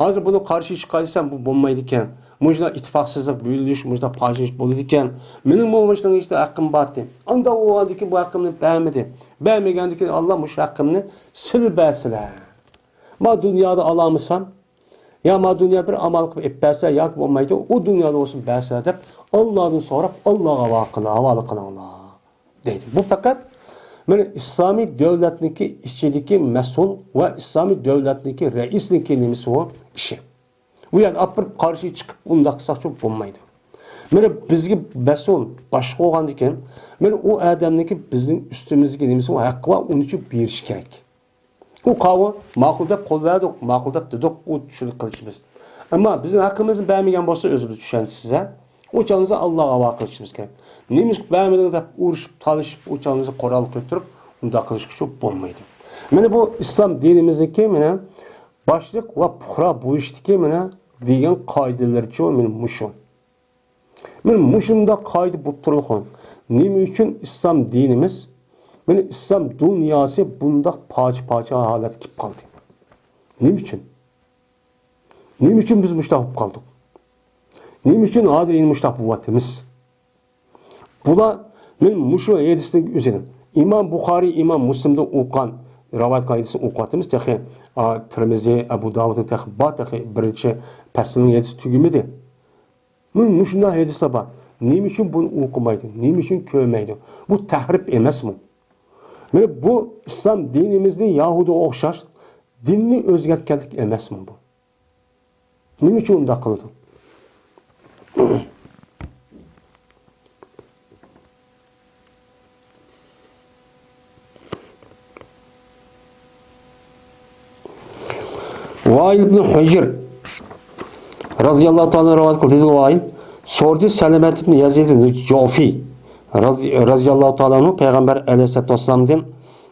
ھازىر بۇنى قارشى چىقايسەن، بۇ بولمايدىكەن. مۇشۇنداق ئىتتىپاقسىزلىق، بۆلۈنۈش، مۇشۇنداق پاجىئە بولىدىكەن. مېنىڭمۇ مۇشۇنىڭ ئىچىدە ھەققىم بارتى. ئانداق بولغاندىكىن بۇ ھەققىمنى بەرمىدى. بەرمىگەندىكىن ئاللا مۇشۇ ھەققىمنى سىلى بەرسىلە. ما دۇنيادا ئالالمىسام، يا ما دۇنيا بىر ئامال قىلىپ ئېلىپ بەرسە، ياكى بولمايدۇ، ئۇ دۇنيادا بولسۇن بەرسىلە دەپ، ئاللادىن سوراپ، ئاللاغا ھاۋالە قىل-، ھاۋالە قىلىڭلار. دەيدۇ. بۇ پەقەت مانا ئىسلامىي دۆلەتنىڭكى ئىچىدىكى مەسئۇل ۋە ئىسلامىي دۆلەتنىڭكى رەئىسنىڭكى نېمىسى ئۇ ئىشى. ئۇ يەردە ئاپىرىپ قارشى چىقىپ ئۇنداق قىلساقچۇ بولمايدۇ. مانا بىزگە مەسئۇل باشلىق بولغاندىكىن، مانا ئۇ ئادەمنىڭكى بىزنىڭ ئۈستىمىزدىكى نېمىسى ئۇ ھەققى بار، ئۇنىچۇ بېرىش كېرەك. ئۇ قاۋۇ، ماقۇل دەپ قول بەردۇق، ماقۇل دەپ دېدۇق، ئۇ شۇنى قىلىشىمىز. ئەمما بىزنىڭ ھەققىمىزنى بەرمىگەن بولسا، ئۆزىمىز چۈشەنچىسىز ھە. ئۇ چاغدا ئاللاغا ھاۋالە قىلىشىمىز كېرەك. نېمىشقا بەرمىدىڭ دەپ ئۇرۇشۇپ، تالىشىپ، ئۇ چاغدا قورال كۆتۈرۈپ، ئۇنداق قىلىشقىچۇ بولمايدۇ. مانا بۇ ئىسلام دىنىمىزنىڭكى مانا باشلىق ۋە پۇقرا بولۇشتىكى مانا دېگەن قائىدىلىرىچۇ مانا مۇشۇ. مانا مۇشۇنداق قائىدە بولۇپ تۇرۇلغان. نېمە ئۈچۈن ئىسلام دىنىمىز، مانا ئىسلام دۇنياسى بۇنداق پارچە-پارچە ھالەتكە كېلىپ قالدى؟ نېمە ئۈچۈن؟ نېمە ئۈچۈن بىز مۇشۇنداق بولۇپ قالدۇق؟ نېمە ئۈچۈن ھازىر يەنە مۇشۇنداق بولۇۋاتىمىز؟ بۇلار، مەن مۇشۇ ھەدىسنىڭ ئۆزىنى ئىمام بۇخارىي، ئىمام مۇسلىمدىن ئوقۇغان، رىۋايەت قىلغان ھەدىسنى ئوقۇۋاتىمىز. تېخى، ئا، تىرمىزى، ئەبۇ داۋۇدنىڭ تېخى بار، تېخى بىرىنچى پەسلىنىڭ ھەدىسى تۈگىمىدى. مۇ-، مۇشۇنداق ھەدىسلەر بار. نېمە ئۈچۈن بۇنى ئوقۇمايدۇ؟ نېمە ئۈچۈن كۆرمەيدۇ؟ بۇ تەھرىپ ئەمەسمۇ؟ مانا بۇ ئىسلام دىنىمىزنى يەھۇدىيغا ئوخشاش دىننى ئۆزگەرتكەنلىك ئەمەسمۇ بۇ؟ نېمە ئۈچۈن ئۇنداق قىلىدۇ؟ ۋائىل ئىبن ھۇجر رازىياللاھۇ تائالا رىۋايەت قىلدى، دېدى ۋائىل، سورىدى سەلەمەت ئىبن يەزىد جوفى رازى-، رازىياللاھۇ تائالا ئەنھۇ پەيغەمبەر ئەلەيھىسسالاتۇ ۋەسسالامدىن،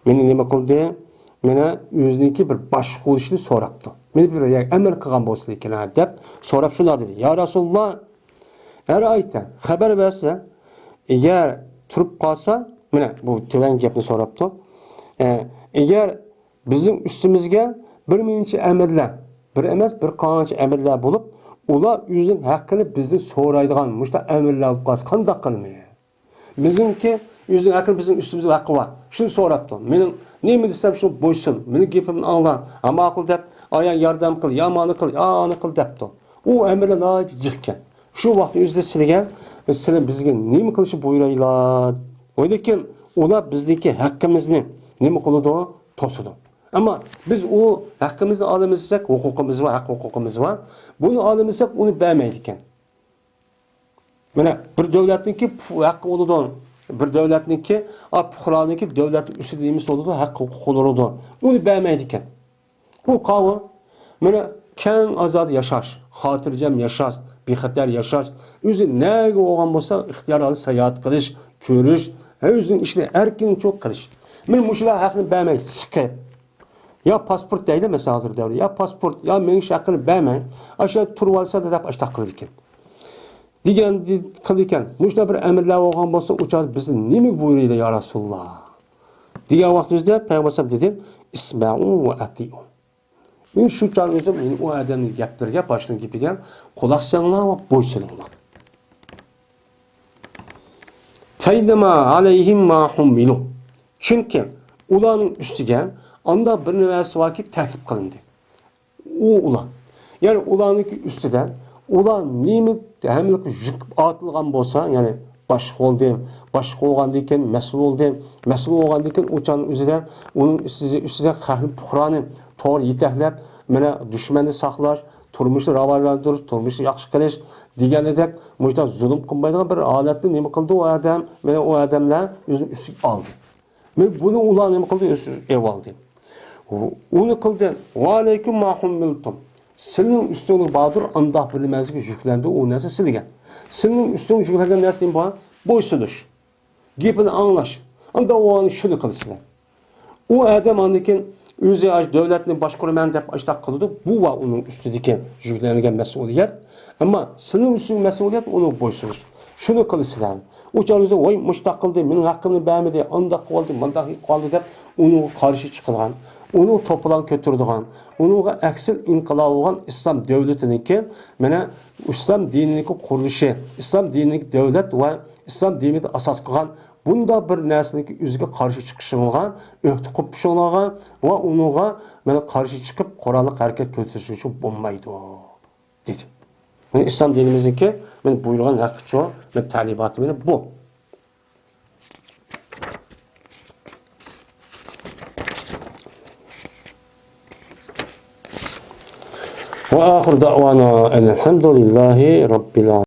مېنى نېمە قىلدى؟ مېنى ئۆزىنىڭكى بىر باشلىق بولۇشىنى سوراپتۇ. مېنى بىر ئەمىر قىلغان بولسا ئىكەن ھە دەپ سوراپ شۇنداق دېدى. يا رەسۇلاللا، ئەرەئەيتە، خەۋەر بەرسە، ئەگەر تۇرۇپ قالسا، مانا بۇ تۆۋەن گەپنى سوراپتۇ. ئە، ئەگەر بىزنىڭ ئۈستىمىزگە بىر نەچچە ئەمىرلەر، بىر ئەمەس، بىر قانچە ئەمىرلەر بولۇپ، ئۇلار ئۆزىنىڭ ھەققىنى بىزدىن سورايدىغان مۇشۇنداق ئەمىرلەر بولۇپ قالسا قانداق قىلىمىز؟ بىزنىڭكى ئۆزىنىڭ ھەققىنى، بىزنىڭ ئۈستىمىزدە ھەققى بار. شۇنى سوراپتۇ. مېنىڭ نېمە دېسەم شۇنى بويسۇن، مېنىڭ گېپىمنى ئاڭلا، ھە ماقۇل دەپ، ئايا ياردەم قىل، يا مانى قىل، يا ئانى قىل دەپتۇ. ئۇ ئەمىرلەر ناھايىتى جىقكەن. شۇ ۋاقىتنىڭ ئۆزىدە سىلىگە، سىلى بىزگە نېمە قىلىشنى بۇيرايلا؟ ۋە لېكىن ئۇلار بىزدىكى ھەققىمىزنى نېمە قىلىدۇ؟ توسىدۇ. ئەمما بىز ئۇ ھەققىمىزنى ئالىمىز دېسەك، ھوقۇقىمىز بار، ھەق ھوقۇقىمىز بار. بۇنى ئالىمىز دېسەك، ئۇنى بەرمەيدىكەن. مانا بىر دۆلەتنىڭكى پۇ-، ھەققى بولىدۇ. بىر دۆلەتنىڭكى، ئا، پۇقرانىڭكى دۆلەت ئۈستىدە نېمىسى بولىدۇ، ھەق ھوقۇق بولىدۇ. ئۇنى بەرمەيدىكەن. ئۇ قاۋۇ، مانا كەڭ ئازادە ياشاش، خاتىرجەم ياشاش، بىخەتەر ياشاش، ئۆزى نەگە بولغان بولسا ئىختىيار ھالدا ساياھەت قىلىش، كۆرۈش، ھە، ئۆزىنىڭ ئىشىنى ئەركىنچە قىلىش. مانا مۇشۇلار ھەقنى بەرمەي، سىقىپ، يا پاسپورت دەيدۇ، مەسىلەن، ھازىر دەۋر، يا پاسپورت، يا مېڭىش ھەققىنى بەرمەي، ئاشۇ يەردە تۇرۇۋالسا دەپ ئاشتاق قىلىدىكەن. دېگەن، قىلىدىكەن. مۇشۇنداق بىر ئەمىرلەر بولغان بولسا، ئۇ چاغدا بىزنى نېمە بۇيرۇيدۇ، يا رەسۇلاللا؟ دېگەن ۋاقتىمىزدا پەيغەمبەر ئەلەيھىسسالام دېدى، ئىسمەئۇ ۋە ئەتىئۇ. مەن شۇ چاغدا ئۆزۈم، مەن ئۇ ئادەمنىڭ گەپلىرىگە، باشتىن گېپىگە قۇلاق سېلىڭلار ۋە بويسۇنۇڭلار. فەينەما ئەلەيھىم ما ھۇممىلۇ. چۈنكى ئۇلارنىڭ ئۈستىگە ئاندا بىر نەرسە باركى، تەكلىپ قىلىندى. ئۇ ئۇلار. يەنى ئۇلارنىڭكى ئۈستىدە، ئۇلار نېمە ھەممىلىكى يۈك ئارتىلغان بولسا، يەنى باشلىق بولدى، باشلىق بولغاندىن كېيىن مەسئۇل بولدى، مەسئۇل بولغاندىن كېيىن ئۇ چاغنىڭ ئۆزىدە ئۇنىڭ ئۈستىدە، ئۈستىدە خەلقنى، پۇقرانى توغرا يېتەكلەپ، مانا دۈشمەننى ساقلاش، تۇرمۇشنى راۋاجلاندۇرۇش، تۇرمۇشنى ياخشى قىلىش دېگەندەك، مۇشۇنداق زۇلۇم قىلمايدىغان بىر ھالەتنى نېمە قىلدى ئۇ ئادەم؟ مانا ئۇ ئادەملەر ئۆزىنىڭ ئۈستىگە ئالدى. مەن بۇنى ئۇلار نېمە قىلدى؟ ئۆز ئېلىۋالدى. ئۇنى قىلدى. ۋەئەلەيكۇم ما ھۇممىلتۇم. سىلىنىڭ ئۈستۈڭلۈك باردۇر، ئانداق بىر نېمىسىگە يۈكلەندى، ئۇ نەرسە سىلىگە. سىلىنىڭ ئۈستۈڭلۈك يۈكلەنگەن نەرسە نېمە بار؟ بويسۇنۇش. گېپىنى ئاڭلاش. ئاندا ئۇ شۇنى قىلسىلەر. ئۇ ئادەم ئاندىن كېيىن ئۆزى ئاش-، دۆلەتنى باشقۇرىمەن دەپ ئاشتاق قىلىدۇ. بۇ ۋە ئۇنىڭ ئۈستىدىكى يۈكلەنگەن مەسئۇلىيەت. ئەمما سىلىنىڭ ئۈستىدىكى مەسئۇلىيەت ئۇنىڭغا بويسۇنۇش. شۇنى قىلسىلەر. ئۇ چاغدا، ۋاي، مۇشتاق قىلدى، مېنىڭ ھەققىمنى بەرمىدى، ئانداق قىلىۋالدى، مانداق قىلىپ قالدى دەپ ئۇنىڭغا قارشى چىقىدىغان، ئۇنىڭغا توپىلاڭ كۆتۈرىدىغان، ئۇنىڭغا ئەكسىل ئىنقىلاب بولغان ئىسلام دۆلىتىنىڭكى، مانا، ئىسلام دىنىنىڭكى قۇرۇلۇشى، ئىسلام دىنىنىڭكى دۆلەت ۋە ئىسلام دىنىنى ئاساس قىلغان بۇنداق بىر نەرسىنىڭكى ئۆزىگە قارشى چىقىشىڭلارغا، ئۆھدە قوپۇشۇڭلارغا ۋە ئۇنىڭغا، مانا، قارشى چىقىپ قوراللىق ھەرىكەت كۆرسىتىشىڭلار بولمايدۇ. دېدى. مانا ئىسلام دىنىمىزنىڭكى مانا بۇيرۇغان ھەققىچۇ، مانا تەلىپاتى مانا بۇ. وآخر دعوانا أن الحمد لله رب العالمين.